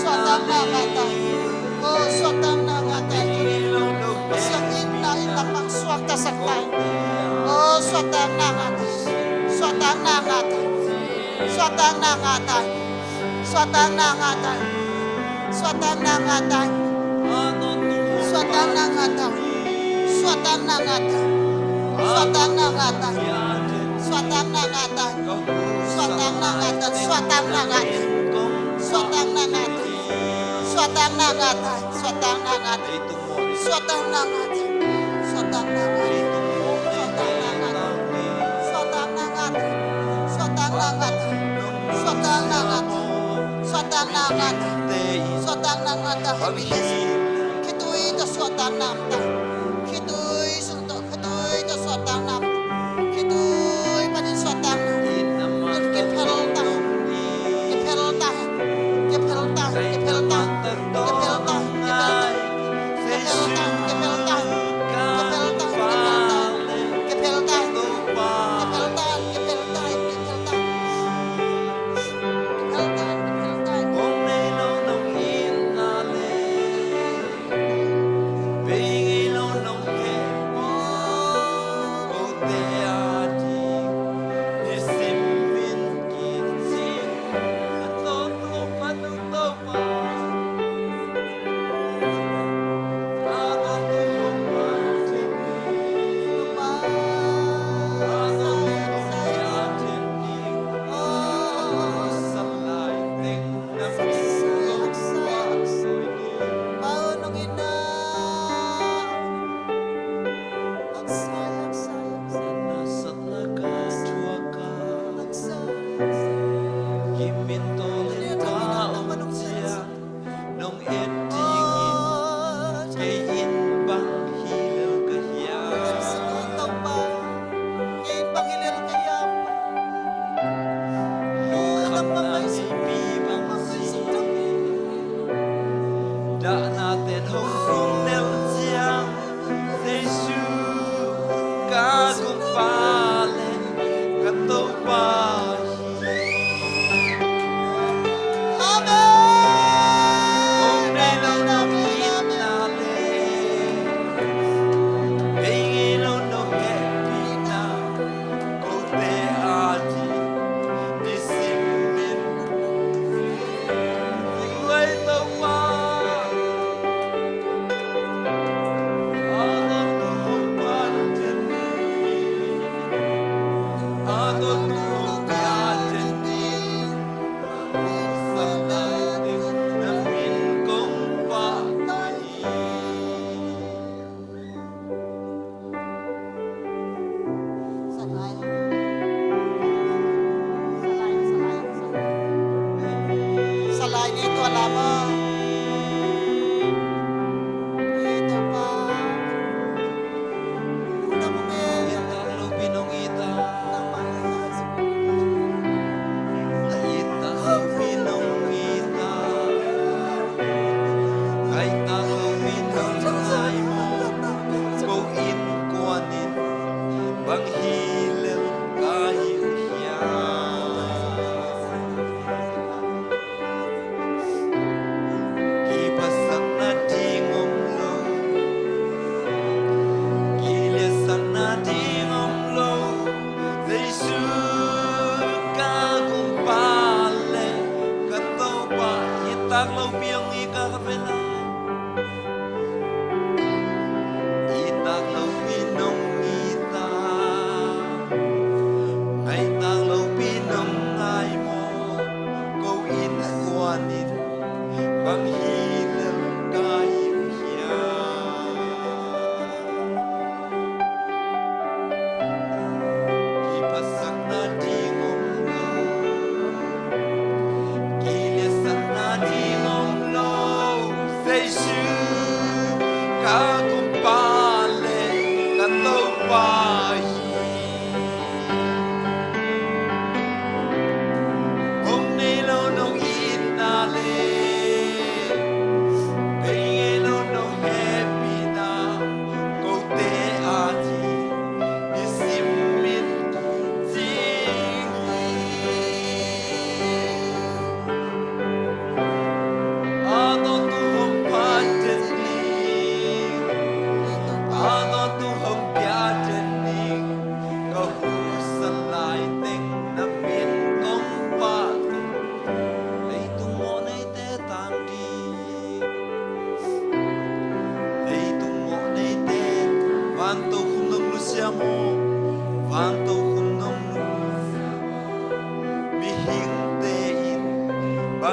suahtakna ngah ta. Oh, suahtakna ngah ta. Pasian itna in nangmah suaktasak ta in. Oh, suahtakna ngah ta. Suahtakna ngah ta. Suahtakna ngah ta. Suahtakna ngah ta. Suahtakna ngah ta. Suahtakna ngah ta. Suahtakna ngah ta. Suahtakna ngah ta. Suahtakna ngah ta. Suahtakna ngah ta. Suahtakna ngah ta. Suahtakna ngah ta. Suahtakna ngah ta. Suahtakna ngah ta. Suahtakna ngah ta. Suahtakna ngah ta. Suahtakna ngah ta. Suahtakna ngah ta. Suahtakna ngah ta. Suahtakna ngah ta. Happiness. Khitui tawh suahtakna ngah ta. Khitui sung tawh, khitui tawh suahtakna ngah ta. Khitui panin suahtakna. Kiphel ta. Kiphel ta. Kiphel ta. Kiphel ta. Nong et dingin kei in bang hi lel ka hiam? Lungkhamna neipi bang ci. Dahna ten hong rung nel ciang, Jesu ka Gumpa le ka Topa hi. Amen. Hong nei lo nong itna le, hei ngei lo nong hehpihna, kote ading nisim in. Tung lei Topa, a dong tu hong pan ten ni, a dong tu hong pia ten ni. Salai ni tua la maw. Topa. It tak lopi nong it a. It tak lopi nong it a. Ngaih tak lopi nong ngai maw. Ko innkuan in bang hi lel ka hi uh hiam? Kiphatsakna ding om lo, kiliatsakna ding om lo. Jesu ka Gumpa le ka Topa, it tak lopi hong it ka ka pen a. It tak lopi nong it a, ngaih tak lopi nong ngai maw. Ko innkuan in bang hi lel ka hi uh hiam? Kiphatsakna ding om lo, kiliatsakna ding om lo. Jesu ka Gumpa le ka Topa hi. Hong nei lo nong itna le, bei ngei lo nong hehpihna, kote ading nisim in cing hi. A dong tu hong pan ten ni.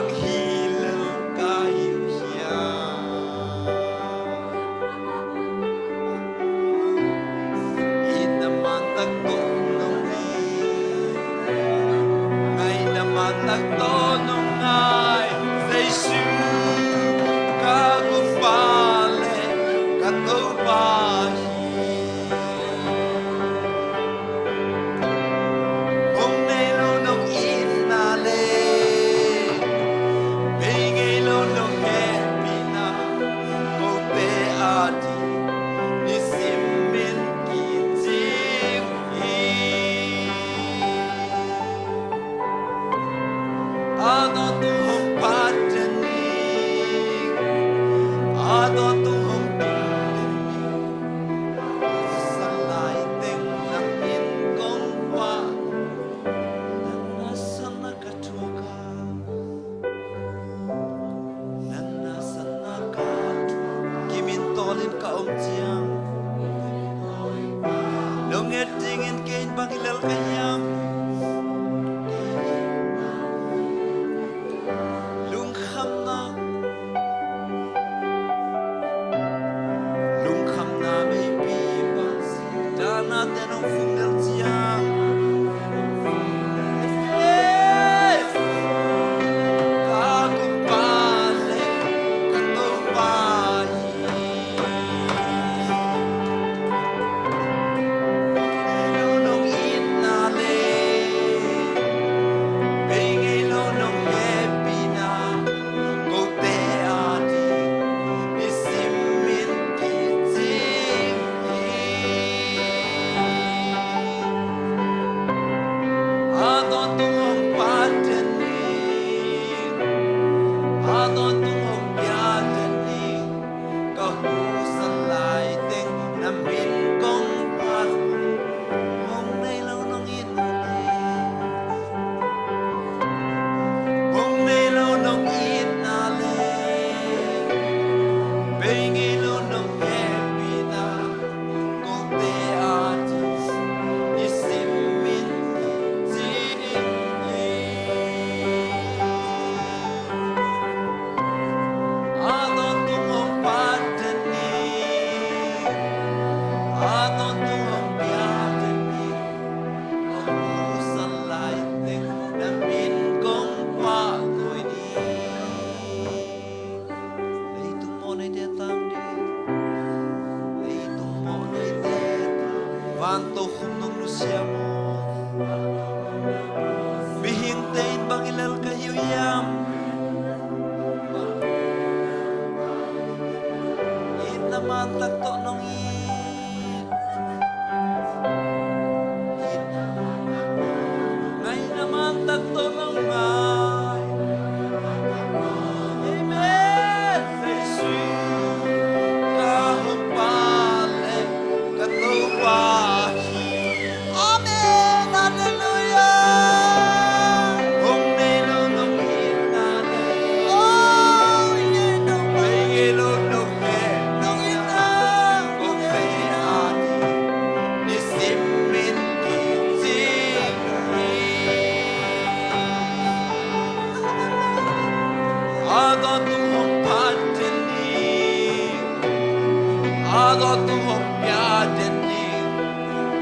Hi lel ka hi uh hiam? Itna man tak tawh nong hi, ngaihna man tak tawh nong ngai. Jesu, ka Gumpa le ka Topa hi. Hong nei lo nong itna le bei ngei lo nong hehpihna, kote a ding nisim in kicing hi. A tawntung hong phat den ning, a tawntung hong tung den ning. Salai teng na min kong phat, na nasepna ka thuak a, na nasepna ka thuak. Kimin tawlin ka om ciang, nong et dingin kei in bang hi lel ka hiam? Lungkhamna, lungkhamna meipi bang, dahna te nong fung lel ciang. Yes! Ka Gumpa le ka Topa hi. Bei ngei lo nong itna le bei ngei lo nong hehpihna, kote a ding nisim in kicing hi. A tawntung hong phat den ning, a tawntung hong pia den ning. Ka husa lai teng na min kong phat. Hong nei lo nong itna le, hong nei lo nong itna le, bei ngei lo nong hehpihna, kote a ding nisim in kicing hi. A tawntung hong phat den ning, a tawntung hong pia den ning. Ka husa lai teng na min kong phat kawikawi ni. Leitung mawhneite tang ding, leitung mawhneite tang, vantokhom nong nusia maw? Mihingte in bang hi lel ka hi uh hiam? Itna man tak tawh nong it, ngaihna man tak tawh nong ngai. Amen. Jesu, ka Gumpa le ka Topa hi. Amen. Halleluia. Hong nei lo nong itna le, oh, hong nei lo nong hehpihna, hong nei a ding nisim in kicing hi. A tawntung hong phat den ning, a tawntung hong pia den ning.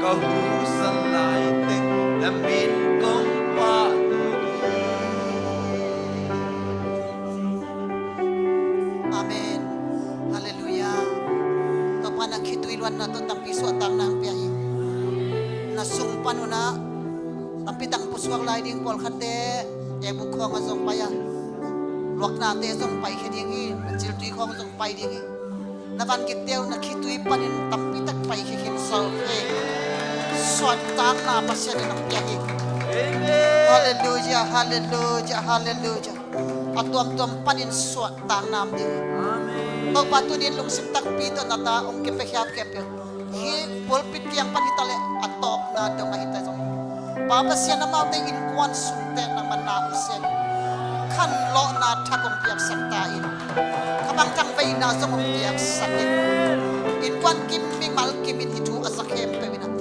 Ka husa lai teng na min kong phat kawikawi ni. Amen. Halleluia. Topa in khitui luanna tawh tampi suahtakna hong pia hi. Na sung pan un ah tampi tak pusuak lai ding, pawlkhatte textbook khawng ah zong pai a, luaknate zong paikhia ding hi, na ciltui khawng zong pai ding hi. Na vangikte uh na khitui panin tampi tak paikhia khin zo hi. Suahtakna Pasian in hong pia hi. Amen. Halleluia, halleluia, halleluia. A tuamtuam panin suahtakna om ding. Amen. Topa, tuni in lungsim takpi tawh na ta hong kipia khempeuh, hih pulpit kiang pan hi ta leh a tawpna dong ahi ta zong, Pa Pasian, amaute innkuan sungte nangmah na hong sem in, khanlawhna thak hong piaksak ta in. Kha bang thangveina zong hong piaksak in. Innkuan kim, mimal kim in hih thu a za khempeuh in ah,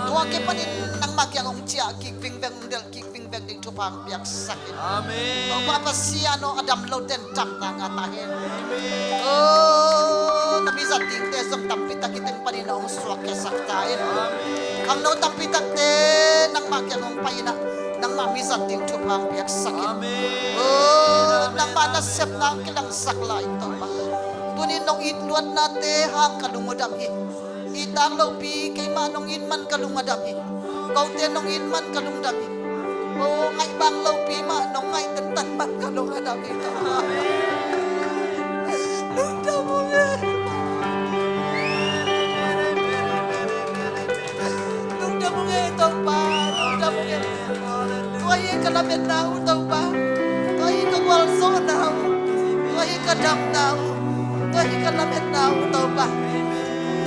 thu Kei panin nangmah kiang hong ciah kik vingveng, hong delh kik vingveng ding thupha hong piaksak in. Amen. Topa Pasian aw, a dam lote in damna ngah ta hen. Amen. Oh, na mizat dingte zong tampi tak hih teng panin hong suakkhiatsak ta in. Amen. Khangno tampi takte nangmah kiang hong pai in ah, nangmah mizat ding thupha hong piaksak in. Amen. Oh, nangmah nasepna hong kilangsak lai in Topa. Tunin nong it luatnate hang ka lung uh dam hi. It tang lopi, keimah nong it man ka lung a dam hi. Kote nong it man ka lung dam hi. Oh, ngaih bang lopi mah nong ngaih tentan man ka lung a dam hi. Lungdam ung e. Lungdam ung e Topa, lungdam ung e. Tua hi ka lametna uh Topa. Tua hi ka gualzawhna uh. Tua hi ka damna uh. Tua hi ka lametna uh Topa.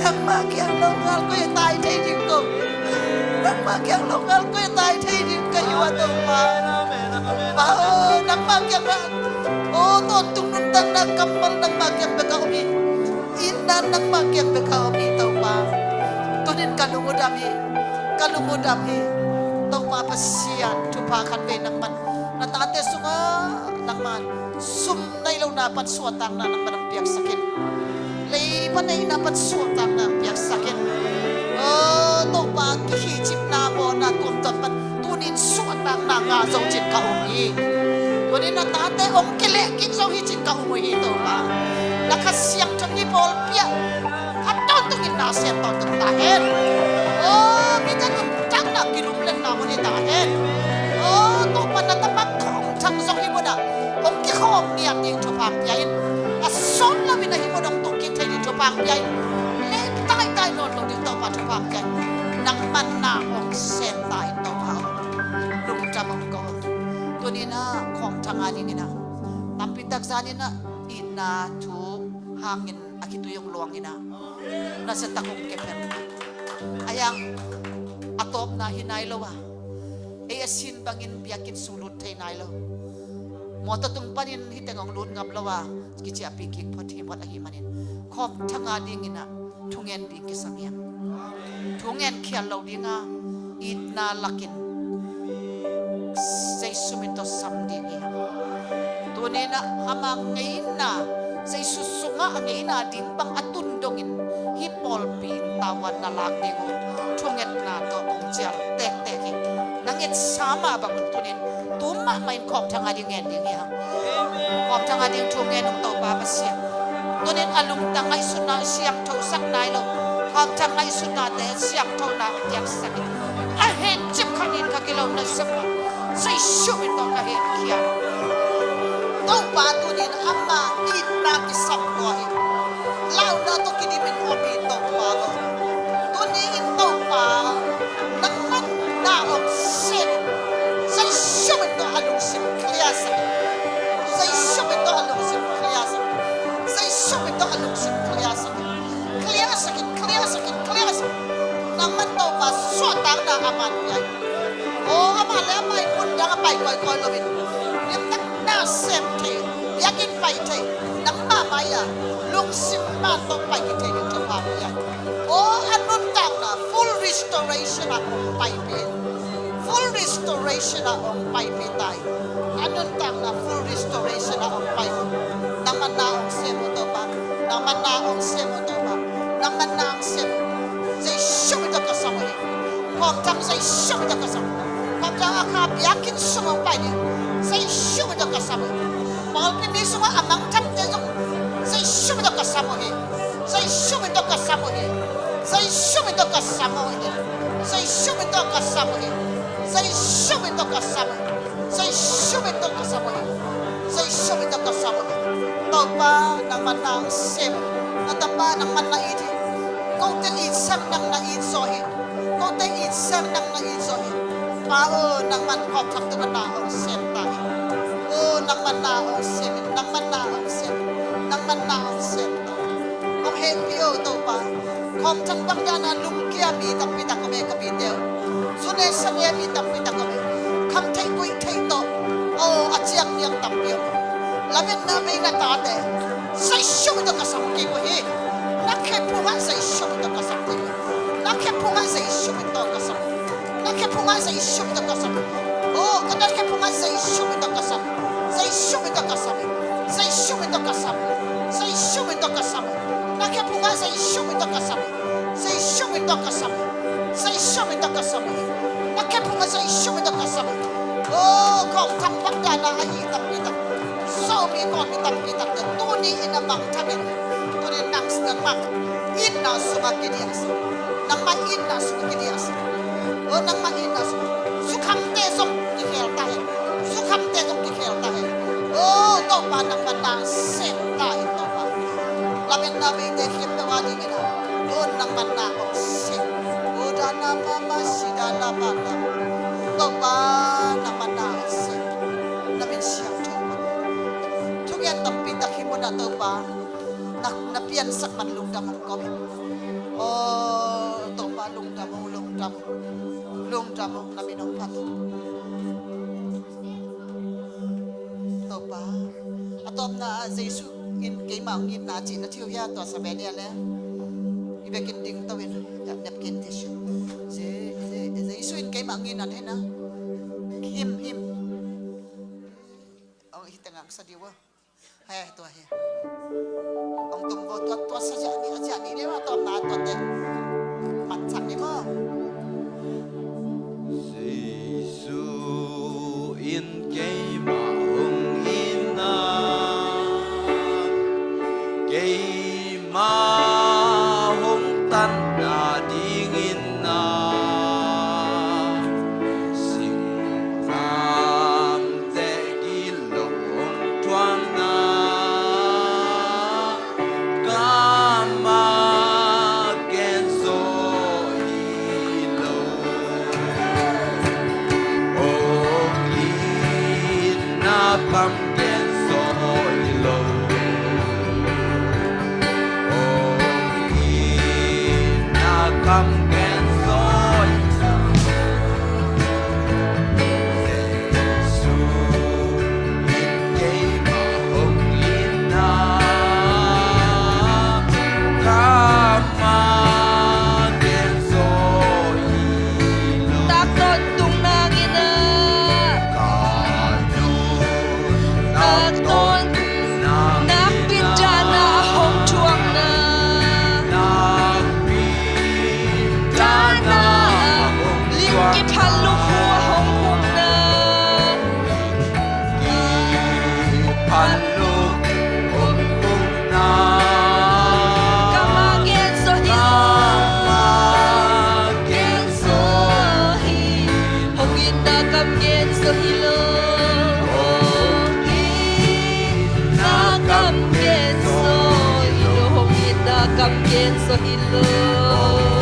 Nangmah kiang longal koi a tai thei ding ko. Nangmah kiang longal koi a tai thei ding ka hi uh a Topa. Pa aw, nangmah kiang bek. Aw, tawntung nuntakna kammal nangmah kiang bek a om hi. Itna nangmah kiang bek a om hi Topa. Tunin ka lung uh dam hi. Ka lung uh dam hi. Topa Pasian, thupha khat vei nangman na tate sungah nangman sum nei lohna pan suahtakna nangman hong piaksak in. Lei pan neihna pan suahtakna hong piaksak in. Oh, Topa, kihicipna mawhna tuamtuam pan tunin suahtakna ngah zo cin ka um hi. Tunin na tate hong kileh kik zo hi cin ka um uh hi Topa. Na Kha Siangtho in hih pawlpi ah a tawntungin na sem tawntung ta hen. Oh, mite nuntakna kilumletna mun hi ta hen. Oh, Topa na tapa Khawm Thang zong hih munah hong kikhawm ngiat ding thupha hong pia in. A sawt loin a hih mun hong tung kik thei ding thupha hong pia in. Leh taitai nawn lo ding Topa thupha hong pia in. Nangman na hong sem ta in Topa aw. Lungdam hong ko. Tuninah Khawm Thang a dinginah tampitak zaninah itna thu hangin a khitui hong luanginah nasia tak hong kep hen. A yang a tawpna hi nai lo a, ei a sin bangin biakinn sung lut thei nai lo. Mawtaw tung panin hih teng hong lut ngap lo a, kiciahpih kik phot hi mawt ahih manin Khawm Thang a dinginah thungen ding kisam hiam? Thungen khial lo dinga itna lakin Jesu min tawh sam ding hi hang. Tuninah ama ngeina, Jesu sungah a ngeina ding bang a tun dongin hih pawlpi in tavuan na lak ding uh thungetna tawh hong cial tektek hi. Na ngetsa mah bangun tunin tu mahmah in Khawm Thang a ding ngen ding hi hang. Khawm Thang a ding thu ngen ung Topa Pasian. Tunin a lungtang ngaihsutna siangthosak nai lo. Khawm Thang ngaihsutnate siangthona piaksak in. A hencip khat in ka kilona sep a, Jesu min tawh ka henkhia. Topa tunin ama itna kisam tua hi. Launa tawh kidimin om hi Topa aw. Tuni in Topa nangman na om sem. Jesu min tawh a lungsim clear sak in. Jesu min tawh a lungsim clear sak in. Jesu min tawh a lungsim clear sak in. Clear sak in, clear sak in, clear sak in. Nangman Topa suahtakna a man pia in. Aw, amah le amah in mun dang a pai kawikawi loin limtak na sem thei, biakinn pai thei, nangmah mai-a lungsim man tawh pai kik thei ding thupha pia in. Aw, a nuntakna full restoration ah hong paipih in. Full restoration ah hong paipih ta in. A nuntakna full restoration ah hong paipih in. Nangman na hong sem uh Topa. Nangman na hong sem uh Topa. Nangman na hong sem uh. Jesu min tawh ka sam uh hi. Khawm Thang Jesu min tawh ka sam uh. Khawm Thang a kha biakinn sung hong pai ding Jesu min tawh ka sam uh hi. Pawlpi mi sungah a mangthangte zong Jesu min tawh ka sam uh hi. Jesu min tawh ka sam uh hi. Jesu min tawh ka sam uh hi. Jesu min tawh ka sam uh hi. Jesu min tawh ka sam uh hi. Jesu min tawh ka sam uh hi. Jesu min tawh ka sam uh hi. Topa nangman na hong sem uh. Na tapa nangman na it hi. Kote it sang nang na it zaw hi. Kote it sang nang na it zaw hi. Pa aw, nangman Khawm Thang tungah na hong sem ta hi. Aw, nangman na hong sem in, nangman na hong sem in, nangman na hong sem ta hi. Hong hehpih aw Topa. Khawm Thang bang dana lungkia mi tampi tak om e ka pite uh. Zu ne sa ne mi tampi tak om e. Kham theih kuih theih tawh aw a ciang niang tampi om e. Lametna vei na tate Jesu min tawh ka sam kik uh hi. Na khe phungah Jesu min tawh ka sam kik uh hi. Na khe phungah Jesu min tawh ka sam. Jesu min tawh ka sam hi. Oh, ka na khe phungah Jesu min tawh ka sam hi. Jesu min tawh ka sam hi. Jesu min tawh ka sam hi. Jesu min tawh ka sam hi. Na khe phungah Jesu min tawh ka sam hi. Jesu min tawh ka sam hi. Jesu min tawh ka sam hi. Na khe phungah Jesu min tawh ka sam hi. Oh, kawmthang bang dana a hi tampi tak, Zomi kawmi tampi takte tuni in a mangthang in, tuni nang, nangmah itna sungah kidiah sa. Nangmah itna sungah kidiah sa. Oh, nangmah itna sungah. Sukhamte zong kikhel ta hen. Sukhamte zong kikhel ta hen. Oh, Topa nangmah na sem ta hen Topa. Lametna veite khempeuh a dingin a, oh, nangmah na hong sem. Oh, dana mama sidana bana. Topa nangmah na hong sem. Na min siangtho. Thugen tampi tak hih munah Topa na, na piansak man lungdam hong ko hi. Oh, Topa lungdam hong, lungdam hong, lungdam hong, na min hong phat hong. Topa, a tawpna ah Jesu in keimah hong itna cih na thei uh hia, tua Sabenia le i bekin dingto in, ya, napkin tissue. Je-, Je-, Jesu in keimah hong itna thei na. Him, him. Ong hi tengah sa diu a. He, tua hi. Ong tung vo tua, tua sa ziah ni, a ziah ni le ma tua ma tua te. Mat sak ni vo. Jesu in keimah hong itna, keimah hong tanna dingin na, singkam te gilo hong thuakna, kamah genzaw hi lo. Hong itna kam genzaw hi lo. Hong itna kam genzaw hi lo. Jesu in keimah hong itna, kamah genzaw hi lo. Tak tawntung nangin a, ka nuntak tawntung nangin a, nakpi dana hong thuakna, nakpi dana hong thuakna, lim kiphal lukhu a hong humna, kiphal lukhu hong humna, kamah genzaw hi lo. Kamah genzaw hi. Hong itna kam genzaw hi lo. Hong itna kam genzaw hi lo. Hong itna kam genzaw hi lo. Hong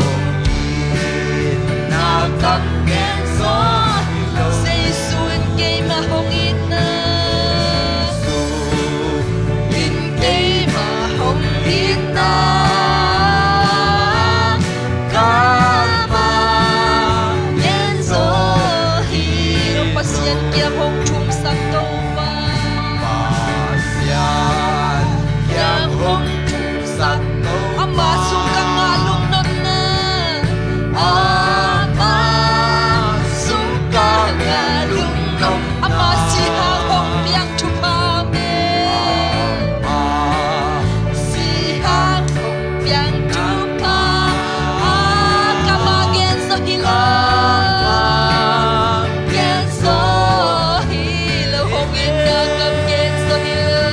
itna kam genzaw hi lo. Jesu in keimah hong itna, Jesu in keimah hong itna, kamah genzaw hi lo. Pasian kiang hong thumsak Topa. Pasian kiang hong thumsak Topa. Ama sung ka ngah lungnopna. Ama sung ka ngah lungnopna. Ama si hang hong piang thupha me. Ama si hang hong piang thupha. Kamah genzaw hi lo. Kamah genzaw hi lo. Hong itna kam genzaw hi lo.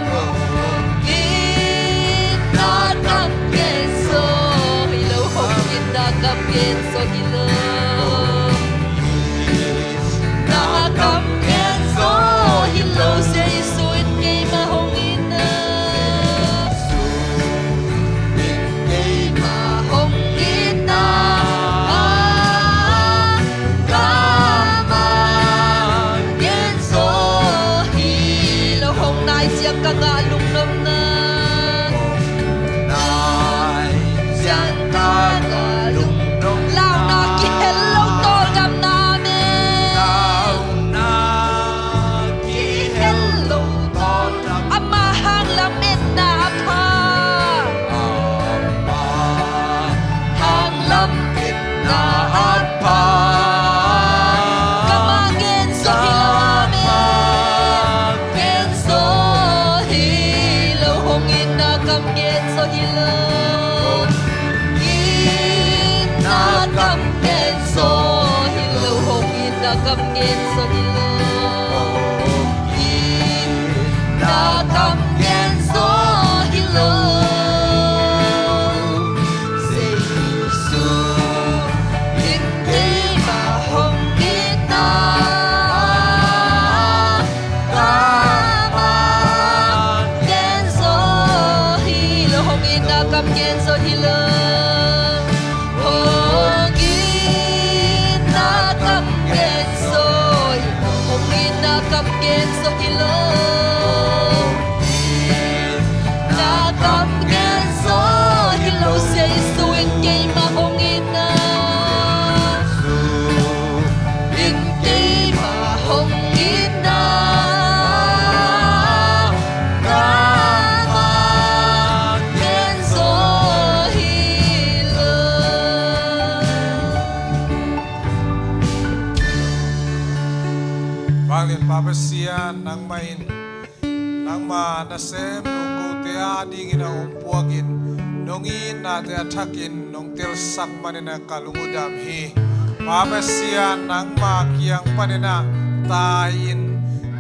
Hong itna kam genzaw hi lo. Hong itna kam genzaw hi lo. Hong itna kam genzaw hi lo. Jesu in keimah hong itna, Jesu in keimah hong itna, kamah genzaw hi lo. Hong nai ciang ka ngah lungnopna. Hong nai ciang ka ngah lungnopna. Launa kihel Zo hi lo. Hong itna kam gen zo hi lo. Hong itna kam gen zo hi lo. Hong itna kam gen zo hi lo. Jesu in keima hong itna kam gen zo hi lo. Hong itna kam gen zo hi lo. Hong itna kam gen zo hi lo. Hong itna kam gen zo hi lo. Itna kam gen zo hi lo. Jesu in keima hong itna in keima hong itna kam gen zo hi lo. Vanglian Pa Pasian, nangmah in nangma nasem nung kote a dingin a hong puakin, nong itnate a thakin nong telsak manin a ka lung uh dam hi. Pa Pasian, nangma kiang panin a tai-in,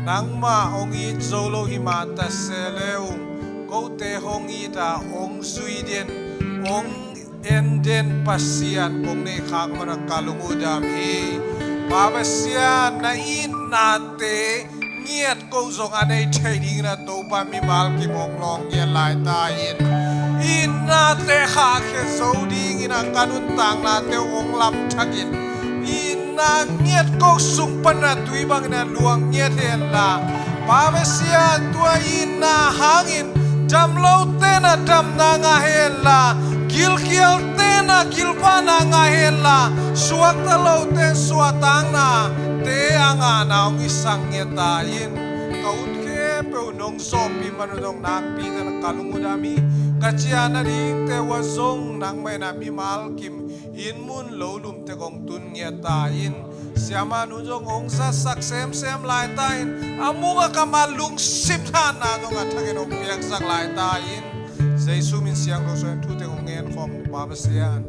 nangmah hong it zo lo hi mah ta se le ung, kote hong it a hong zui den, hong en den Pasian kong nei khak manin a ka lung uh dam hi. Pa Pasian, na itnate ngiat ko zong a nei thei dingin a Topa mimal kim hong lawng ngiat lai ta in. Itnate khahkhia zo dingin a ka nuntaknate hong lam thakin, itna ngiat ko sung panin a tui bangin a luang ngiat hen la, Pa Pasian, tua itna hangin dam lote in a damna ngah hen la, gilkialte in a gilvahna ngah hen la, suakta lote in suahtaknate a ngahna hong hisak ngiat ta in. Ka ut khempeuh nong sawpih man un hong nakpi ta in a ka lung uh dam hi. Ka ciah nadingte uh ah zong nangmah in a mimal kim inn mun lo lum tek hong tun ngiat ta in. Siamah nu zong hong zatsak semsem lai ta in. A muk a kam a lungsim hatna zong a thakin hong piaksak lai ta in. Jesu min siangtho suangin thu tek hong ngen khawm uh Pa Pasian.